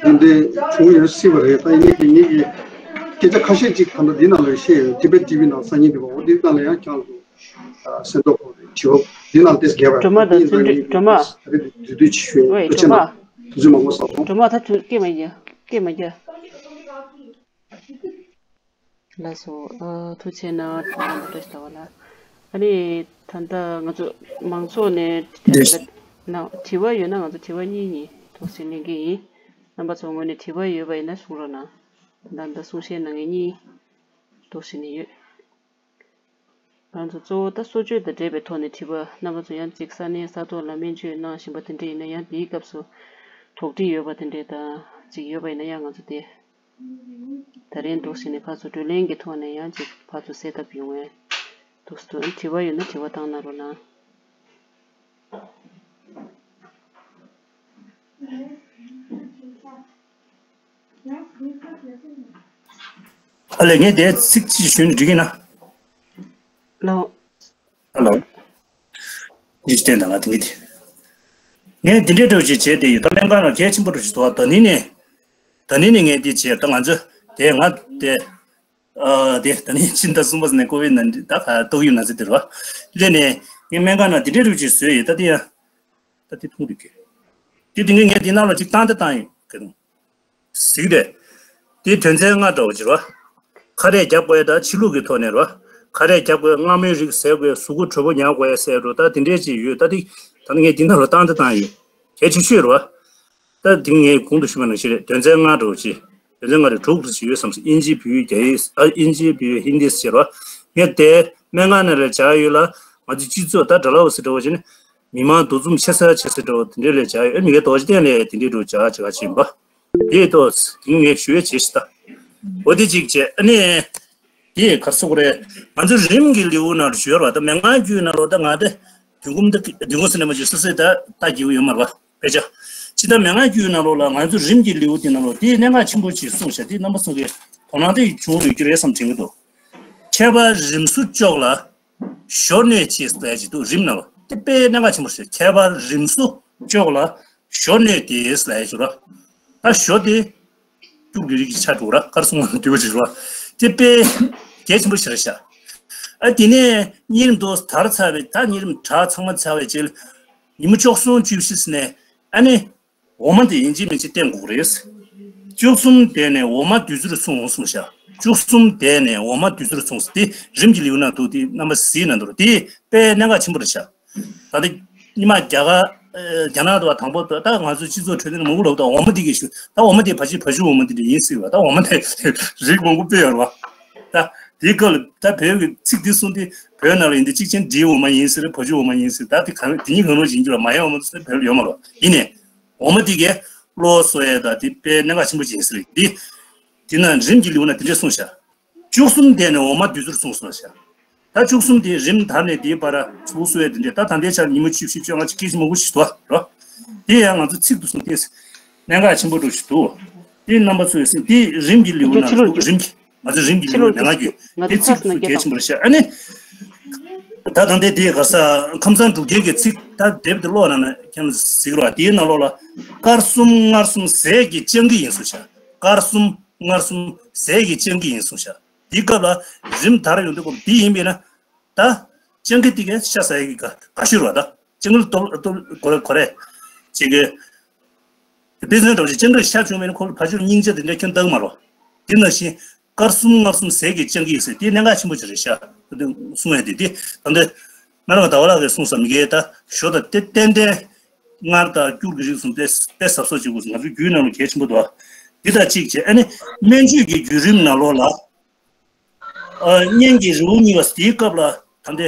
དང་དེ་འདྲའི་བྱུང་ཡོད་སྲིད་པ་རེད། ད་ཡིན་ནའི་དེ་ངེད་ཀྱི་སྐད་ཆ་ཁ་ཤས་ཅིག་ད་ལྟ་འདི་ནང་ལ་བཤད་ཡོད། ཊི་བེཊ་ཊི་ཝི་ནང་སང་ཉིན་འདི་བ་འོ་འདི་ནང་ལ་ཡང་ཁྱང་དུ་སེམས་ཐོག་གོ་རེད་བྱེད་འོ་འདི་ནང་ཏེས་རྒྱབ་པ་སྒྲོལ་མ་དང་བརྩོན་འགྲུས་སྒྲོལ་མ། ད་རེད་དུས་དུས་ཆི་ཤོད་ཡིན་ཝེ་དུས་ཆེ་ན་སྒྲོལ་མ། དུས་ཚོད་མང་པོ་ཟ་སོང་། སྒྲོལ་མ་ད་དུས་སྐད་མ་རྒྱག་སྐད་མ་རྒྱག་ལགས་སོ། ཨ་ཐུགས་རྗེ་གནང་། དྲི་བ་མ་འདྲ་ཞིག་ལ་བ་ལ། ཨ་ནི་ད་ལྟ་ང་ཚོ་མང་ཚོགས་ནས་དྲི་བ་ཡོད་ན་ང་ཚོ་དྲི་བ་གཉིས་གཉིས་ཏོག་ཙམ་ལེན་གི་ཡིན། རྣམ་པ་ཚོ་ངོས་ནས་དྲི་བ་ཡོད་པ་ཡིན་ན་གསུང་རོགས་གནང་། ད་ལྟ་གསུང་བཤད་གནང་མཁན་གཉིས་ཏོག་ཙམ་ནས་ཡོད། ང་ཚོ་གཙོ་བོ་ད་གསོ་བཅོས་དང་འབྲེལ་བའི་ཐོག་ནས་དྲི་བ། རྣམ་པ་ཚོ་ཡང་ཅིག་ས་གནས་ས་ཐོག་ལ་སྨན་བཅོས་གནང་བཞིན་པ་དེ་འདྲ་ཡིན་ན་ཡང་དེའི་སྐབས་སུ་དོགས་འདྲི་ཡོད་པ་དེ་འདྲ་དང་ཅིག་ཡོད་པ་ཡིན་ན་ཡང་ང་ཚོ་དེ། ད་རིང་འདུག་ཟེར་ནས་ཕར་ཚུར་བགྲོ་གླེང་གི་ཐོག་ནས་ཡང་ཅིག་ཕར་ཚུར་སེལ་ཐབས་ཡོང་བའི་འདུག་སེ་འདུག་དྲི་བ་ཡོད་ན་དྲི་བ་བཏང་གནང་རོགས་གནང་། ཨ་ལས་ངས་དེ་ཚིག་གཅིག་ཞུས་ན་འགྲིག་གི་ན། ལོ། ཨ་ལོ། འདི་བསྟན་དང་ང་དེ་ངས་དེ། ངས་འདི་འདྲའི་འདྲ་བོ་ཅིག་བྱས་ཏེ་ཡོད། ད་སྨན་ཁང་ལ་གལ་ཆེན་པོ་འདྲ་བོ་ཞིག་འདུག་ད་ནི་ནས། ད་ནི་ནས་ངས་འདི་བྱས་ད་ང་ཚོ་དེ་ང་དེ། ཨ་དེ་ད་ནི་ཕྱི་ཟླ་གསུམ་པ་ནས་ཀོ་ཝིད་ནང་ད་ཁ་ཏོག་དབྱིབས་ན་ཚ་དེ་རེད་བ། སླེབས་ནས་ངས་སྨན་ཁང་ནང་འདི་འདྲའི་འདྲ་བོ་ཅིག་བཟོས་ཡོད། ད་དེ་ཡང་། ད་དེ་མཐོང་འདུག་གི། དེ་དེ་ངས་ངས་འདི་ནང་ལ་ཅིག་བཏང་དེ་བཏང་ཡིན་གི་རུང་། གཟིགས་དེ། དེ་དོན་ཚན་ལྔ་འདྲ་བོ་ཅིག་རེད་བ། ཁ་རས་རྒྱག་དགོས་ཡ་ད་ཕྱི་ལུགས་ཀྱི་ཐོག་ནས་རེད་བ། ཁ་རས་རྒྱག་དགོས་ཡ། མངར་མོའི་རིགས་ཟས་དགོས་ཡ། གཟུགས་པོ་དྲོ་པོ་ཉར་དགོས་ཡ་ཟེར་འགྲོ། ད་དེ་འདྲས་ཅིག་ཡོད། ད་དེ་ད་ངས་འདི་ནང་ལ་བཏང་དེ་བཏང་ཡིན། གལ་ཆེ་ཤོས་རེད་བ། ད་དེ་ངས་གོང་དུ་ཞུས་པ་ནང་བཞིན་རེད། དོན་ཚན་ལྔ་འདྲ་བོ་ཅིག་དོན་ཚན་ལྔ་རེད། དྲུག་རེ་ཞིག་ཡོད་བསམ་སོང་། དབྱིན་ཇི་བོད་ཡིག་རྒྱ་ཡིག་ཨ། དབྱིན་ཇི་བོད་ཡིག་ཧིན་དི་ཟེར་བ། ངས་དེ་སྨན་ཁང་ནས་ལ་སྦྱར་ཡོད་ལ། ང་ཚོའི་སྤྱི་ཚོགས་ད་འདྲ་ལ་འོ་ཟེར་འདྲ་བོ་བྱས་ནས། མི་མང་འདུ་འཛོམས་ཆེ་ས་ཆེ་ས་འདྲ་བོ་དེ་འདྲས་ལ་སྦྱར་ཡོད། ཨ། མི་ངས་རྡོ་རྗེ་གདན་ལ་དེ་འདྲས་འདྲ་བོ་སྦྱར་བྱེད་ག་ཕྱིན་པ། དེ་ཏོ་དེ་ངས་ཞུ་ཡ་བྱེད་ཤི་ད། འོ་དེ་གཅིག་བྱས། ཨ་ནི། དེ་ག་རེ་ཟེར་དགོས་རེད། ང་ཚོ་རིམས་ཀྱི་ལེའུ་ནང་ལ་ཞུ་ཡ་རེད་བ། ད་སྨན་ཁང་བརྒྱུད་ནང་ལོགས་ད་ང་དེ་དུས་འཁོར་ད་དུས་འཁོར་ཟེར་ནས་མ་བརྗོད་སོ་སོས་ད་ལྟ་རྒྱུ་ཡོད་མ་རེད་བ། དཔེ་ཆ། ཅི་ལྟར་སྨན་ཁང་བརྒྱུད་ནང་ལོགས་ལ་ང་ཚོ་རིམས་ཀྱི་ལེའུ་དེ་ནང་ལོགས་དེ་གནད་འགག་ཆེན་པོ་ཅིག་གསུངས་ཤག་དེ་རྣམ་པ་ཚོ་གིས་དོ་སྣང་དེ་བྱུང་ཡོད་རྒྱུ་རེད་བསམ་དྲན་གྱི་འདུག་ཁྱད་པར་རིམས་སུ་གཅོག་ལ་ཞོ་གནོད་ཅེས་ལབ་ཡ་ཅིག་འདུག་རིམས་ནང་ལ། དེ་དཔེ་གནད་འགག་ཆེན་པོ་རེད། ཁྱད་པར་རིམས་སུ་གཅོག་ལ་ཞོ་གནོད་དེ་ལབ་ཡ་ཅིག་རེད། ད་ཞོ་དེ་སྐྱུར་གྱི་རིགས་ཀྱི་ཆ་འགྲོ་ར། དཀར་གསུམ་དངོས་འདུས་པ་ཅིག་རེད། དེ་དཔེ་གལ་ཆེན་པོ་ཞིག་རེད་ཤག་ཨ། དེ་ནས་གཉིས་རིམས་དུ་དར་ཚར་བའི། ད་གཉིས་རིམས་དར་ཚང་མ་ཚར་བའི་རྗེས་ལ་ཉིན་མོ་བཅུ་གསུམ་བཅུ་བཞི་ནས་ཨ་ནི། འོ་མ་དེ་ཡིན་གཅིག་མིན་གཅིག་བསྟེན་དགོས་རེད། བཅུ་གསུམ་དེ་ནས་འོ་མ་བདུད་རྩིར་སོང་གསུངས་ཤག་བཅུ་གསུམ་དེ་ནས་འོ་མ་བདུད་རྩིར་སོང་ཟེར། དེ་རིམས་ཀྱི་ལེའུ་ནང་འདུག་དེ་རྣམ་པ་གཟིགས་ན་འདུག་དེ་དཔེ་གནད་འགག་ཆེན་པོ་རེད་ཤག་ད་ལྟ་ཉི་མ་རྒྱ་གར། ཨ། རྒྱ་ནག་ཏུ་བ་དང་པོ་ད་ང་ཚོ་སྤྱི་ཚོགས་འཕྲོད་བསྟེན་མང་པོ་ལབ། ད་འོ་མ་དེ་གི་ཞུ། ད་འོ་མ་དེ་ཕ་ཤི་ཕ་ཤུ་འོ་མ་དེ་འདྲ་ཡིན་སྲིད་པ། ད་འོ་མ་དེ་རིགས་མང་པོ་དཔེ་ཡོད་རེད་བ། ད་དེའི་སྐབས་ལ་ད་བོད་ཀྱི་ཚིག་འདི་གསུངས་ཏེ། བོད་ནང་ལ་ཡིན་དེ་གཅིག་ཅན་འབྲིའི་འོ་མ་ཡིན་ཟེར། ཕ་ཤུ་འོ་མ་ཡིན་ཟེར། ད་དེ་གང་དེ་གཉིས་གང་རུང་ཡིན་རྒྱུ་ལ་མ་ཡོང་འོ་མ་ཟེར་བོད་ལ་ཡོད་མ་རེད། ཡིན་ནའི་འོ་མ་དེ་གས་གློ་གསོ་ཡས་ད་དེ་དཔེ་གནད་འགག་ཆེན་པོ་ཅིག་ཡིན་ཟེར་གི། དེ་དེ་ན་རིམས་ཀྱི་ལེའུ་ན་དེ་འདྲས་གསུངས་ཤག་བཅུ་གསུམ་དེ་ནས་འོ་མ་བདུད་རྩིར་སོང་གསུངས་ཤག་ད་བཅུ་གསུམ་དེ་རིམས་དར་ནས་དེའི་བར་གཟུགས་གསོ་ཡས་དེ་འདྲས། ད་ད་ལྟའི་ཆར་ཉིན་མོ་བཅུ་བཞི་བཅོ་ལྔ་ཅིག་སྐད་ཆ་མང་པོ་ཞིག་འདུག་རོ། དེ་ཡང་ང་ཚོ་ཚིག་ཏུ་སོང་སྟེ་གནད་འགག་ཆེན་པོ་འདྲ་ཞིག་འདུག་དེ་རྣམ་པ་ཚོས་ཟིན། དེ་རིམས་ཀྱི་ལེའུ་ན་འདུག་རིམས་ཀྱི། ང་ཚོ་རིམས་ཀྱི་ལེའུ་ནང་ང་རྒྱུད་དེ་ཚིག་ཏུ་གལ་ཆེན་པོ་རེད་ཤག་ཨ་ནི། ད་ད་ལྟའི་དེའི་ག་ས་ཁམས་སངས་འབྲུག་རྒྱལ་གྱི་ཚིག་ད་དེབ་དེ་ཀློག་ན་ན་ཁྱེད་གཟིགས་རོགས། དེའི་ནང་ལོགས་ལ་དཀར་གསུམ་མངར་གསུམ་ཟས་ཀྱིས་སྤྱང་ཀི་ཡིན་གསུངས་ཤག་དཀར་གསུམ་མངར་གསུམ་ཟས་ཀྱིས་སྤྱང་ཀི་ཡིན་གསུངས་ཤག་དེའི་སྐབས་ལ་རིམས་དར་ཡོང་དུས་སྐབས་འདི་ཡིན་པས་ན། ད་སྤྱང་ཀི་དེ་གས་ཤ་ཟ་ཡི་གི་ག་ག་ཤོད་རོ། ད་སྤྱང་ཀི་ལ་སྟོབས་སྟོབས་གོ་རེ་གོ་རེ་ཅིག་གི། དཔེ་མཚོན་འདྲ་བོ་ཞིག་སྤྱང་ཀི་ཤ་བྱུང་བས་ན་ཁོ་ལ་ཕ་ཆུར་སྙིང་རྗེ་དེ་འདྲ་ཁྱོན་བཏང་མ་རོ། དེ་ནང་བཞིན་དཀར་གསུམ་མངར་གསུམ་ཟས་ཀྱིས་སྤྱང་ཀི་ཟེར་དེ་གནད་འགག་ཆེན་པོ་ཅིག་རེད་ཤག་དེ་གསུང་ཡ་དེ་དེ་ད་འདི་སྨན་རམས་པ་ཟླ་བ་ལགས་ཀྱིས་གསུངས་སམ་མི་གས། ད་ཞོ་ད་དེ་ཏན་ཏན་མངར་དང་སྐྱུར་གྱི་རིགས་སུ་དཔེ་དཔེ་ཟབ་སོ་ཅིག་དགོས་སུ་ང་ཚོའི་རྒྱུད་ནང་ལ་གལ་ཆེན་པོ་འདུག་དེ་དང་གཅིག་བྱས་ཨ་ནི་སྨན་བཅོས་ཀྱི་བརྒྱུད་རིམ་ནང་ལོགས་ལ། ཨ། གཉན་གྱི་རི་བོ་གཉིས་པ་དེའི་སྐབས་ལ་ད་ལྟའི་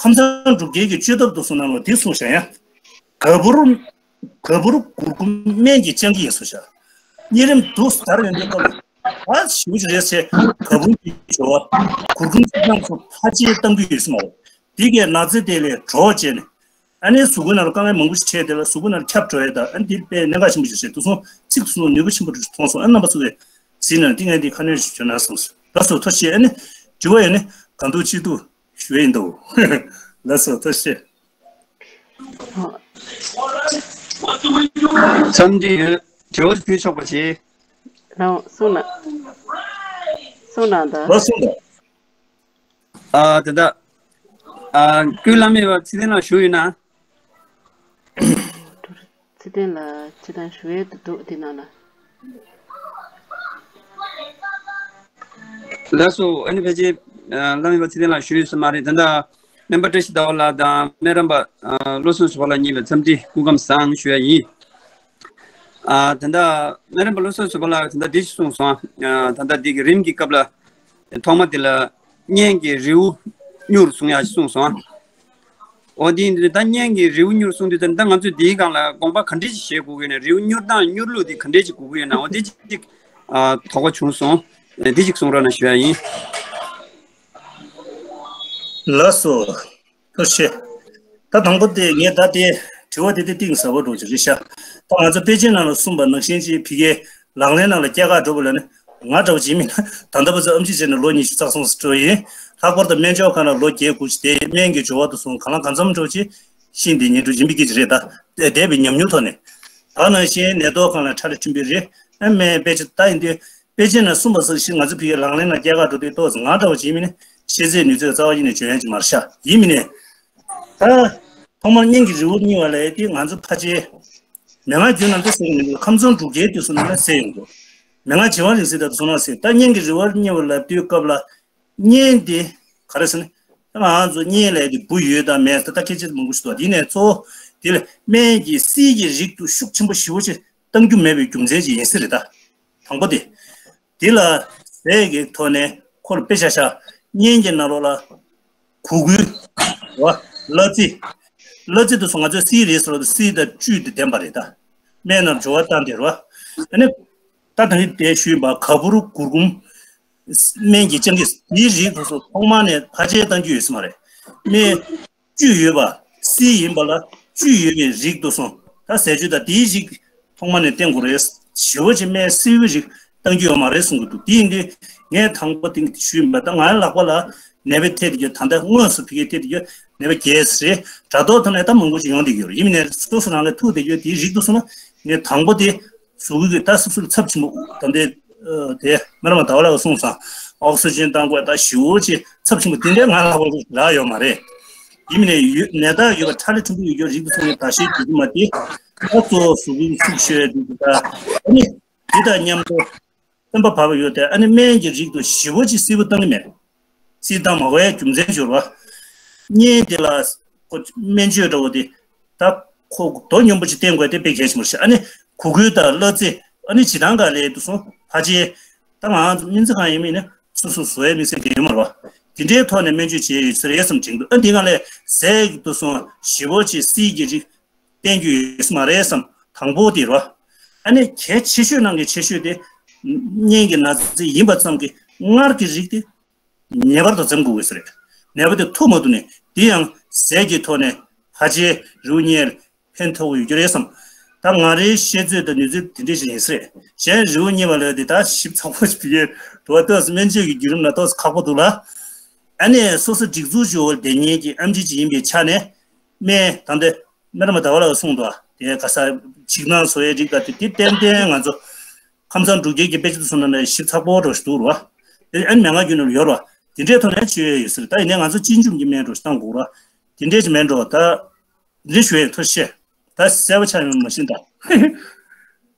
ཁམས་སངས་འབྲུག་རྒྱལ་གྱི་བཅོས་ཐབས་དུ་སོང་ན་ལོ་དེ་གསུངས་ཤག་ཡང་། ག་བུར། ག་བུར་གུར་གུམ་སྨན་གྱིས་སྤྱང་ཀི་ཡིན་གསུངས་ཤག་གཉན་རིམས་དུ་དར་ཡོང་དུས་སྐབས་ལ་ཨ་ཞིབ་ཅིག་རེད་ཟེར། ག་བུར་གྱི་སྦྱོར་བ་གུར་གུམ་ཚོ་ཚང་ཚོ་ཕལ་ཆེར་གཏང་རྒྱུ་ཡོད་ས་མ་རེད། དེ་གས་ནག་རྫས་དེ་ལས་གྲོགས་བྱས་ནས། ཨ་ནི་གཟུགས་པོའི་ནང་ལ་དཀའ་ངལ་མང་པོ་ཞིག་འཕྲད་དེ་ལ་གཟུགས་པོའི་ནང་ལ་ཁྱབ་འགྲོ་ཡས་དང་ཨ་ནི་དེ་དཔེ་གནད་འགག་ཆེན་པོ་ཞིག་རེད། དེ་སོང་ཚིག་ཏུ་སོང་ནུས་པ་ཆེན་པོ་ཞིག་མཐོང་སོང་། ཨ་ནི་རྣམ་པ་ཚོ་གིས་གཟིགས་ན་འདི་ངས་འདི་ཁ་སྣོན་ཞིག་བྱོས་ན་བསམ་སོང་། ལགས་སོ་ཐུགས་རྗེ་ཆེ། ཨ་ནི་དྲི་བ་ཡོད་ན་གང་ཐུབ་ཅི་ཐུབ་ཞུ་ཡས་ཡིན་འདུག་ལགས་སོ་ཐུགས་རྗེ་ཆེ། འཚམས་འདྲི་ཡོད། དྲི་བ་ཕུལ་ཆོག་པ་བྱེད། ལགས་གསུངས་ན། གསུངས་ན་ད། ལགས་གསུངས་དང་། ཨ་ད་ལྟ། ཨ་ཀུན་བླ་མེད་པ་ཚེ་བརྟན་ལགས་བཞུགས་ཡོད་ན། ཚེ་བརྟན་ལགས་ཅི་དང་ཞུ་ཡས་འདུག་འདི་ནང་ལ། ལགས་སོ། ཨ་ནི་ཕལ་ཆེར་ཨ་བླ་མེད་པ་ཚེ་བརྟན་ལགས་བཞུགས་ཡོད་ས་མ་རེད། ད་ལྟ་སྨན་པ་བཀྲ་ཤིས་ཟླ་བ་ལགས་དང་སྨན་རམས་པ་ཨ་བློ་བཟང་བཟོད་པ་ལགས་གཉིས་ལ་འཚམས་འདྲི་སྐུ་ཁམས་བཟང་ཞུ་ཡ་ཡིན། ཨ་ད་ལྟ་སྨན་རམས་པ་བློ་བཟང་བཟོད་པ་ལགས་ད་ལྟ་འདི་ཞིག་གསུངས་སོང་། ཨ་ད་ལྟ་འདི་གི་རིམས་ཀྱི་སྐབས་ལ་ཐོག་མ་དེ་ལ་གཉན་གྱི་རི་བོ་མྱུར་གསུང་ཡ་ཞིག་གསུངས་སོང་། འོ་དེ་ཡིན་དུས་ད་གཉན་གྱི་རི་བོ་མྱུར་གསུང་དུས་ད་ལྟ་ང་ཚོས་འདིའི་སྒང་ལ་དགོངས་པ་ག་འདྲས་ཞིག་བཞེས་དགོས་ཀྱི་ཡོད་ན། རི་བོ་མྱུར་དང་མྱུར་ལུགས་དེ་ག་འདྲས་ཞིག་དགོས་ཀྱི་ཡོད་ན། འོ་དེ་ཅིག་ཨ་དོགས་པ་བྱུང་སོང་། དེ་ཅིག་གསུང་རོགས་གནང་ཞུ་ཡ་ཡིན། ལགས་སོ། ཐུགས་རྗེ་ཆེ། ད་དང་པོ་དེ་ངས་ད་དེ་དྲི་བ་དེ་དེ་གཏིང་ཟབ་པོ་འདྲ་ཅིག་རེད་ཤག་ད་ང་ཚོ་དཔེ་ཆའི་ནང་ལ་གསུངས་པ་ནང་བཞིན་ཅིག་ཕ་གིའི་ལག་ལེན་ནང་ལ་སྐྱེལ་ག་འགྲོ་བ་ལ་ནི་ང་འདྲ་བོ་ཅིག་མིན་ན་ད་ལྟ་བུ་ཚོ་ཨེམ་ཆི་བྱས་ནས་ལོ་ཉི་ཤུ་རྩ་གསུམ་ཙམ་འགྲོ་ཡིན། ལྷག་པར་དུ་སྨན་སྦྱོང་ཁང་ལ་ལོ་བརྒྱད་དགུ་ཅིག་བསྡད། སྨན་གྱི་སྦྱོར་བ་དང་གསུམ་གང་ལ་གང་འཚམ་འདྲ་ཅིག་ཤེས་བསྡད་མཁན་འདྲ་ཅིག་ཡིན་པའི་སྐད་ཆ་རེད། ད་འདས་པའི་ཉམས་མྱོང་ཐོག་ནས། ད་ནང་བཞིན་ནད་ཐོག་ཁང་ལ་ཁྲལ་ཁྲིམས་པའི་རེད། ཨ་སྨན་དཔེ་ཆ་ད་ཡིན་དུས། དཔེ་ཆ་ནས་གསུངས་པ་སོགས་ཤིག་ང་ཚོ་ཕ་གིའི་ལག་ལེན་ལ་སྐྱེལ་ག་འགྲོ་དུས་ཏོག་ཙམ་ང་འདྲ་བོ་ཅིག་མིན་ན་ཤེས་ཚད་ནུས་ཚད་རྩ་བ་ཉིད་ནས་འཇོན་ཡ་ཅིག་མ་རེད་ཤག་ཡིན་མིན་ནས། ད་ཐོག་མར་གཉན་གྱི་རི་བོ་གཉིས་པ་ལ་དེ་ང་ཚོ་ཕལ་ཆེར་མི་མང་རྒྱུད་ནང་དུ་ཟེར་གྱི་མི་འདུག་ཁམས་སངས་འབྲུག་རྒྱལ་དུས་སུ་ནང་ན་ཟེར་ཡོང་འདུག་མན་ངག་བྱེ་བ་རིང་བསྲེལ་ལྟར་དུ་གསུངས་ན་ཟེར། ད་གཉེན་གྱི་རེ་བ་རྙེད་པ་ལབ་དུས་སྐབས་ལ། གཉེན་དེ་ག་རེ་ཟེར་ན། ད་ང་ཚོ་གཉེན་ལབ་དེ་བུ་ཡོད་དང་མེད་ད་ལྟ་སྐད་ཆ་མང་པོ་ཞིག་འདུག་དེ་ནས་གཙོ་བོ་དེ་ལ་སྨན་གྱི་བསིལ་གྱི་རིགས་དུ་ཤུགས་ཆེན་པོ་ཞེ་པོ་ཅིག་གཏང་རྒྱུ་མེད་པའི་རྒྱུ་མཚན་ཅིག་ཡིན་ས་རེད་ད། དང་པོ་དེ། དེ་ལ་ཟས་ཀྱི་ཐོག་ནས་ཁོ་ལ་དཔེ་ཆ་བཞག་གཉེན་གྱི་ནང་ལོགས་ལ་གུ་གུལ་བ། གླ་རྩི། གླ་རྩི་དུ་སོང་ང་ཚོས་བསིལ་རེད་ཟེར་བ་དུ་བསིལ་དང་བཅུད་དུ་ལྡན་པ་རེད་ད། སྨན་ནང་སྦྱོར་བ་བཏང་དེ་རེད་བ། ཨ་ནི། ད་ད་ནི་དེ་ཞུས་པ་ག་བུར་གུར་གུམ། སྨན་གྱི་སྤྱང་ཀི་དེའི་རིགས་དུ་སོང་ཐོག་མ་ནས་ཕལ་ཆེར་གཏང་རྒྱུ་ཡོད་ས་མ་རེད། སྨན། བཅུད་ཡོད་པ། བསིལ་ཡིན་པ་ལ་བཅུད་ཡོད་པའི་རིགས་དུ་སོང་། ད་ཟས་བཅུད་དང་དེའི་རིགས་ཐོག་མ་ནས་བསྟེན་དགོས་རེད། ཞི་བ་ཅིག་སྨན་བསིལ་བའི་རིགས་གཏང་རྒྱུ་ཡོད་མ་རེད་གསུང་གི་འདུག་དེ་ཡིན་དུས་ངས་དང་པོ་དེང་ཞུས་ཡིན་པ་ད་ང་ལག་པ་ལ་ནད་པའི་ཐད་དེ་རྒྱུ་ད་ལྟ་དངོས་སུ་ཕ་གིའི་ཐད་དེ་རྒྱུ་ནད་པ་རྒྱས་རེད། དྲ་ཐོག་ཐོག་ནས་ད་མང་པོ་ཞིག་ཡོང་བསྡད་ཡོད་རེད། ཡིན་ནའི་སོ་སོ་རང་ལ་ཐུག་བསྡད་རྒྱུ་དེའི་རིགས་དུ་སོང་ན་ངས་དང་པོ་དེ་གཟུགས་པོ་གི་ད་སོ་སོ་ལ་ཚབས་ཆེན་པོ་ད་ལྟའི་དེ་སྨན་རམས་པ་ཟླ་བ་ལགས་གསུངས་སོང་། ཨོག་སི་ཇན་བཏང་དགོས་ད་ཞི་བ་ཅིག་ཚབས་ཆེན་པོ་དེ་འདྲའི་ང་ལ་བར་རག་ཡོད་མ་རེད། ཡིན་མིན་ནས་ཡོད་ནད་རྟགས་ཡོད་པ་ཁྲག་ལས་ཕྲན་བུ་ཡོད་རྒྱུ་རིགས་དུ་སོང་ནས་ད་ཤེས་རྒྱུ་མ་དེ་ད་གཙོ་བོ་གཟུགས་པོའི་ཤུགས་ཤོས་རིགས་དུ་ད་ཨ་ནི་དེ་དང་མཉམ་དུ་སེམས་པ་བབས་ཡོད་དེ་ཨ་ནི་སྨན་གྱི་རིགས་དུ་ཞི་བ་ཅིག་བསིལ་པོ་བཏང་གི་མེད། བསིལ་བཏང་མ་དགོས་ཡ་རྒྱུ་མཚན་འབྱོར་བ། གཉེན་དེ་ལ་ཁོ་སྨན་བཅོས་འདྲ་བོ་དེ་ད་ཁོ་དོ་སྙོམས་པོ་ཅིག་བསྟེན་དགོས་དེ་དཔེ་གལ་ཆེན་པོ་ཞིག་ཨ་ནི་གུ་གུལ་དང་གླ་རྩི་ཨ་ནི་བྱེ་ཐང་ག་ལས་དུ་སོང་ཕལ་ཆེར་ད་ང་ཚོ་སྨན་རྩིས་ཁང་ཡིན་མིན་ནི་སོ་སོ་བཟོ་ཡ་དམིགས་བསལ་གྱི་ཡོད་མ་རེད་བ། དེ་འདྲའི་ཐོག་ནས་སྨན་བཅོས་བྱས་ཡོད་ས་རེད་བསམ་དྲན་འདུག་ཨ་འདི་ག་ལས་ཟས་ཀྱི་དུ་སོང་ཞི་བ་ཅིག་བསིལ་གྱི་རིགས་བསྟེན་རྒྱུ་ཡོད་ས་མ་རེད་བསམ་དང་པོ་དེ་རེད་བ། ཨ་ནི་གལ་ཆེ་ཤོས་ནང་གི་ཆེ་ཤོས་དེ་གཉེན་གྱི་ན་ཚ་ཡིན་པ་ཙམ་གྱིས་མངལ་གྱི་རིགས་དེ། ངེས་པར་དུ་འཛེམ་དགོས་ཀྱི་རེད། ནད་པ་དེ་ཐུག་མ་ཐུབ་ནས་དེ་ཡང་ཟས་ཀྱི་ཐོག་ནས་ཕལ་ཆེར་རིའུ་གཉིས་ཕན་ཐོགས་ཡོད་རྒྱུ་རེད་བསམ། ད་ང་རའི་ཤེས་ཚོད་དང་ནུས་ཚོད་དེ་འདྲས་ཞིག་ཡིན་ས་རེད། གཞན་རིའུ་གཉིས་པ་ལ་དེ་ད་ཞིབ་ཚགས་པོ་ཞིག་བྱེད་ཀྱི་འགྲོ་བ་ཏོག་ཙམ་སྨན་བཅོས་ཀྱི་བརྒྱུད་རིམ་ལ་ཏོག་ཙམ་ཁག་པོ་འདུག་ལ། ཨ་ནི་སོ་སོ་སྒྲིག་འཛུགས་ཀྱི་འོག་བསྡད་མཁན་གྱི་ཨེམ་ཆི་ཅིག་ཡིན་པའི་ཆ་ནས་སྨན་ད་ལྟ་སྨན་རམས་པ་ཟླ་བ་ལགས་གསུངས་འདུག་དེ་ག་ས་ཕྱི་ནང་བཟོ་ཡའི་རིགས་དང་དེ་དེ་ཏན་ཏན་ང་ཚོ། ཁམས་གསུམ་འབྲུག་རྒྱལ་གྱི་དཔེ་ཆ་དེ་ཚོ་ནང་ནས་ཞིབ་ཚགས་པོ་འདྲ་ཞིག་འདུག་རེད་བ། དེ་ཨ་ནི་མན་ངག་རྒྱུན་ལ་ཡོད་རེད་བ། དེ་འདྲའི་ཐོག་ནས་བཅོས་ཡས་ཡོད་ཟེར། ད་ཡིན་ནའི་ང་ཚོ་སྤྱི་འཇོམས་ཀྱི་སྨན་འདྲ་ཞིག་བཏང་དགོས་རེད་བ། དེ་འདྲས་ཅིག་མེད་འགྲོ་ད། འདི་ཞུ་ཡས་ཐུགས་རྗེ་ཆེ། ད་གསལ་པོ་ཆགས་ཡོང་མ་ཤེས་ད།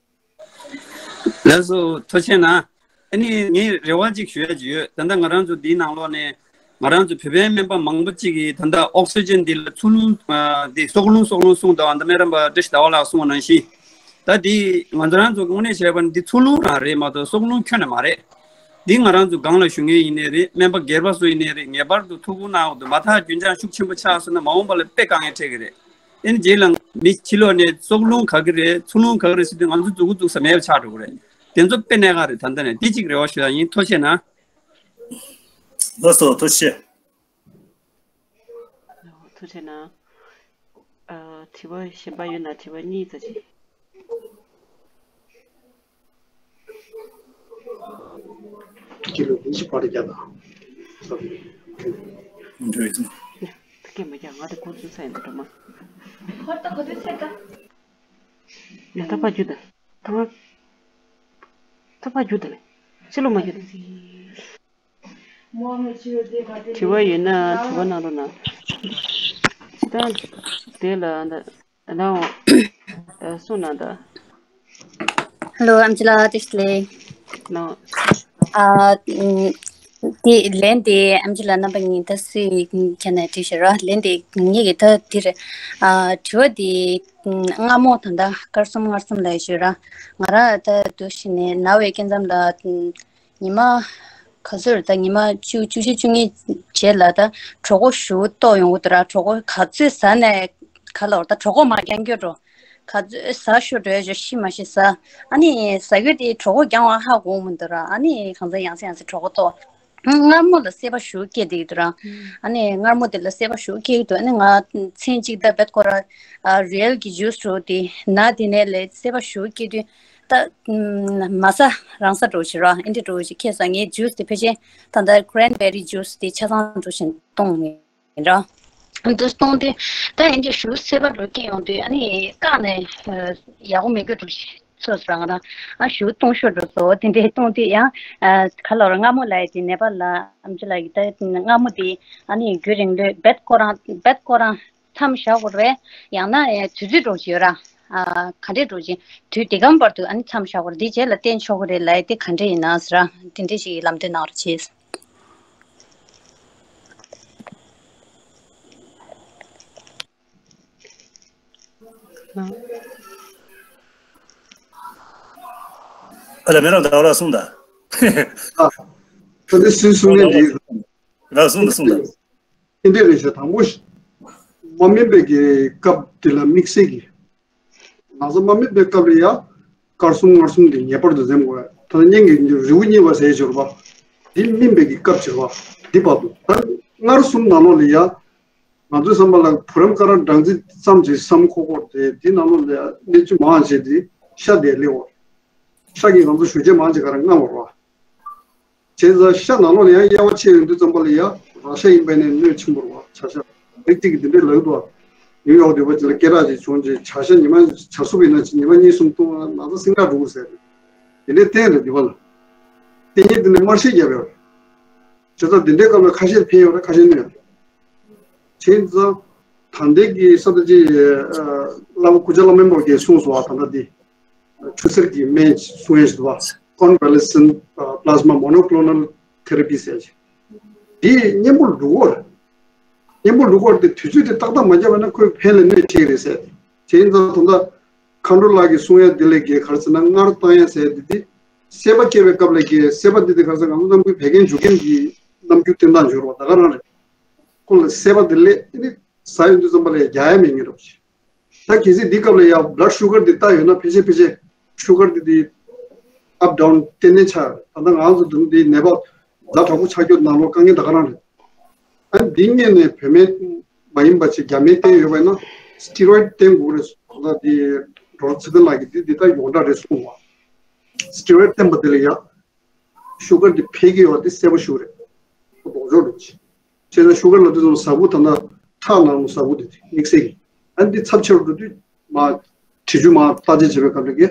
ལགས་སོ་ཐུགས་རྗེ་གནང་། ཨ་ནི་ངའི་རེ་བ་གཅིག་ཞུ་ཡ་ཅིག་ཡོད། ད་ལྟ་ང་རང་ཚོ་འདིའི་ནང་ལོགས་ནས་ང་རང་ཚོ་བོད་པའི་སྨན་པ་མང་པོ་གཅིག་གིས་ད་ལྟ་ཨོག་སི་ཇན་འདི་ལ་འཚོ་རླུང་ཨ་འདི་སྲོག་རླུང་སྲོག་རླུང་གསུངས་འདུག་ཨ་ནི་སྨན་རམས་པ་བཀྲ་ཤིས་ཟླ་བ་ལགས་གསུངས་པ་ནང་བཞིན། ད་འདི་ང་ཚོ་རང་ཚོ་དངོས་གནས་བྱས་པ་ན་འདི་འཚོ་རླུང་རང་རེད་མ་གཏོགས་སྲོག་རླུང་ཁྱོན་ནས་མ་རེད། འདི་ང་རང་ཚོ་སྒང་ལ་བཞུགས་མཁན་ཡིན་ནའི་རེད། སྨན་པ་སྒེར་པ་ཚོ་ཡིན་ནའི་རེད། ངེས་པར་དུ་ཐུགས་ཁུར་གནང་དགོས་འདུག་མ་མཐའ་རྒྱུན་འཁྱོངས་ཤུགས་ཆེན་པོ་ཆགས་སོང་ན་མ་འོངས་པ་ལ་དཔེ་དཀའ་ངལ་འཕྲད་ཀྱི་རེད། ཨེ་ནི་རྗེས་ལ་མི་ཕྱི་ལོགས་ནས་སྲོག་རླུང་ག་གི་རེད། འཚོ་རླུང་ག་གི་རེད་ཟེར་དུས་ང་ཚོ་མཛུབ་གུ་བཙུགས་ས་མེད་པ་ཆགས་འགྲོ་གི་རེད། དེ་ཚོ་དཔེ་གནད་འགག་རེད། ད་ལྟ་ནས་འདི་གཅིག་རེ་བ་ཞུ་ཡ་ཡིན། ཐུགས་རྗེ་གནང་། ལགས་སོ་ཐུགས་རྗེ་ཆེ། ཐུགས་རྗེ་གནང་། ཨ། དྲི་བ་གཞན་པ་ཡོད་ན་དྲི་བ་གཉིས་ཙམ་ཅིག་སྤྱི་ལོ་ཉི་ཤུ་བར་དུ་བརྒྱབ་དང་། འགྲོ་ཡི་ཙམ། ཐུགས་མ་རྒྱག་ང་དེ་འགོ་འཛུགས་ས་ཡིན་འགྲོ་མ། ཧོར་ད་ག་དུས་ཚེ་ད། ཡ་ད་ཕ་རྒྱུད་ད། ད་ང་། ད་ཕ་རྒྱུད་ད་ལེ། ཕྱི་ལོ་མ་རྒྱུད་ད། དྲི་བ་ཡོད་ན་དྲི་བ་གནང་རོགས་གནང་། ད་དེ་ལ་ད། ནའོ། ཨ། གསུངས་གནང་དང་། ཧེ་ལོ། ཨེམ་ཆི་ལགས་བཀྲ་ཤིས་བདེ་ལེགས། ནའོ། ཨ། ཨམ། དེ་ལན་དེ་ཨེམ་ཆི་ལགས་རྣམ་པ་གཉིས་ད་སུས་ཁྱེད་ནས་དྲིས་ཤེས་ར། ལན་དེ་ངེད་ཀྱི་ད་དེ་རེད། ཨ། དྲི་བ་དེ་སྔ་མོ་ད་ལྟ་སྐར་གསུམ་སྔ་གསུམ་ལ་ཞུས་ར། ང་རང་ད་དུ་ཞིག་ནས་ན་བའི་སྐྱེ་མཚམས་ལ། ཉི་མ་ག་ཚོད་རེད་ད། ཉི་མ་བཅུ། བཅུ་བཞི་བཅུ་གཉིས་རྗེས་ལ་ད་གྲོད་ཁོག་ཞེ་པོ་ལྟོགས་ཡོང་གི་འདུག་ར། གྲོད་ཁོག་ག་ཚོད་ཟ་ནས་ག་ལ་བར་ད་གྲོད་ཁོག་མར་རྒྱང་སྐྱོད་འགྲོ། ག་ཚོད་ཟ་ཤོར་འགྲོ་ཡ་ཅིག་ཤི་མ་ཤི་ཟ། ཨ་ནི་ཟ་རྒྱུ་དེ་གྲོད་ཁོག་རྒྱང་བ་ཧ་གོ་མི་འདུག་ར། ཨ་ནི་གང་ཚ་ཡང་སེ་ཡང་སེ་གྲོད་ཁོག་ལྟོགས། སྔ་མོ་ལ་སྲེད་པ་ཞེ་པོ་སྐྱེས་བསྡད་ཀྱི་འདུག་ར། ཨ་ནི་སྔ་མོ་དེ་ལ་སྲེད་པ་ཞེ་པོ་སྐྱེས་ཀྱི་འདུག་ཨ་ནི་ང་མཚན་གཅིག་ད་བེད་ཁོ་ར་རི་ཨེལ་གྱི་ཇུས་རུ་དེ་ན་དེ་ནས་ལས་སྲེད་པ་ཞེ་པོ་སྐྱེས་དུས། ད་མ་ཟ་རང་ཟ་འགྲོ་ཞིག་ར། ཨེ་འདྲ་འགྲོ་ཞིག་ཁྱེད་ས་ངའི་ཇུས་དེ་ཕལ་ཆེར་ད་ལྟ་ཀྲེན་བེ་རི་ཇུས་དེ་ཆ་ཚང་འགྲོ་བཞིན་གཏོང་ངེས་ར། འདུ་གཏོང་དུས་ད་ཨེ་འདྲ་ཞེ་པོ་སྲེད་པ་འགྲོ་སྐྱེ་ཡོང་དུས་ཨ་ནི་བཀག་ནས་ཡག་པོ་མེད་གི་འགྲོ་ཞིག་ཚོད་སོང་ར། ང་རང་ཨ་ཞེ་པོ་གཏོང་ཤོར་འགྲོ་སོང་། དེ་འདྲའི་གཏོང་དུས་ཡང་ག་ལ་བར་སྔ་མོ་ལ་ཡ་དེ་ནད་པ་ལ་ཨེམ་ཆི་ལགས་ཀྱིས་ད་སྔ་མོ་དེ་ཨ་ནི་རྒྱུན་རིང་ལོས་བེད་ཁོ་རང་བེད་ཁོ་རང་མཚམས་བཞག་དགོས་རེད། ཡང་ན་དུས་ཚོད་འགྲོ་གི་ཡོད་ར། ཨ་ག་འདྲས་འགྲོ་ཅིང་དུས་འདི་གམ་བར་དུ་ཨ་ནི་མཚམས་བཞག་པར་འདི་རྗེས་ལ་བསྟན་ཆོག་གི་རེད་ལབ་ཡ་དེ་ག་འདྲས་ཡིན་ན་ཟེར་ར་དེ་འདྲས་ཞིག་ལམ་སྟོན་གནང་རོགས་བྱེད། ཨ་ལ་མེ་རང་ད་ར་གསུངས་ད། ཨ། ད་དེ་སུས་གསུངས་ནས་འདི། ར་གསུངས་ད་གསུངས་ད། དེ་འདྲས་རེད་ཤག་དང་པོ་ཞིག་མ་སྨིན་པའི་གི་སྐབས་དེ་ལ་དམིགས་བསལ་གྱི། ན་ཚ་མ་སྨིན་པའི་སྐབས་ལ་ཡ། སྐར་གསུམ་མངར་གསུམ་དེ་ངེས་པར་དུ་འཛེམ་དགོས། ད་ནི་སྙིང་གི་རེའུ་གཉིས་པ་ཟེར་གྱི་ཡོད་རེད་པ། འདི་སྨིན་པའི་གི་སྐབས་ཅིག་རེད་པ། འདི་བར་དུ་ད་མངར་གསུམ་ནང་ལོགས་ལ་ཡ། ང་ཚོའི་བསམ་པ་ལ་བུ་རམ་ཀ་ར་སྦྲང་རྩི་ཙམ་ཅིག་སམ་ཁོག་ཁོག་དེ་འདི་ནང་ལོགས་ལ་ཡ་གནས་ཚུལ་མང་ཆེ་དེ་ཤ་དེ་སླེབས་འོ། ཤ་གིས་ང་ཚོ་ཞུ་རྗེས་མང་ཆེ་ག་ར་མངར་བ་རེད་པ། བྱས་ཙང་ཤ་ནང་ལོགས་ལ་ཡང་དབྱེ་བ་ཕྱེ་ཡོང་དུས་ཙམ་པ་ལ་ཡ་ར་ཤ་ཡིན་པ་ནས་གནོད་ཆེན་པོ་རེད་པ། བྱ་ཤ། མི་གཅིག་གིས་འདི་འདྲའི་ལབ་འདུག་ནིའུ་ཡོག་འདི་པ་ཅིག་ལ་སྐད་གྲགས་ཅིག་བྱུང་རྗེས་བྱ་ཤ་ཉི་མ་བྱ་སུབ་ཡིན་ན་ཅིག་ཉི་མ་གཉིས་གསུམ་བཏུང་ན་ན་ཚ་སེང་ཁྲག་འགྲོ་གི་ཟེར་རེད། འདི་འདྲའི་བསྟན་རེད་འདི་པ་ལ། བསྟན་ཉེས་འདི་ནས་དམར་ཤད་བརྒྱབ་ཡོད་རེད། བྱས་ཙང་འདི་འདྲའི་སྐབས་ལ་ཁ་ཤས་ཕན་ཡོད་རེད། ཁ་ཤས་གནོད་ཡོད་རེད། བྱས་ཙང་། ད་ལྟའི་གི་ས་ད་ཅི། བླ་མ་སྐུ་བཅར་བླ་མའི་མོར་གྱིས་གསུངས་སོང་བ། ད་ལྟ་འདི། ཆུ་སེར་གྱི་སྨན་གསུང་ཡས་ཞིག་འདུག་བ། Convalescent Plasma Monoclonal Therapy ཟེར་ཅིག་འདི་གཉེན་པོ་ལུག་གོར། གཉེན་པོ་ལུག་གོར་དེ་དུས་ཚོད་དེ་ཏག་ཏག་མ་བརྒྱབ་པ་ན་ཁོའི་ཕན་ལ་གནོད་ཆེ་རེད་ཟེར། བྱས་ཙང་ད་ལྟ། མཁའ་འགྲོ་ལགས་ཀྱིས་གསུང་ཡས་འདི་ལས་གི་ག་རེ་ཟེར་ན་མངར་བཏང་ཡས་ཟེར་འདི་དེ། སྲེད་པ་སྐྱེ་བའི་སྐབས་ལ་གི་སྲེད་པ་འདི་དེ་ག་རེ་ཟེར་ང་ཚོ་ནམ་རྒྱུན་བད་ཀན་འཇུ་མཁན་གྱི་རྣམ་འགྱུར་བསྟན་སྟངས་འབྱོར་བ་ད་ག་རང་རེད། ཁོ་ལ་སྲེད་པ་འདི་ལས་ཨེ་ནི་ཟ་ཡོང་དུས་ཙམ་པ་ལ་ཡ་རྒྱག་ཡ་མེད་ངེས་རོགས་ཞེས། ད་གལ་སྲིད་འདི་སྐབས་ལ་ཡ་blood sugar འདི་ལྟ་ཡོད་ན་ཕལ་ཆེར་ཕལ་ཆེར་sugar འདི་དེ་up down ཏན་ཏན་ཆགས་ཡོད་རེད། ད་ལྟ་ང་ཚོ་འདི་འདི་ནད་པ་ཛ་དྲག་པོ་ཆགས་རྒྱུ་ནང་ལོགས་དཀའ་ངལ་ད་ག་རང་རེད། ཨ་ནི་འདི་སྔོན་ནས་བོད་སྨན་མ་ཡིན་པ་ཅིག་རྒྱ་སྨན་བསྟེན་ཡོད་པ་ཡིན་ན་steroid བསྟེན་དགོས་རེད། ད་ལྟ་འདི་ཌོག་ཊར་ཚེ་བརྟན་ལགས་ཀྱིས་འདི་འདི་ལྟ་ཡོངས་གྲགས་རེད་གསུངས་པ། steroid བསྟེན་པ་འདི་ལ་ཡ། sugar འདི་འཕེལ་གྱི་ཡོད་འདི་གསལ་པོ་ཞིག་རེད། ཁོ་ལྡོག་ཕྱོགས་རེད། བྱས་ཙང་sugar ལབ་དུས་ཙམ་ཟ་ཁུ་ད་ལྟ་ཁྲག་ནང་ལ་ཟ་ཁུ་དེ་དམིགས་བསལ་གྱི། ཨ་ནི་འདི་ཚབས་ཆེ་རུ་འགྲོ་དུས་མ། དྲི་ཆུ་མ་བརྟག་དཔྱད་བྱེད་པའི་སྐབས་ལ་གི་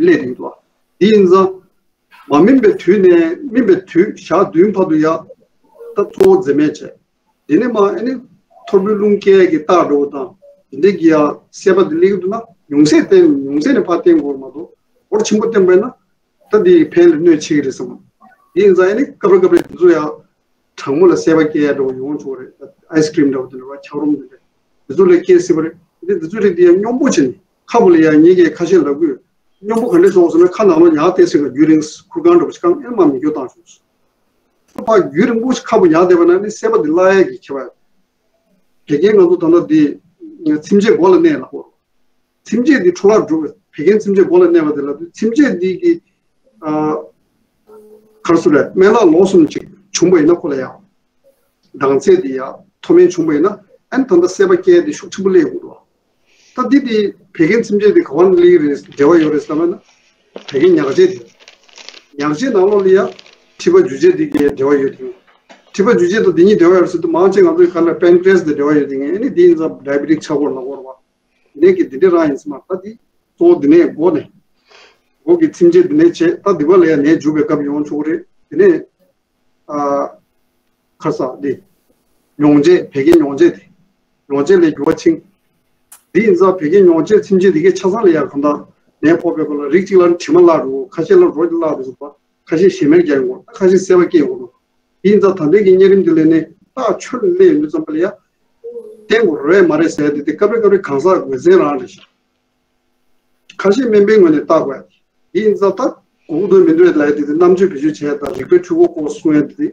སླེབས་རེད་འདུག་འདི་ཡིན་ཙང་། མ་སྨིན་པའི་དུས་ནས་སྨིན་པའི་དུས་ཞག་བདུན་བར་དུ་ཡ། ད་གཙོ་བོ་འཛེམ་མེད་བྱས། དེ་ནས་མ་ཨ་ནི་ཐོར་བུའི་རླུང་སྐྱེལ་གྱི་རྟགས་འགྲོ་བ་དང་དེ་འདྲས་ཀྱི་ཡ་སྲེད་པ་དེ་སླེབས་ཀྱི་འདུག་ན་ཉུང་ཚད་བསྟེན་ཉུང་ཚད་ནས་ཕར་བསྟེན་དགོས་མ་གཏོགས་འོར་ཆེན་པོ་བསྟེན་པས་ན་ད་དེ་ཕན་ལ་གནོད་ཆེ་གི་རེད་བསམ། དེ་ཡིན་ཙང་ཨ་ནི་སྐབས་རེ་སྐབས་རེ་དེ་ཚོ་ཡ་གྲང་མོ་ལ་སྲེད་པ་སྐྱེལ་ཡ་འགྲོ་བ་ཡོང་ཆོག་རེད། ice cream འདྲ་བ་དེ་འདྲ་བ་འཁྱགས་རོམ་དེ་འདྲ་དེ་ཚོ་ལ་སྐྱེལ་སྲིད་པ་རེད། དེ་དེ་ཚོ་རེད་དེ་ཡ་སྙོམས་པོ་བྱས་ནས་ཁ་བོ་ལ་ཡ་ངེད་ཀྱིས་ཁ་ཤས་ལབ་དགོས། སྙོམས་པོ་ག་འདྲས་བཟོ་དགོས་ཟེར་ན་ཁ་ནང་ལོགས་ཉག་སྟེར་སྲིད་ཀ་རྒྱུན་རིང་ཁུར་གང་འགྲོ་བ་ཞིག་གང་ཨེ་མ་མི་སྐྱོ་བཏང་ཆོག་ཁ་བ་རྒྱུན་རིང་པོ་ཞིག་ཁ་བོ་ཉག་བསྡད་པ་ན་ནི་སྲེད་པ་འདི་བརླག་ཡས་ཀྱི་ཁྱད་པར། དགེ་རྒན་ང་ཚོ་ད་ལྟ་འདི་ཚིམ་བྱེད་མགོ་ལ་གནས་ལ་གོ། ཚིམ་བྱེད་འདི་འཕྲོ་བརླག་འགྲོ་བའི་བད་ཀན་ཚིམ་བྱེད་མགོ་ལ་གནས་པ་འདི་ལ་ཚིམ་བྱེད་འདི་གི་ཨ་གར་སུ་རེད་སྨན་བླ་ལོག་གསུམ་ཅིག་བྱུང་པ་ཡིན་ན་ཁོ་ལ་ཡང་། གདང་ཚད་འདི་ཡང་མཐོ་དམན་བྱུང་པ་ཡིན་ན་ཨན་ད་ལྟ་སྲེད་པ་སྐྱེ་འདི་ཤུགས་ཆེན་པོ་སླེབས་དགོས་རེད་བ། ད་འདི་འདི་བད་ཀན་ཚིམ་བྱེད་འདི་ག་བ་ནས་སླེབས་རེད་འབྲེལ་བ་ཡོད་རེད་ཟེར་ན། བད་ཀན་ཉག་བཅད་འདི། ཉག་བཅད་ནང་ལོགས་ལ་ཡང་མཁྲིས་པ་འཇུ་བྱེད་འདི་གའི་འབྲེལ་བ་ཡོད་དེ། མཁྲིས་པ་འཇུ་བྱེད་དང་འདི་གཉིས་འབྲེལ་བ་ཡོད་ཟེར་དུས་མང་ཆེ་ང་ཚོའི་ག་ལ་པན་ཀྲེ་ཨེ་སི་དང་འབྲེལ་བ་ཡོད་དེ་ངས་ཨ་ནི་འདི་ཡིན་ཙང་ཌའི་བེ་ཊིག་ཆགས་སྐོར་ལ་གོ་རེད་བ། འདི་གི་འདི་འདྲ་རང་ཡིན་ཟེར་མ་ད་འདི་གཙོ་བོ་འདི་ནས་འགོ་ནས། འགོ་གི་ཚིམ་བྱེད་འདི་ནས་བྱས་ད་འདི་བ་ལ་ཡང་ནད་འཇུག་པའི་སྐབས་ཡོང་ཆོག་གི་རེད་འདི་ནས། ཨ། ཁ་ས་འདི། མྱོང་བྱེད་བད་ཀན་མྱོང་བྱེད་དེ། མྱོང་བྱེད་ལས་འགྱུར་བ་ཕྱིན། འདི་ཡིན་ཙང་བད་ཀན་མྱོང་བྱེད་ཚིམ་བྱེད་འདི་གའི་ཆ་ཚང་ལ་ཡང་གང་ལྟར་ནད་ཕོག་པའི་སྐོར་ལ་རིགས་གཅིག་ལ་དྲི་མ་བརླག་འགྲོ་ཁ་ཤས་ལ་རོ་འདི་བརླག་འགྲོ་ཟེར་བ་ཁ་ཤས་ཞེ་མེར་རྒྱག་ཡོང་གི་ཁ་ཤས་སེར་བ་སྐྱེ་ཡོང་གི་འདི་ཡིན་ཙང་ད་ལྟའི་གི་གཉན་རིམས་འདི་ལས་ནི་རྟགས་ཆོས་ལ་སླེབས་ཡོང་དུས་ཙམ་པ་ལ་ཡང་བསྟེན་དགོས་རེད་མ་རེད་ཟེར་ཏེ་དེ་སྐབས་རེ་སྐབས་རེ་གང་ཟག་དགོས་མཚན་རང་རེད་ཤག་ཁ་ཤས་སྨན་པའི་ངོས་ནས་བལྟ་དགོས་ཡ་དེ་ཡིན་ཙང་ད་གོ་དོན་མི་འདོད་ལབ་ཡ་དེ་དེ་རྣམ་དཔྱོད་བེད་སྤྱོད་བྱས་དང་རིག་པའི་འཕྲུལ་འཁོར་སྐོར་གསུང་ཡ་དེ་དེ་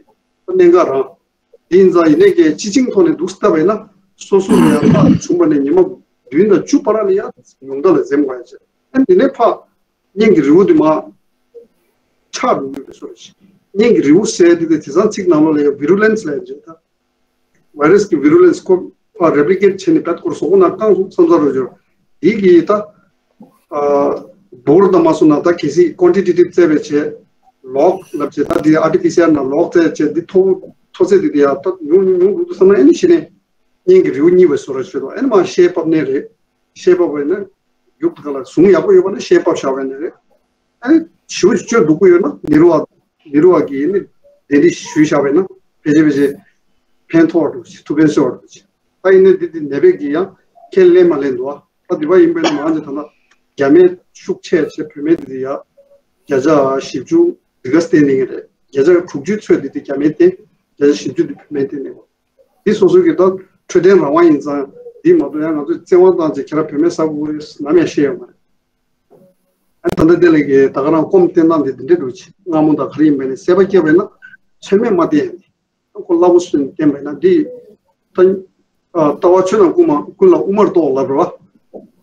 གནད་འགག་རང་དེ་ཡིན་ཙང་ཡིན་ནའི་ཀྱང་སྤྱི་ཆིངས་ཐོག་ནས་འདུག་སེ་བལྟས་པ་ཡིན་ན་སོ་སོ་ལ་ཡང་རྟགས་བྱུང་བ་ནས་ཉི་མ་བདུན་དང་བཅུ་བར་ལ་ཡང་ཉུང་མཐའ་ལ་འཛེམ་དགོས་ཡ་བྱས་ཨ་ནི་དེ་ནས་ཕར་གཉན་གྱི་རི་བོ་དེ་མར་ཆག་འགྲོ་གི་རེད་སོ་རེད། གཉན་གྱི་རི་བོ་ཟེར་དེ་དེ་དེང་སང་ཚིག་ནང་ལོགས་ལ་ཡང་virulence ལབ་ཡ་བྱས་ད། virus གི་virulence ཁོ་ཕར་replicate བྱས་ནས་བད་སྐོར་སོག་པོ་ནང་བཏང་སོང་བསམ་ཚར་རོ་ཇོ། དེ་གི་ད། ཨ། འབུར་དང་མ་སོང་ན་ད་གལ་སྲིད་quantitative བཙལ་བའི་བྱས། log ལབ་བྱས་ད་དེ་ཨར་ཊི་པི་སི་ཨར་ནང་log བཙལ་བྱས་འདི་མཐོ་མཐོ་ཚད་དེ་དེ་ཡ་ད་ཉུང་ཉུང་ཉུང་འགྲོ་འདུག་བསམ་ན་ཨེ་ནི་གཞི་ནས། གཉན་གྱི་རི་བོ་གཉིས་པའི་བཟོ་འདྲ་བྱས་འདུག་ཨེ་ནི་མ་ཤེས་པ་ནས་རེད། ཤེས་པ་བས་ན། རྒྱུག་ད་ག་ལ་ཟུངས་ཡག་པོ་ཡོད་པ་ན་ཤེས་པ་བཞག་པ་ནས་རེད། ཨ་ནི་ཞེ་པོ་ཅིག་སྤྱོད་སྡུག་པོ་ཡོད་ན་ནི་རུ་བ་ནི་རུ་བ་གིས་ནི་དེ་འདྲ་ཞུས་བཞག་པས་ན་ཕལ་ཆེར་ཕལ་ཆེར་ཕན་ཐོགས་འགྲོ་ཅིག་ཐུགས་ཕན་གསོས་འགྲོ་ཅིག་ད་ཡིན་ནའི་འདི་འདི་ནད་པས་ཀྱིས་ཡང་ཁས་ལེན་མ་ལེན་འདུག་ཨ་ད་འདི་བ་ཡིན་པས་ན་མང་ཆེ་ད་ལྟ་ རྒྱ་མི་ཤུགས་ཆེ་ཆེ་བོད་མི་དེ་ཡ་བརྒྱ་ཆ་བཞི་བཅུ་འདི་ག་བསྟན་ནས་རེད། བརྒྱ་ཆ་དྲུག་ཅུ་ཚོད་དེ་དེ་རྒྱ་མི་བསྟན། བརྒྱ་ཆ་བཞི་བཅུ་དེ་བོད་མི་བསྟན་ནས་རེད། དེ་སོ་སོ་གི་ད་འཕྲོད་བསྟེན་རང་དབང་ཡིན་ཙང་འདི་མ་གཏོགས་ཡང་ང་ཚོས་བཙན་དབང་བཏང་ཚེ་ཁྱེད་རང་བོད་མི་ཟ་དགོས་རེད་ནམ་ཡང་བཤད་ཡོད་མ་རེད། ཨ་ནི་ད་ལྟ་དེ་ལས་ཀྱི་ད་ག་རང་སྐོམ་བསྟེན་སྟངས་དེ་འདི་འདྲ་འགྲོ་ཆེ་མངར་མོ་དང་ག་རེ་ཡིན་པ་ནས་སྲེད་པ་སྐྱེས་པ་ཡིན་ན་ཚོད་མེད་མ་བསྟེན་ཡ་ནི། ཁོ་སླ་པོ་སུ་ནས་བསྟན་པ་ཡིན་ན་འདི། ད་ལྟ་བ་ཆོས་རྣམས་ཀུན་མ་ཀུན་ལ་དབུ་མར་རྟོགས་ལབ་རེད་བ།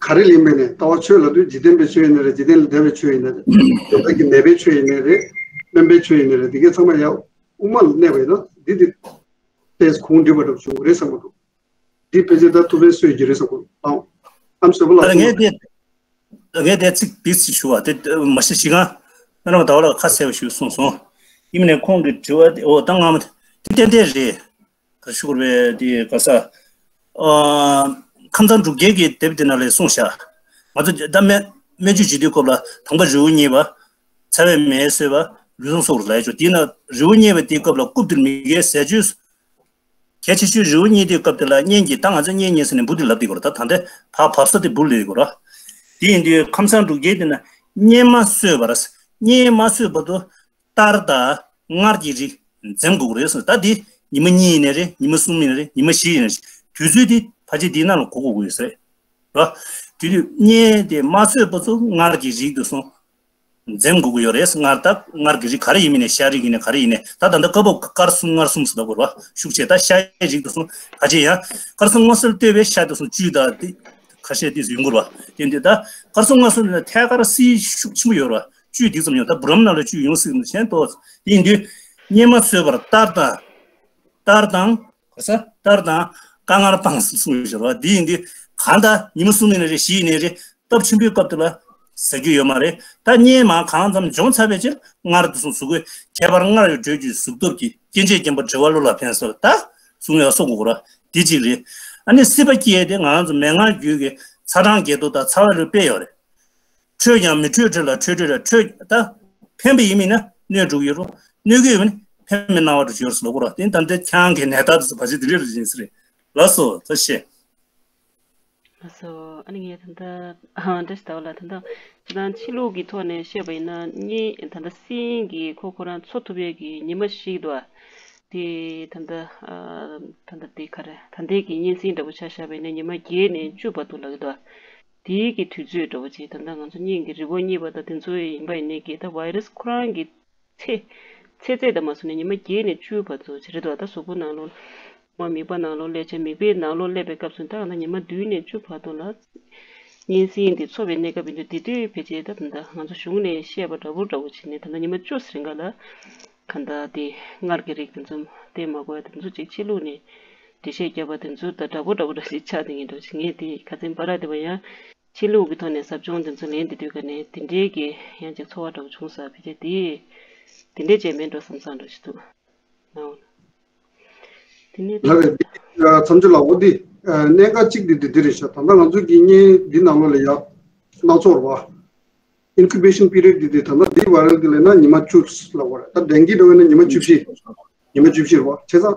ག་རེ་ལེན་པས་ནས་ལྟ་བ་ཆོས་ལབ་དུས་འཇིག་རྟེན་པའི་ཆོས་ཡིན་ན་རེད། འཇིག་རྟེན་ལས་འདས་པའི་ཆོས་ཡིན་ན་རེད། དེ་དག་གི་ནད་པའི་ཆོས་ཡིན་ན་རེད། སྨན་པའི་ཆོས་ཡིན་ན་རེད། འདི་གའི་ཚང་མ་ཡང་དབུ་མ་ལ་གནས་པ་ཡིན་ན་འདི་དེ་ཏེས་གོང་འགྲིབ་པ་འགྲུབ་བྱུང་རེད་བསམ་གི་འདུག་འདི་ཕལ་ཆེར་ད་ཐུབ་པའི་སྲོལ་གྱི་རེད་བསམ་གི་འདུག་ཨང་། ཨམ་བཟོད་པ་ལགས། ངས་དེ་ངས་དེ་ཚིག་འདི་ཞུ་བ་དེ་མ་ཤི་ཞིག་ང་ཨ་རམ་ཟླ་བ་ལ་ཁ་གསལ་བ་ཞུ་གསུངས་སོང་། ཡིན་ནའི་ཁོང་གི་དྲི་བ་དེ་འོ་ད་ང་མ་དེ་ཏན་ཏན་རེད། ད་ཤུ་གུར་བའི་དེ་ག་ས། ཨ། ཁམས་གཙང་འབྲུག་རྒྱལ་གྱི་དེབ་དེ་ནང་ལ་གསུངས་ཤག་ང་ཚོ་ད་སྨན་སྨན་བཅོས་བྱེད་དུས་སྐབས་ལ་དང་པོ་རི་བོ་རྙེད་པ། ཚ་བའི་མེ་གསོས་པ། ལུས་ཟུངས་གསོ་བར་ལ་ཡ་ཆོག་དེས་ན་རི་བོ་རྙེད་པའི་དེའི་སྐབས་ལ་རྐུབ་ཏུ་མི་དགེ་ཟས་སྤྱོད། གལ་ཆེ་ཤོས་རི་བོ་རྙེད་དུས་སྐབས་དེ་ལ་གཉེན་གྱིས་ད་ང་ཚོ་གཉེན་རྙེད་ཟེར་ནས་འབུ་དེ་ལབ་དེ་གོ་ར། ད་ད་ལྟ་ཕ་བབས་ས་དེ་འབུ་ལས་དེ་གོ་ར། དེ་ཡིན་དུས་ཁམས་གཙང་འབྲུག་རྒྱལ་དེ་ན་གཉེན་མ་གསོས་པར། གཉེན་མ་གསོས་བར་དུ་རྟར་དང་མངར་གྱི་རིགས་འཛེམ་དགོས་ཀྱི་རེད་ཟེར། ད་དེ་ཉི་མ་གཉིས་ཡིན་ནའི་རེད། ཉི་མ་གསུམ་ཡིན་ནའི་རེད། ཉི་མ་བཞི་ཡིན་ནའི་རེད། དུས་ཚོད་དེ་ཕལ་ཆེར་དེའི་ནང་ལ་གོ་དགོས་ཀྱི་ཡོད་ས་རེད། ར། དེ་དུས་གཉེན་དེ་མ་གསོས་བར་དུ་མངར་གྱི་རིགས་དེ་ཚོ་འཛེམ་དགོས་ཀྱི་ཡོད་རེད། མངར་ད་མངར་གྱི་རིགས་ག་རེ་ཡིན་མིན་ནས་ཤ་རིགས་ཡིན་ནས་ག་རེ་ཡིན་ནས་ད་ད་ལྟ་སྐབས་བབ་དཀར་གསུམ་མངར་གསུམ་ཟེར་ད་དགོས་རེད་བ། ཤུགས་ཆེ་ད་ཤ་ཡི་རིགས་དེ་ཚོ་ཕལ་ཆེར་ཡང་དཀར་གསུམ་མངར་གསུམ་ལ་ལྟོས་པའི་ཤ་དེ་ཚོ་བཅུད་ད་དེ་ཁ་ཤས་དེ་ཚོ་ཡོང་གི་རེད་བ། དེ་འདི་ད་དཀར་གསུམ་མངར་གསུམ་ལ་ཐད་ཀར་བསིལ་ཤུགས་ཆེན་པོ་ཡོད་རེད་བ། བཅུད་དེ་ཙམ་ཡོད། ད་བུ་རམ་ནང་ལ་བཅུད་ཡོང་སྲིད་གཞན་ཏོག་དེ་ཡིན་དུས་གཉེན་མ་གསོས་པར་རྟར་དང་། རྟར་དང་། གོ་ས་རྟར་དང་དཀར་མངར་སྤངས་གསུངས་ཡོད་རེད་བ། འདི་ཡིན་དུས་གང་ལྟར་ཉི་མ་གསུམ་ཡིན་ན་རེད། བཞི་ཡིན་ན་རེད། སྟབས་ཆེན་པོའི་སྐབས་དེ་ལ་ཟ་རྒྱུ་ཡོད་མ་རེད། ད་གཉེན་མ་གང་ཙམ་སྦྱོང་ཚར་བའི་ཕྱིར་མངར་དུ་སོང་གཟུགས་པོའི་ཁྱད་པར་སྔར་བས་གྲོལ་རྒྱུའི་གཟུགས་སྟོབས་ཀྱིས་སྐྱེ་མཆེད་རྐྱེན་པ་བྲི་བ་བློ་ལ་ཕན་སོགས་ད་གསུང་ཡག་སོགས་དགོས་ར། འདི་གཅིག་རེད། ཨ་ནི་སྲེད་པ་སྐྱེས་ཏེ་ང་རང་ཚོ་མན་ངག་རྒྱུད་ཀྱི་ཚ་གྲང་རྒྱལ་དུ་དང་ཚ་བ་ལུས་དཔེ་ཡོད་རེད། འཕྲོད་ཀྱང་མི་འཕྲོད་འཕྲོད་ལ་འཕྲོད་འཕྲོད་ལ་འཕྲོད་ད། ཕན་པ་ཡིན་མིན་ན་གནོད་འགྲོ་གི་ཡོད་རུང་གནོད་ཀྱི་ཡོད་མིན་ཕན་མི་སྣང་བ་འགྲོ་གི་ཡོད་རེད་ཟེར་ལབ་དགོས་ར། དེ་ད་ལྟ་ཁྱང་གི་ནད་རྟགས་དེ་ཚོ་བ་ཞིག་དེ་འདྲ་རེད་ཡིན་ས་རེད། ལགས་སོ་ད་ཤེས། ལགས་སོ། ཨ་ནི་ངས་ད་ལྟ་ཨ་བཀྲ་ཤིས་ཟླ་བ་ལགས། ད་ལྟ་ཅི་ད་ཕྱི་ལུགས་ཀྱི་ཐོག་ནས་བཤད་པ་ཡིན་ན་གཉིས་ད་ལྟ་སྲིན་གྱི་ཁོ་ཁོ་རང་འཚོ་ཐུབ་ཡས་ཀྱི་ཉི་མ་ཞིག་འདུག་ཨ། དེ་ད་ལྟ་ཨ་ད་ལྟ་དེ་ག་རེ་ད་ལྟའི་གི་གཉན་སྲིན་འདྲ་པོ་ཆ་བཞག་པ་ཡིན་ན་ཉི་མ་བརྒྱད་ནས་བཅུ་བར་དུ་ལབ་ཀྱི་འདུག་ཨ། དེའི་གི་དུས་ཚོད་འདྲ་པོ་ཅིག་ད་ལྟ་ང་ཚོ་གཉིད་ཀྱི་རི་བོ་རྙེད་པ་དང་དེ་ཚོ་ཡིན་པ་ཡིན་ནའི་གི་ད་བྷའི་རེས་ཁོ་རང་གི་ཚེ་ཚེ་ཚད་དང་མ་སོང་ནས་ཉི་མ་བརྒྱད་ནས་བཅུ་བར་དུ་ཅིག་རེད་འདུག་ད་གཟུགས་པོ་ནང་ལོགས་མ་མིད་པ་ནང་ལོགས་སླེབས་བྱས་མིད་པའི་ནང་ལོགས་སླེབས་པའི་སྐབས་སུ་ད་ང་ད་ཉི་མ་བདུན་ནས་བཅུ་བར་དུ་ལ་གཉན་སྲིན་འདི་འཚོ་བའི་གནས་སྐབས་ཡིན་དུས་དེ་དུས་ཕལ་ཆེར་ད་ད་ང་ཚོ་གཞུང་ནས་བཤད་པ་འདྲ་པོ་འདྲ་པོ་བྱས་ནས་ད་ལྟ་ཉི་མ་བཅུ་ཟིན་ག་ལ་ག་ད་དེ་མངར་གྱི་རིགས་དེ་ཚོ་བསྟེན་མ་དགོས་ཡ་དེ་ཚོ་ཅིག་ཕྱི་ལུགས་ནས་འགྲེལ་བཤད་བརྒྱབ་པ་དེ་ཚོ་ད་འདྲ་པོ་འདྲ་པོ་འདྲ་ཞིག་ཆགས་བསྡད་ངེས་འདུག་ཅིག་ངས་དེ་ཁ་སང་པ་ར་དེ་བ་ཡང་ཕྱི་ལུགས་ཀྱི་ཐོག་ནས་ཟབ་སྦྱོང་དེ་ཚོ་ལེན་བསྡད་དུས་ཀ་ནས་དེ་འདྲའི་གི་ཡང་ཅིག་ཚོར་བ་འདྲ་པོ་བྱུང་ས་ཕལ་ཆེར་དེ་དེ་འདྲའི་བྱས་མེད་འགྲོ་བསམ་བསམ་འདྲ་ཞིག་འདུག་ནའོ། དེ་ནས་ལགས་རེད། འདི་མཚམས་སྦྱོར་ལགས་འོ་འདི་གནད་འགག་གཅིག་འདི་འདི་འདི་རེད་ཤག་ད་ལྟ་ང་ཚོ་གི་བརྙན་འདི་ནང་ལོགས་ལ་ཡ་སྣ་ཚོགས་རེད་བ། Incubation period འདི་འདི་ད་ལྟ་འདི་བ་རེད་འདི་ལས་ན་ཉི་མ་བཅུ་ལབ་པ་རེད། ད་ཌེང་གི་འདྲ་བས་ན་ཉི་མ་བཅུ་བཞི། ཉི་མ་བཅུ་བཞི་རེད་བ། བྱས་ཙང་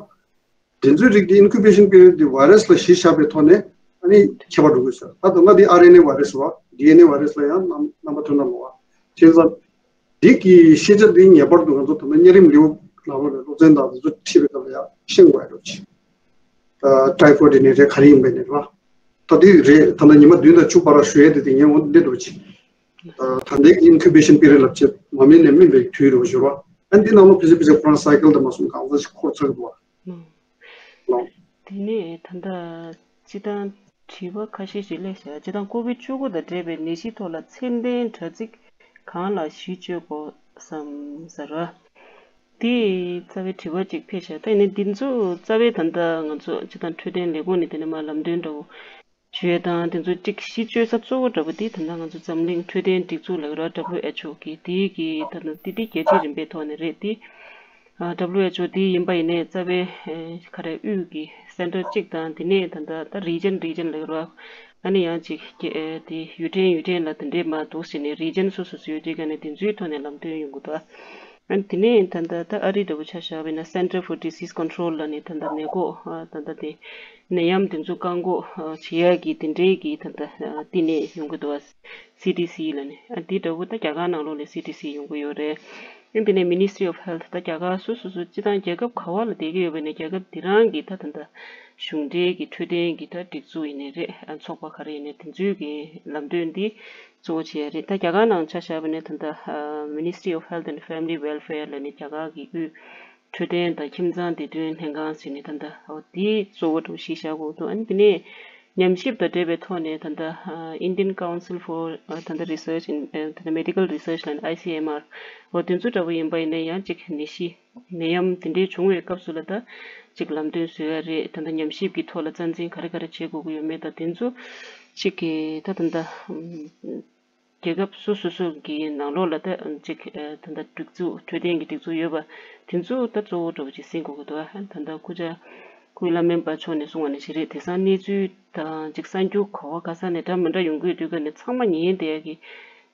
འདི་ཚོའི་རིགས་འདི་Incubation period འདི་བྷའི་རེས་ལ་གཞི་བཞག་པའི་ཐོག་ནས་ཨ་ནི་ཁྱད་པར་འགྲོ་གི་ཡོད་ཟེར། ད་ད་ལྟ་འདི་ཨར་ཨེན་ཨེ་བྷའི་རེས་རེད་བ། ཌི་ཨེན་ཨེ་བྷའི་རེས་ལ་ཡང་རྣམ་རྣམ་པ་ཐོན་ན་མོ་བ། བྱས་ཙང་འདི་གི་ཤེས་བྱ་འདི་ངེས་པར་དུ་ང་ཚོ་ད་ལྟ་གཉན་རིམས་ལེའུ་ནང་ལོགས་ནས་སློབ་ཚན་དང་འདི་ཚོ་ཁྲིད་པའི་སྐབས་ལ་ཡང་ཤེས་དགོས་ཡ་འགྲོ་ཆེ། ད་ཊའི་ཕོཌ་ནས་རེད་ག་རེ་ཡིན་པ་ནས་རེད་བ། ད་འདི་རེད་ད་ལྟ་ཉི་མ་བདུན་དང་བཅུ་བར་ཞུ་ཡས་དེ་དེ་ངས་འོ་འདི་འགྲོ་ཆེ། ད་ད་ལྟའི་Incubation period ལབ་ཆེ་མ་སྨིན་ནས་སྨིན་པའི་དུས་རེད་བ་ཞུ་བ། ཨ་འདི་ནང་ལོགས་ཕལ་ཆེར་ཕལ་ཆེར་ཁོ་རང་སའི་ཀལ་དང་མ་སོང་གང་ཟག་ཞིག་འཁོར་ཚར་གི་འདུག་བ། ལོ། དེ་ནས་ད་ལྟ་སྤྱི་བཏང་དྲི་བ་ཁ་ཤས་ཤིག་སླེབས་ཤག་སྤྱི་བཏང་ཀོ་བིད་བཅུ་དགུ་དང་འབྲེལ་བའི་ནད་གཞི་ཐོག་ལ་ཚད་ལྡན་དྲ་ཚིགས་གང་ལ་གཞི་བཅོལ་དགོས་བསམ་ཟེར་བ། དེ་རྩ་བའི་དྲི་བ་གཅིག་ཕེབས་ཤག་ད་ཡིན་ནའི་འདི་ཚོ་རྩ་བའི་ད་ལྟ་ང་ཚོ་སྤྱི་བཏང་འཕྲོད་བསྟེན་ལས་ཁུངས་ནས་དེ་ནས་མར་ལམ་སྟོན་འདྲ་བོ་ཞུ་ཡས་དང་དེ་ཚོ་གཅིག་གཞི་བཅོལ་ས་གཙོ་བོ་འདྲ་བོ་དེ་ད་ལྟ་ང་ཚོ་འཛམ་གླིང་འཕྲོད་བསྟེན་སྒྲིག་འཛུགས་ལབ་ཀྱི་རེད་བ། ཌབ་ལིའུ་ཨེཆ་ཨོ་གི་དེའི་གི་ད་ལྟ་དེ་དེ་རྒྱལ་སྤྱིའི་རིམ་པའི་ཐོག་ནས་རེད་དེ། ཨ། ཌབ་ལིའུ་ཨེཆ་ཨོ་དེ་ཡིན་པ་ཡིན་ནའི་རྩ་བའི་ཨེ་ག་རེ་དབུས་ཀྱི་སེན་ཊར་གཅིག་དང་དེ་ནས་ད་ལྟ་ད་རི་ཇན་རི་ཇན་ལབ་ཀྱི་རེད་བ། ཨ་ནི་ཡང་གཅིག་གི་ཨེ་དེ་ཡུལ་ཕྲན་ཡུལ་ཕྲན་ལ་དེ་འདྲས་མར་འདུག་ཟེར་ནས་རི་ཇན་སོ་སོ་སོའི་དེ་ག་ནས་དེ་ཚོའི་ཐོག་ནས་ལམ་སྟོན་ཡོང་གི་འདུག་ཨ་ནི་དེ་ནས་ད་ལྟ་ད་ཨ་རི་འདྲ་པོ་ཆ་བཞག་པ་ཡིན་ན་Center for Disease Control ལབ་ནས་ད་ལྟ་ནད་འགོག་ཨ་ད་ལྟ་དེ་ནད་ཡམས་དེ་ཚོ་བཀག་འགོག་ཨ་བྱེད་ཡག་གི་དེ་འདྲའི་གི་ད་ལྟ་ཨ་བསྟི་གནས་ཡོང་གི་འདུག་བ། སི་ཌི་སི་ལབ་ནས་ཨ་དེ་འདྲ་པོ་ད་རྒྱ་གར་ནང་ལོགས་ལ་སི་ཌི་སི་ཡོང་གི་ཡོད་རེད། ཨ་དེ་ནས་Ministry of Health ད་རྒྱ་གར་སོ་སོ་སོ་སྤྱི་བཏང་རྒྱལ་ཁབ་ག་བ་ལ་བསྡད་ཀྱི་ཡོད་པ་ཡིན་ན་རྒྱལ་ཁབ་དེ་རང་གི་ད་ད་ལྟ་གཞུང་འབྲེལ་གྱི་འཕྲོད་བསྟེན་གྱི་ད་སྒྲིག་འཛུགས་ཡིན་ནའི་རེད། ཨ་ཚོགས་པ་ག་རེ་ཡིན་ནའི་དེ་ཚོའི་གི་ལམ་སྟོན་འདི་གཙོ་བོ་བྱས་རེད། ད་རྒྱ་གར་ནང་ཆ་བཞག་པ་ནས་ད་ལྟ་ཨ་Ministry of Health and Family Welfare ལབ་ནས་རྒྱ་གར་གྱི་དབུས་འཕྲོད་བསྟེན་དང་ཁྱིམ་ཚང་བདེ་དོན་ལྷན་ཁང་ཟེར་ནས་ད་ལྟ་འོ་དེ་གཙོ་བོ་འདྲ་བོ་ཞིག་བཞག་དགོས་འདུག་ཨ་ནི་དེ་ནས་ཉམས་ཞིབ་དང་འབྲེལ་བའི་ཐོག་ནས་ད་ལྟ་ཨ་Indian Council for ཨ་ད་ལྟ་Research in ཨ་ད་ལྟ་Medical Research ལབ་ནས་ཨའི་སི་ཨེམ་ཨར་འོ་དེ་ཚོ་འདྲ་པོ་ཡིན་པ་ཡིན་ན་ཡང་གཅིག་ནད་གཞི་ནད་ཡམས་དེ་འདྲའི་བྱུང་བའི་སྐབས་སུ་ལ་ད་ཅིག་ལམ་སྟོན་བཟོ་ཡ་རེད། ད་ལྟ་ཉམས་ཞིབ་ཀྱི་ཐོག་ལ་རྩ་འཛིན་ག་རེ་ག་རེ་བྱེད་དགོས་ཀྱི་ཡོད་མེད་དང་དེ་ཚོ་ཅིག་གི་ད་ད་ལྟ་ཨམ་རྒྱལ་ཁབ་སོ་སོ་སོ་གི་ནང་ལོགས་ལ་ད་ཅིག་ཨ་ད་ལྟ་སྒྲིག་འཛུགས་འཕྲོད་བསྟེན་གྱི་སྒྲིག་འཛུགས་ཡོད་པ་དེ་ཚོ་ད་གཙོ་བོ་འདྲ་པོ་ཅིག་ཟིན་དགོས་ཀྱི་འདུག་ཨ་ད་ལྟ་སྐུ་བཅར་སྐུའི་བླ་སྨན་པ་མཆོག་ནས་གསུངས་པ་ནང་བཞིན་རེད། དེང་སང་གནས་ཚུལ་དང་ཅིག་གསར་འགྱུར་ག་བ་ག་ས་ནས་འདྲ་མི་འདྲ་ཡོང་གི་ཡོད་དུས་ཀ་ནས་ཚང་མ་ཉན་བསྡད་ཡ་གི་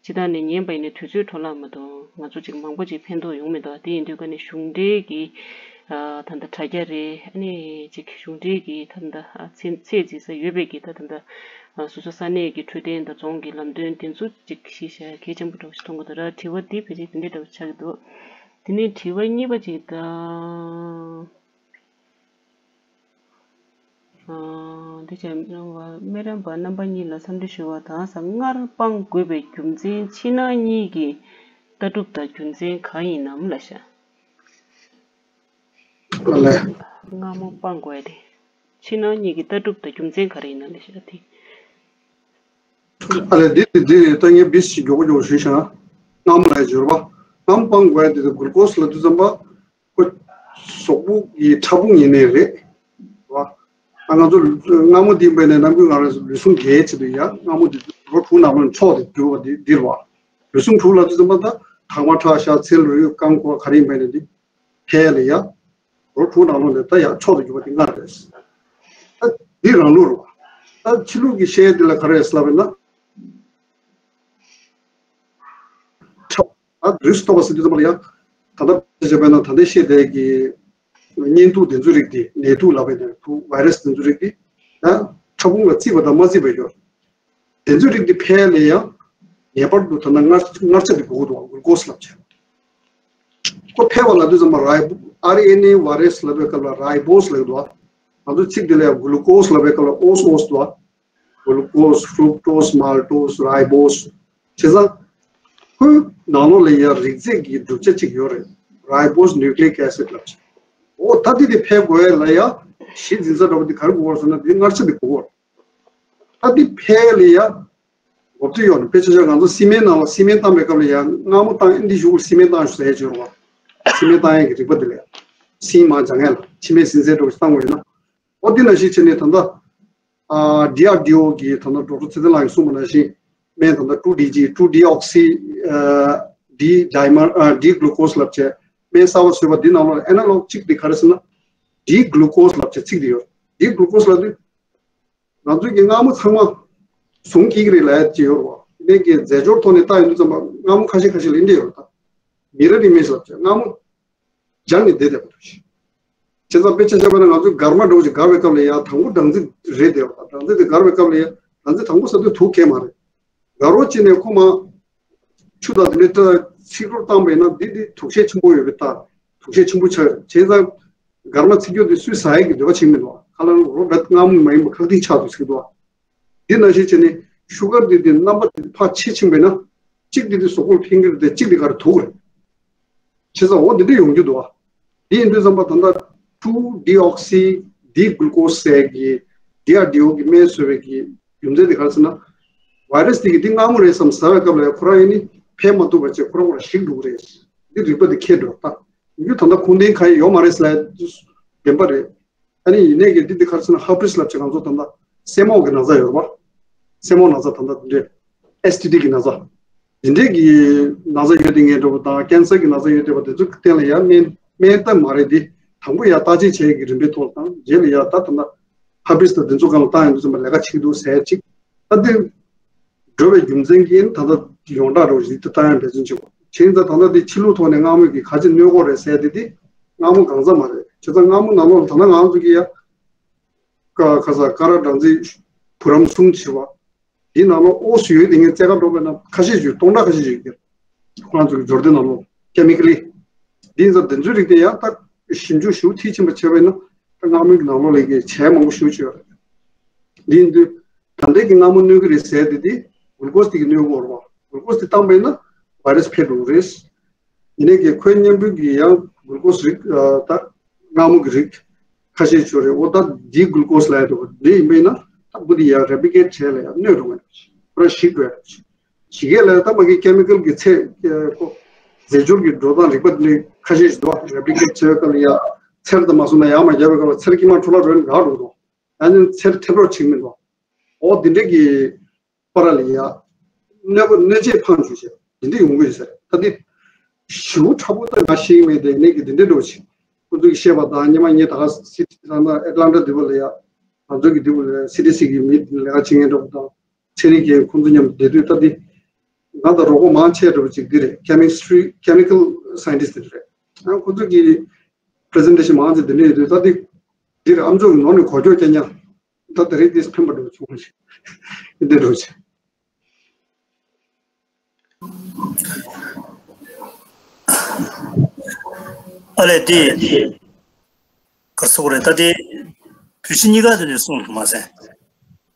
སྤྱི་བཏང་ནས་ཉན་པ་ཡིན་ན་དུས་ཚོད་འཕྲོ་བརླག་མ་གཏོགས་ང་ཚོ་ཅིག་མང་པོ་ཅིག་ཕན་ཐོགས་ཡོང་མི་འདུག་དེ་ཡིན་དུས་ཀ་ནས་གཞུང་འབྲེལ་གྱི་ཨ་ད་ལྟ་དྲ་རྒྱ་རེད། ཨ་ནི་ཅིག་གཞུང་འབྲེལ་གྱི་ད་ལྟ་ཨ་ཚད་ཚད་འཛིན་ས་ཡོད་པའི་གི་ད་ད་ལྟ་ཨ་སོ་སོ་ས་གནས་ཀྱི་འཕྲོད་བསྟེན་དང་རྫོང་གི་ལམ་སྟོན་དེ་ཚོ་ཅིག་གཞི་བཞག་གལ་ཆེན་པོ་འདྲ་བོ་ཞིག་མཐོང་གི་འདུག་ར། དྲི་བ་འདི་ཕལ་ཆེར་དེ་འདྲའི་འདྲ་བོ་ཆགས་ཀྱི་འདུག་དེ་ནས་དྲི་བ་གཉིས་པ་ཅིག་དང་། ཨ་དེ་བྱས་སྨན་རམས་པ་རྣམ་པ་གཉིས་ལ་འཚམས་འདྲི་ཞུ་བ་དང་། ས་མངར་སྤང་དགོས་པའི་རྒྱུ་མཚན་ཕྱི་ནང་གཉིས་ཀྱི་ལྟ་གྲུབ་དང་རྒྱུ་མཚན་གང་ཡིན་ནམ་ལབ་ཤག་ཨ་ལས། མངར་མོ་སྤང་དགོས་ཡ་དེ་ཕྱི་ནང་གཉིས་ཀྱི་ལྟ་གྲུབ་དང་རྒྱུ་མཚན་ག་རེ་ཡིན་ནམ་ལབ་ཤག་དེ། ཨ་ལས་འདི་འདི་འདི་ད་ངས་བིས་ཞིག་མགྱོགས་པོ་མགྱོགས་པོ་ཞུས་ཤིང་། མངར་མོ་ལ་སྦྱོར་བ། མངར་མོ་སྤང་དགོས་ཡ་དེ་དུས་གླུ་ཀོས་ལབ་དུས་ཙམ་པ། ཁོ་གཟུགས་པོ་ཡི་ཕྲ་ཕུང་ཡིན་ནའི་རེད། བ། ཨ་ང་ཚོ་མངར་མོ་འདི་འབད་ནས་ནམ་རྒྱུན་ང་རང་ལུས་ཟུངས་རྒྱས་ཆེད་དུ་ཡ་མངར་མོ་འདི་རོ་དྲུག་ནང་ལོགས་ནས་མཆོག་ཏུ་གྱུར་པ་འདི་འདིར་བ། ལུས་ཟུངས་དྲུག་ལབ་དུས་ཙམ་པ་ད་དྭངས་མ་ཁྲག་ཤ་ཚིལ་རུས་རྐང་ཁོག་ག་རེ་ཡིན་པ་ཡིན་ནའི་འདི་ཕལ་ལ་ཡ། རོ་དྲུག་ནང་ལོགས་ནས་ད་ཡ་མཆོག་ཏུ་གྱུར་པ་འདི་མངར་རེད། ད་འདི་རང་ལུགས་རེད་བ། ད་ཕྱི་ལུགས་ཀྱི་བཤད་འདི་ལ་ག་རེ་ཟེར་ལབ་ན། ཁྲག་ཨ་རིགས་སུ་གཏོགས་པ་ཟེར་དུས་ཙམ་པ་ལ་ཡང་། ད་ལྟ་བྱས་པས་ན་ད་ལྟའི་བཤད་བསྡད་ཀྱི་གཉན་དུག་དེ་ཚོའི་རིགས་དེ། ནད་དུག་ལབ་པའི་ནད་དུག་བྷའི་རེ་སི་དེ་ཚོའི་རིགས་དེ། ཡང་ཕྲ་ཕུང་ལ་བརྩིས་པ་དང་མ་བརྩིས་པ་ཡོད། དེ་ཚོའི་རིགས་དེ་འཕེལ་ནས་ཡང་ངེས་པར་དུ་ད་ལྟ་མངར་མངར་ཆ་དེ་དགོས་ཀྱི་འདུག་གླུ་ཀོས་ལབ་བྱས། ཁོ་འཕེལ་བ་ལབ་དུས་ཙམ་པ་རའི་ཨར་ཨེན་ཨེ་བྷའི་རེ་སི་ལབ་པའི་སྐབས་ལ་རའི་བོ་སི་ལབ་ཀྱི་འདུག་ང་ཚོ་ཚིག་དེ་ལ་ཡང་གླུ་ཀོས་ལབ་པའི་སྐབས་ལ་ཨོ་སི་ཨོ་སི་འདུག་གླུ་ཀོས། ཕུ་རུག་ཏོས། མལ་ཏོས། རའི་བོ་སི། བྱས་ཙང་། ཁོའི་ནང་ལོགས་ལ་ཡང་རིགས་རྫས་ཀྱི་གྲུབ་ཆ་གཅིག་ཡོད་རེད། རའི་བོ་སི་ནིའུ་ཀི་ལི་ཡིག་ཨེ་སིད་ལབ་བྱས། འོ་ད་དེ་དེ་འཕེལ་དགོས་ཡ་ལ་ཡ། གཞི་འཛིན་ས་འདྲ་པོ་དེ་ག་རེ་དགོས་པ་རེད་ཟེར་ན་དེ་མངར་ཆ་དེ་དགོས་པ་རེད། ད་དེ་འཕེལ་ལ་ཡ། འོ་དེ་ཡོད་ནི་དཔེ་ཆ་ཆ་ང་ཚོ་སི་མེན་ནང་ལ་སི་མེན་བཏང་པའི་སྐབས་ལ་ཡ་མངར་མོ་བཏང་ཨེ་འདི་གཞུག་གུ་སི་མེན་བཏང་ཞུ་ཟེར་ཡ་བྱོས་རོགས། སི་མེན་བཏང་ཡ་གི་རིག་པ་དེ་ལ་ཡ། སིན་མ་སྦྱང་ཡ་ལ་ཕྱི་མའི་སིན་ཟེར་འདྲ་པོ་ཞིག་བཏང་དགོས་ཡོད་ན། འོ་དེ་ནང་བཞིན་བྱས་ནས་ད་ལྟ། ཨ་ཌི་ཨར་ཌི་ཨོ་གི་ད་ལྟ་ཌོག་ཊར་ཚེ་བརྟན་ལགས་ཀྱིས་གསུངས་པ་ནང་བཞིན། སྨན་ད་ལྟ་ཊུ་ཌི་ཇི། ཊུ་ཌི་ཨོག་སི། ཨ་ཌི་ཌའི་མར། ཨ་ཌི་གླུ་ཀོས་ལབ་བྱས། སྨན་གསར་པ་བཟོས་པ་འདི་ནང་ལོགས་ཨེ་ན་ལོག་གཅིག་འདི་ག་རེ་ཟེར་ན། ཌི་གླུ་ཀོས་ལབ་བྱས་ཚིག་འདི་ཡོད། ཌི་གླུ་ཀོས་ལབ་དུས། ང་ཚོ་གི་མངར་མོ་ཚང་མ་ཟུངས་སྐྱེ་གི་རེད་ལབ་ཡ་ཅིག་ཡོད་རེད་བ། དེ་གི་རྫས་སྦྱོར་ཐོག་ནས་བལྟ་ཡོང་དུས་ཙམ་པ་མངར་མོ་ཁ་ཤས་ཁ་ཤས་ལ་འདི་འདྲ་ཡོད་རེད་ད། མི་ར་རི་མེ་ལབ་བྱས་མངར་མོ། སྦྱར་ནས་བསྡད་བསྡད་པ་འདུག་ཤི། བྱས་ཙང་དཔེ་ཆ་བཞག་པ་ན་ང་ཚོས་སྒར་མ་འདྲ་བོ་ཞིག་སྒར་བའི་སྐབས་ལ་ཡང་དང་པོ་སྦྲང་རྩི་རེད་བསྡད་པ་དང་། སྦྲང་རྩི་དེ་སྒར་བའི་སྐབས་ལ་ཡང་སྦྲང་རྩི་དང་པོ་ཟ་དུས་དུགས་ཁེལ་མ་རེད། སྒར་རོ་བྱས་ནས་ཁོ་མ་ཆུ་དང་དེ་འདྲའི་ཚིག་རོ་བཏང་པ་ཡིན་ན་འདི་འདི་དུགས་ཤེད་ཆེན་པོ་ཡོད་པའི་རྟགས། དུགས་ཤེད་ཆེན་པོ་ཆགས་ཡོད། བྱས་ཙང་སྒར་མ་ཚིག་སྐྱོ་དེ་སུས་ཟ་ཡག་གི་འདོད་པ་བྱེད་མི་འདུག་ཁ་ལག་རོ་འདྲ་མངར་མོ་མ་ཡིན་པ་ཁག་ཐིག་ཆགས་འདུག་ཟེར་གི་འདུག་འདི་ནང་བཞིན་བྱས་ནས་ཤུ་གར་འདི་འདི་རྣམ་པ་འདི་ཕར་ཕྱེ་ཕྱིན་པས་ན། གཅིག་འདི་འདི་གཟུགས་པོར་ཕན་གྱི་རེད་དེ་གཅིག་འདི་ག་རེ་དུག་རེད། བྱས་ཙང་འོ་འདི་འདྲ་ཡོང་རྒྱུ་འདུག་ཨ། འདི་ཡིན་དུས་ཙམ་པ་ད་ལྟ་ཊུ་ཌི་ཨོག་སི་ཌི་གླུ་ཀོས་ཟེར་གི་ཌི་ཨར་ཌི་ཨོ་གི་སྨན་བཟོས་པའི་གི་རྒྱུ་མཚན་དེ་ག་རེ་ཟེར་ན། བྷའི་རེ་སི་འདི་གི་འདི་མངར་མོ་རེད་བསམ་ཟ་བའི་སྐབས་ལ་ཁོ་རང་ཡིན་ནི་ཕན་མ་ཐོགས་པ་བྱས་ཁོ་རང་ཁོ་རང་ཞིག་འགྲོ་གི་རེད། འདི་རིག་པ་འདི་ཁྱེར་འགྲོ་ད། ཡོད་ད་ལྟ་ཁུངས་ལྡན་གང་ཡང་ཡོད་མ་རེད་ཟེར་ལབ་ཡ་བདེན་པ་རེད། ཨ་ནི་ཡིན་ནའི་གི་འདི་འདི་ག་རེ་ཟེར་ན་ཧར་པི་སི་ལབ་བྱས་ང་ཚོ་ད་ལྟ་སེན་མོ་གི་ན་ཚ་ཡོད་རེད་པ། སེན་མོ་ན་ཚ་ད་ལྟ་འདི་འདྲས་ཨེས་ཊི་ཌི་གི་ན་ཚ། འདི་འདྲས་ཀྱི་ན་ཚ་ཡོད་དེ་ངས་འགྲོ་བ་དང་ཀན་སར་གི་ན་ཚ་ཡོད་དེ་བ་དེ་ཚོ་གི་སྟེང་ལ་ཡང་སྨན་སྨན་ད་མ་རེད་དེ། དང་པོ་ཡང་བརྟག་དཔྱད་བྱས་ཀྱི་རིམ་པའི་ཐོག་དང་རྗེས་ལ་ཡང་ད་ད་ལྟ་ཧར་པི་སི་དང་དེ་ཚོ་སྒང་ལ་བཏང་ཡོང་དུས་ཙམ་པ་ལས་ཀ་བྱེད་ཀྱི་འདུག་ཟེར་ཅིག་ད་དེ་འགྲོ་བའི་རྒྱུ་མཚན་གྱིས་ད་ལྟ་ཡོངས་གྲགས་རོ་ཞིག་ཏུ་བཏང་ཡང་འབད་བརྩོན་བྱེད་དགོས། བྱས་ཙང་ད་ལྟ་འདི་ཕྱི་ལུགས་ཐོག་ནས་མངར་མོ་གི་ག་ཚོད་གནོད་ཀྱི་རེད་ཟེར་དེ་དེ་མངར་མོ་གང་ཟག་མ་རེད། བྱས་ཙང་མངར་མོ་ནང་ལོགས་ལ་ད་ལྟ་ང་ཚོ་གི་ཡ། ཀ་ཁ་ས་ཀ་ར་སྦྲང་རྩི་བུ་རམ་གསུམ་བྱས་པ། འདི་ནང་ལོགས་ཨོ་སུ་ཡོད་དེ་ངས་རྩེད་ཁ་འགྲོ་བས་ན་ཁ་ཤས་ཅིག་སྟོང་ཕྲག་ཁ་ཤས་ཅིག་ཡོད་ཀྱི། ཁོ་རང་ཚོ་གི་འབྱོར་ལྡན་ནང་ལོགས་ཀེ་མི་ཀལ་ལི། འདི་ཚོ་འདི་ཚོའི་རིགས་དེ་ཡང་ད་ཞིབ་འཇུག་ཞུ་མཐིལ་ཕྱིན་པ་བྱས་པས་ན་ད་མངར་མོའི་ནང་ལོགས་ལ་གི་བྱས་མང་པོ་ཞུ་ཆོག་རེད། འདི་ཡིན་དུས་ད་ལྟའི་གི་མངར་མོ་གནོད་ཀྱི་རེད་ཟེར་དེ་དེ་གུ་ལུ་ཀོ་སི་དེ་གི་གནོད་ཀྱི་ཡོད་རེད་བ། གུ་ལུ་ཀོ་སི་དེ་བཏང་པས་ན་བྷའི་རས་འཕེལ་འགྲོ་གི་རེད། ཡིན་ནའི་གི་ཁོའི་མཉམ་འབུལ་གྱི་ཡང་གུ་ལུ་ཀོ་སི་རིགས་ད་མངར་མོ་གི་རིགས་ཁ་ཤས་ཅིག་ཡོད་རེད། འོ་ད་འདི་གུ་ལུ་ཀོ་སི་ལབ་ཡ་འདུག་འདི་ཡིན་པས་ན་ད་འབུ་འདི་ཡང་རེབ་ལི་ཀེཊ་བྱས་ལ་ཡང་གནོད་འགྲོ་གི་རེད། ཁོ་རང་ཞིག་འགྲོ་ཡ་རེད། ཞིག་གས་ལ་ཡང་ད་མ་གི་ཀེ་མི་ཀལ་གྱི་ཚད་ཀོ་རྫས་སྦྱོར་གྱི་འགྲོ་སྟངས་རིག་པ་འདི་ཁ་ཤས་ཤིག་འདུག་རེབ་ལི་ཀེཊ་བྱས་པའི་སྐབས་ལ་ཡང་ཚེར་དང་མ་སོང་ན་ཡང་མ་བརྒྱབ་པའི་སྐབས་ལ་ཚེར་དཀྱིལ་མ་འཕྲོ་བརླག་འགྲོ་ཡ་འགག་འགྲོ་གི་འདུག་ཡང་ན་ཚེར་ཐེབས་རོགས་བྱེད་ཀྱི་མི་འདུག་འོ་འདི་འདྲས་ཀྱི་པར་ལ་ཡ། གནོད་པ་གནོད་བྱེད་འཕངས་བཅུག་བྱས་འདི་འདྲ་ཡོང་གི་ཡོད་ཟེར། ད་འདི་ཞེ་པོ་ཕྲ་པོ་ད་ང་ཤེས་ཀྱི་མེད་དེ་ནས་ཀྱི་འདི་འདྲ་འགྲོ་བྱས། ཁོ་ཚོ་གིས་བཤད་པ་དང་སྔོན་མ་ངས་ད་ག་སི་ཊི་ད་ལྟ་ཨེ་ཊ་ལན་ཊ་འདི་བ་ལ་ཡ། ང་ཚོ་གི་འདི་བ་ལ་སི་ཊི་སི་གི་མི་ལས་ཀ་བྱེད་མཁན་འདྲ་པོ་དང་ཚན་རིག་མཁན་ཁོང་ཚོ་མཉམ་དུ་བསྡད་དུས་ད་འདི་ང་དང་རོགས་པ་མང་ཆེ་འདྲ་པོ་ཅིག་འདི་རེད། ཀེ་མི་སི་ཊི་རི་ཀེ་མི་ཀལ་སའེན་ཊིསི་ཊི་འདི་རེད། ཨ་ཁོང་ཚོ་གི་པི་རི་ཛེན་ཊེ་ཤན་མང་ཆེ་འདི་འདྲ་ཡོད་དུས་ད་འདི་འདི་རེད། ཨ་མཆོག་གི་ནང་ནས་གོ་ཆོད་རྐྱང་རྐྱང་། ད་དེ་རིང་དེ་ཕན་པ་འགྲོ་བྱུང་ཞིག་འདི་འགྲོ་ཞིག་ཨ་ལས་དེ་གར་སོགས་རེད། ད་དེ་བོད་ཕྱི་གཉིས་ཀ་དེ་ནས་གསུངས་མ་ཟད་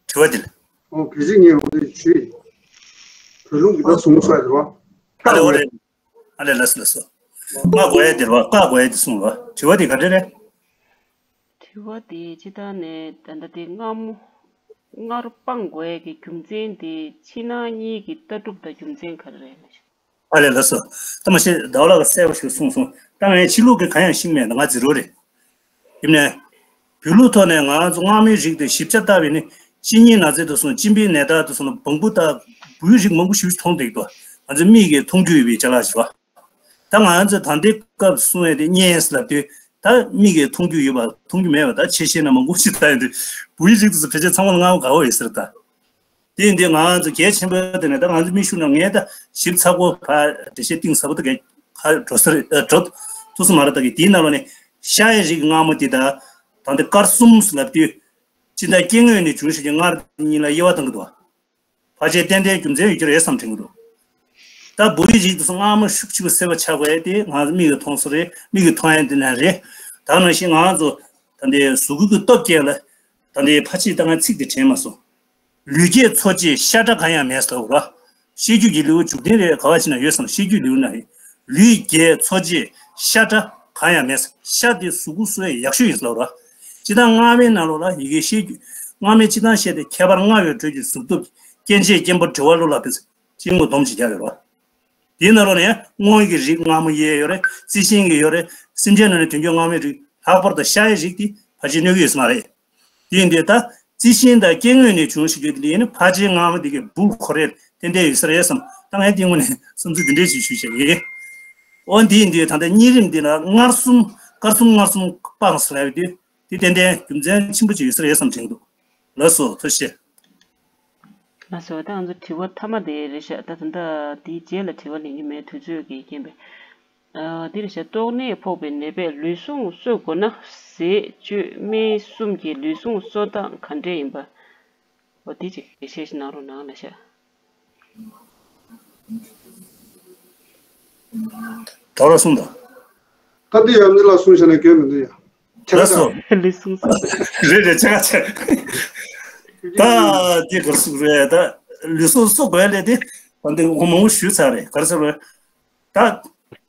དྲི་བ་དེ་ལ། ཨོ་བོད་ཕྱི་གཉིས་ཀ་དེ་ཆུ་བོད་ལུང་གི་ད་གསུངས་ས་རེད་བ། ཨ་ལས་འོ་རེད། ཨ་ལས་ལགས་སོ་ལགས་སོ། བཀག་དགོས་ཡ་དེ་རེད་བ། བཀག་དགོས་ཡ་དེ་གསུངས་རེད་བ། དྲི་བ་དེ་ག་འདྲ་རེད། དྲི་བ་དེ་སྤྱིར་བཏང་ནས་ད་ལྟ་དེ་མངར་མོ་མངར་སྤང་དགོས་ཡས་ཀྱི་རྒྱུ་མཚན་དེ་ཕྱི་ནང་གཉིས་ཀྱི་ལྟ་གྲུབ་དང་རྒྱུ་མཚན་ག་རེ་རེད། ཨ་ལས་ལགས་སོ། ད་མ་ཤེས་ཟླ་བ་ལགས་ཀྱིས་གསལ་པོ་ཞིག་གསུངས་སོང་། ད་ངས་ཕྱི་ལུགས་ཀྱི་གང་ཡང་ཤེས་མེད། ང་ཛི་རོ་རེད། ཡིན་ནའི་བོད་ལུགས་ཐོག་ནས་ང་ཚོ་མངར་མོའི་རིགས་དེ་ཞིབ་ཆ་ལྟ་བས་ནི་གཅིན་སྙི་ན་ཚ་དེ་སོང་གཅིན་པའི་ནད་རྟགས་དེ་སོང་ལ་བོང་བུ་དང་འབུའི་རིགས་མང་པོ་ཞིག་མཐོང་བསྡད་ཀྱི་འདུག་ང་ཚོ་མིག་གིས་མཐོང་རྒྱུ་ཡོད་པའི་ཅ་ལག་ཞིག་རེད་བ། ད་ང་ཚོས་ད་ལྟའི་སྐབས་གསུང་ཡས་དེ་གཉན་ལབ་དུས་ད་མིག་གིས་མཐོང་རྒྱུ་ཡོད་པ་མཐོང་རྒྱུ་མེད་པ་ད་ཆེ་ཤེལ་ན་མང་པོ་ཞིག་ད་ཡོད་དུས་བུའི་རིགས་དེ་ཚོ་ཕལ་ཆེར་ཚང་མ་ལ་མངར་མོ་དགའ་བོ་ཡོད་ཟེར་ད། དེ་ཡིན་དུས་ང་ཚོ་གལ་ཆེན་པོ་དེ་ནས་ད་ང་ཚོ་མིག་ཤུགས་ནང་ངས་ད་ཞིབ་ཚགས་པོ་ཕར་འགྲེལ་བཤད་གཏིང་ཟབ་པོ་ད་གས་ཁ་འགྲོ་ས་རེད། འགྲོ་ཐུབ་ས་མ་རེད། ད་གས་དེའི་ནང་ལོགས་ནས་ཤ་ཡི་རིགས་མངར་མོ་དེ་ད་ད་འདི་དཀར་གསུམ་ལབ་དུས་སྤྱིར་ད་སྐྱེ་དངོས་ནས་བྱུང་ཞིང་མངར་གཉིས་ལ་དབྱེ་བ་བཏང་གི་འདུག་བ། ཕལ་ཆེར་ཏན་ཏན་རྒྱུ་མཚན་ཡོད་ཀྱི་རེད་བསམ་དྲན་གྱི་འདུག་ད་བུ་ཡི་རིགས་དེ་ཚོ་མངར་མོ་ཤུགས་ཆེ་བ་སེལ་བ་ཆགས་པ་ཡས་དེ་ང་ཚོ་མིག་གིས་མཐོང་ས་རེད། མིག་གིས་མཐོང་ཡས་འདི་ནས་རེད། ད་ནང་བཞིན་ང་ཚོ་ད་འདི་གཟུགས་སྐུད་ཀྱི་སྟོབས་སྐྱེད་ལ་ད་འདི་ཕལ་ཆེར་ད་ང་ཚིག་དེ་དྲན་མ་སོང་། ལུས་སྐྱེད་འཚོ་བྱེད་ཤ་ཁྲག་གང་ཡང་མེད་ཟེར་བ་ར། ཤེས་རྒྱུད་ཀྱི་ལེའུ་འཇུག་རྟེན་རེད་ག་བ་ཅིག་ན་ཡོད་བསམ། ཤེས་རྒྱུད་ལེའུ་ན་རེད། ལུས་སྐྱེད་འཚོ་བྱེད་ཤ་ཁྲག་གང་ཡང་མེད་ཟེར། ཤ་དེ་གཟུགས་པོ་གསོ་ཡས་ཡག་ཤོས་ཡིན་ཟེར་བ་ར། སྤྱིར་བཏང་མངར་མོའི་ནང་ལོགས་ལ་ཡི་གེ་ཤེས་རྒྱུད་མངར་མོའི་སྤྱིར་བཏང་བཤད་དེ་ཁྱད་པར་མངར་བའི་དྲོད་ཀྱི་གཟུགས་སྟོབས་སྐྱེ་མཆེད་སྐྱེན་པ་འབྲི་བ་བློ་ལ་ཕན་ཟེར་སྐྱེ་དངོས་སྡོམ་ཅིག་རྒྱག་ཡོད་ར། དེའི་ནང་ལོགས་ནས་སྔོ་གི་རིགས་མངར་མོ་ཡས་ཡོད་རེད། རྩི་ཤིང་གི་ཡོད་རེད། སེམས་ཅན་ནང་ནས་དོན་རྐྱེན་མངར་མོའི་རིགས་ལྷག་པར་དུ་ཤ་ཡི་རིགས་དེ་ཕལ་ཆེར་གནོད་ཀྱི་ཡོད་ས་མ་རེད། དེ་ཡིན་དུས་ད་རྩི་ཤིང་དང་སྐྱེ་དངོས་ནས་བྱུང་ཞིག་ཡོད་དེ་ཡིན་ན་ཕལ་ཆེར་མངར་མོ་དེ་གའི་འབུ་ཁོ་རེ་ཏན་ཏན་ཡོད་ས་རེད་བསམ། ད་ངས་དེ་དངོས་ནས་བསམ་ཚུལ་འདི་འདྲས་ཞིག་ཞུས་བྱས་ཡིན། འོ་འདི་ཡིན་དུས་ད་ལྟ་གཉན་རིམས་འདི་ལ་མངར་གསུམ་དཀར་གསུམ་མངར་གསུམ་སྤངས་ཟེར་ཡོད་དུས་དེ་ཏན་ཏན་རྒྱུ་མཚན་ཆེན་པོ་ཅིག་ཡོད་ས་རེད་བསམ་དྲན་འདུག་ལགས་སོ། ཐུགས་རྗེ་ཆེ། ལགས་སོ། ད་ང་ཚོ་དྲི་བ་མཐའ་མ་དེ་རེད་ཤག་ད་ད་ལྟ་དེའི་རྗེས་ལ་དྲི་བ་ལེན་རྒྱུ་མེད། དུས་ཚོད་ཀྱི་རྐྱེན་པས། ཨ་འདི་རེད་ཤག་ཏོག་ནད་ཕོག་པའི་ནད་པས་ལུས་ཟུངས་གསོ་དགོས་ན་ཟས་སྤྱོད་སྨན་གསུམ་གྱི་ལུས་ཟུངས་གསོ་སྟངས་ག་འདྲས་ཡིན་པ། འོ་འདི་ཅིག་འགྲེལ་བཤད་ཅིག་གནང་རོགས་གནང་ལ་ཤག་དྲ་བ་གསུངས་དང་། ད་འདི་ཡང་འདི་ལ་གསུངས་བྱས་ན་འགྱོད་མི་འདུག་ཡ། ལགས་སོ། ལུས་ཟུངས་གསོ། རེད་རེད། ཆ་ཆ། ད་འདི་གར་སུ་རེད། ད་ལུས་ཟུངས་གསོ་དགོས་ལས་དེ་ད་འདི་འོ་མང་པོ་ཞུས་ཚར་རེད། གར་སུ་རེད། ད་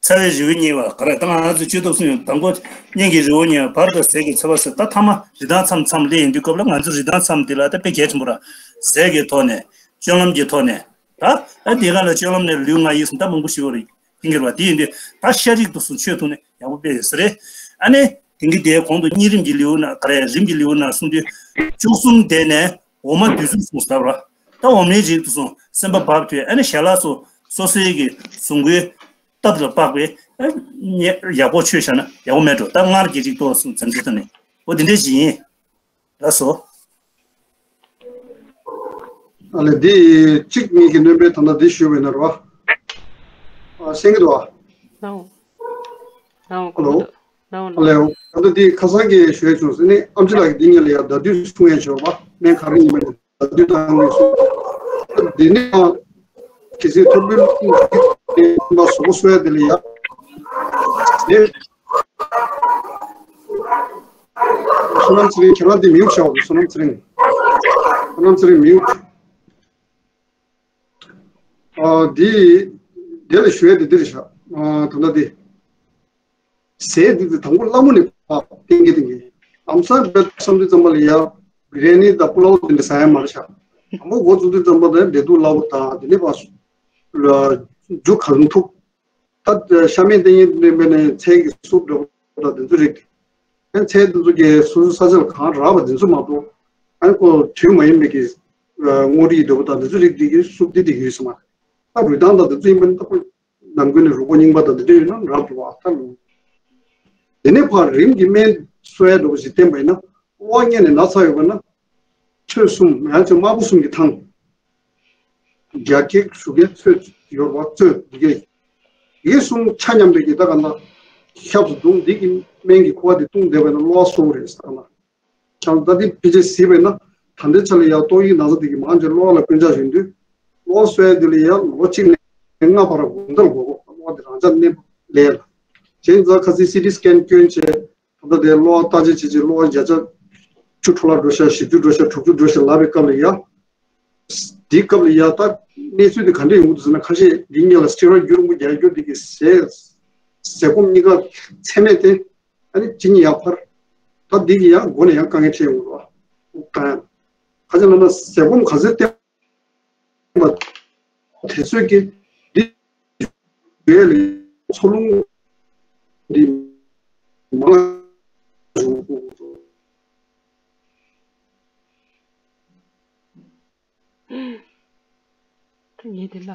ཚ་བའི་རི་བོ་རྙིང་བ་ག་རེ། ད་ང་ཚོ་སྤྱི་ཚོགས་སུ་ཡོད་དང་པོ་སྙིང་གི་རི་བོ་རྙིང་བ་བར་དུ་ཟས་ཀྱི་ཚ་བ་ཟེར། ད་ཐ་མ་རི་ཐང་མཚམས་མཚམས་སླེབས་ཡིན་དུས་སྐབས་ལ་ང་ཚོ་རི་ཐང་མཚམས་འདི་ལ་ད་དཔེ་གལ་ཆེན་པོ་ར། ཟས་ཀྱི་ཐོག་ནས་སྤྱོད་ལམ་གྱི་ཐོག་ནས་ད་ཨ་འདི་ག་ལ་སྤྱོད་ལམ་ནས་ལུས་ངག་ཡིད་གསུམ་ད་མང་པོ་ཞིག་ཡོད་རེད། ཡིན་གྱི་རེད་བ། དེ་ཡིན་དུས་ད་ཤ་རིགས་དུ་སུ་ཆོས་ཐུག་ནས་ཡག་པོ་དཔེ་ཡོད་ས་རེད། ཨ་ནི་དེང་གི་དེའི་གོང་དུ་གཉན་རིམས་ཀྱི་ལེའུ་ན་ག་རེ་རིམས་ཀྱི་ལེའུ་ན་གསུངས་དུས་བཅུ་གསུམ་དེ་ནས། འོ་མ་བདུད་རྩི་གསུངས་ཟེར་བ། ད་འོ་མའི་རིགས་དུ་སོང་སེམས་པ་བབ་དུས་ཨ་ནི་ཞལ་ལག་སོ་སོ་སོའི་གི་གཟུགས་པོའི་སྟབས་ལ་དཔག་པའི་ཨ་ནི་ཡག་པོ་ཆོས་བཞག་ན་ཡག་པོ་མེད་འགྲོ། ད་སྔར་གྱི་རིགས་དུ་སོང་འཛམ་གྱི་ཐོག་ནས་འོ་འདི་འདྲས་ཞིག་ཡིན། ལགས་སོ། ཨ་ལས་འདི་གཅིག་ངེད་ཀྱི་སྣོན་པའི་ད་ལྟ་འདི་ཞུས་པ་ཡིན་ན་རོ། ཨ་ ཨ། གསན་གྱི་འདུག་ཨ། ལའོ། ལའོ། ཧ་ལོ། གོ་འདུག་ལའོ། ཨ་ལེའོ། ད་ལྟ་འདི་ཁ་སང་གི་ཞུ་ཡས་བྱུང་ཟེར་ནས་ཨམ་ཆི་ལགས་ཀྱིས་འདི་ཉིད་ལ་ཡ་ཟླ་དུས་གསུང་ཡས་བྱོས་པ་སྨན་ག་རེ་ཡིན་པ་ནི་ཟླ་དུས་དང་ངེས་སུ། འདི་ནི་ཡང་གལ་སྲིད་ཐོར་བུའི་ལུང་གི་ཡིན་པ་བཟོ་པོ་གསོ་ཡ་དེ་ལ་ཡ། དེ། བསོད་ནམས་ཚེ་རིང་། ཁྱེད་རང་འདི་མིའུ་བྱའོ། བསོད་ནམས་ཚེ་རིང་། བསོད་ནམས་ཚེ་རིང་མིའུ། ཨ། འདི། དེ་ལ་ཞུ་ཡ་དེ་འདི་རེད་ཤག་ཨ། ད་ལྟ་འདི། ཟས་འདི་དང་པོ་སླ་མོ་ནས་ཕར་བསྟན་གྱི་བསྟན་གྱི། ལམ་སང་བས་བསམ་དུས་ཙམ་པ་ལ་ཡ་བི་རི་ཡ་ནི་དང་པུ་ལའོ་དེ་འདྲ་ཟ་ཡ་མ་རེད་ཤག་དང་པོ་འགོ་བཙུགས་དུས་ཙམ་པ་དང་འབྲས་ཐུག་སླ་པོ་དང་དེ་ནས་ཕར་རྒྱུ་གང་ཐུབ། ད་ཤ་མེད་བསྟེན་ཡས་མེད་ནས་ཚལ་གྱི་སུབ་འདྲ་པོ་དང་དེ་ཚོ་རིགས། ཨ་ནི་ཚལ་དེ་ཚོ་གི་སོ་སོའི་ས་ཆ་ལ་གང་རག་པ་དེ་ཚོ་མ་གཏོགས། ཨ་ནི་ཁོ་དུས་མ་ཡིན་པའི་གི་སྔོ་རིལ་འདྲ་པོ་དང་དེ་ཚོ་རིགས་འདི་གི་སུབ་འདི་འདི་གི་ཡོད་ས་མ་རེད། ད་རུས་ཐང་དང་དེ་ཚོ་ཡིན་པ་ནི་ད་ཁོ་ནམ་རྒྱུན་ནས་རུས་ཁོག་རྙིང་པ་དང་དེ་འདྲ་ཡོད་ན་རག་འགྲོ་བ་ད། དེ་ནས་ཕར་རིམས་ཀྱི་སྨན་གསོ་ཡ་འདྲ་པོ་ཞིག་བསྟེན་པ་ཡིན་ན། གློ་བ་སྔོན་ནས་ན་ཚ་ཡོད་པ་ན། ཚོད་གསུམ་ཡང་ཅིག་དམར་པོ་གསུམ་གྱི་ཐང་། རྒྱ་སྐྱེགས་ཞུ་སྐྱེས་ཚོད་ཡོད་པ་ཚོད་འདི་གས། ཡིད་གསུམ་ཆ་མཉམ་པའི་གི་ད་ག་ན། ཤབ་སུ་བརྡུང་འདི་གི་སྨན་གྱི་ཁུ་བ་དེ་བཏུང་བསྡད་པ་ན་གློ་བ་གསོ་གི་རེད་ཟེར་ན། ཁྱང་ད་འདི་ཕལ་ཆེར་གཟིགས་པས་ན། ད་ལྟའི་ཆ་ལ་ཡང་ཏོག་དབྱིབས་ན་ཚ་འདི་གི་མང་ཆེ་གློ་བ་ལ་སྐྱོན་ཆག་བྱུང་དུས། གློ་བ་གསོ་ཡ་འདི་ལ་ཡང་ལོ་གཅིག་ནས་ལྔ་བར་དགོང་དག་དགོས་གོ་གློ་བ་འདི་རང་འཇགས་གནས་པ་ལས་ལ། གཞན་ཚ་ཁ་སང་སི་ཊི་སི་ཀེན་སྐྱོན་བྱས། ད་ལྟ་དེ་གློ་བ་བརྟག་དཔྱད་བྱེད་ཅིག་གློ་བ་བརྒྱ་ཆ་བཅུ་འཕྲོ་བརླག་འགྲོ་ཤག་བཞི་བཅུ་འགྲོ་ཤག་དྲུག་ཅུ་འགྲོ་ཤག་ལབ་པའི་སྐབས་ལ་ཡ། འདིའི་སྐབས་ལ་ཡ་ད་གནས་ཚུལ་དེ་ག་འདྲ་ཡོང་གི་འདུག་ཟེར་ན། ཁ་ཤས་འདི་གཉིས་ལ་སི་ཊི་རོ་ཡིཌ་རྒྱུན་རིང་པོ་རྒྱག་རྒྱུ་འདི་གི་ཟས་ཟས་སྐོམ་གཉིས་ཀ་ཚད་མེད་དེ། ཨ་ནི་གཅིན་སྙི་ཡར་འཕར། ད་འདི་གི་ཡང་མགོ་ནས་ཡང་དཀའ་ངལ་འཕྲད་ཡོང་གི་རེད་བ། དབུགས་བཏང་ཡ། ཁ་ཅིག་ལབ་ན་ཟས་སྐོམ་ག་ཚོད་བསྟེན་པ་དེ་ཚོད་ཀྱིས་འདི་བས་ལས་འཚོ་རླུང་འདི་མང་ངས་དེ་ལ།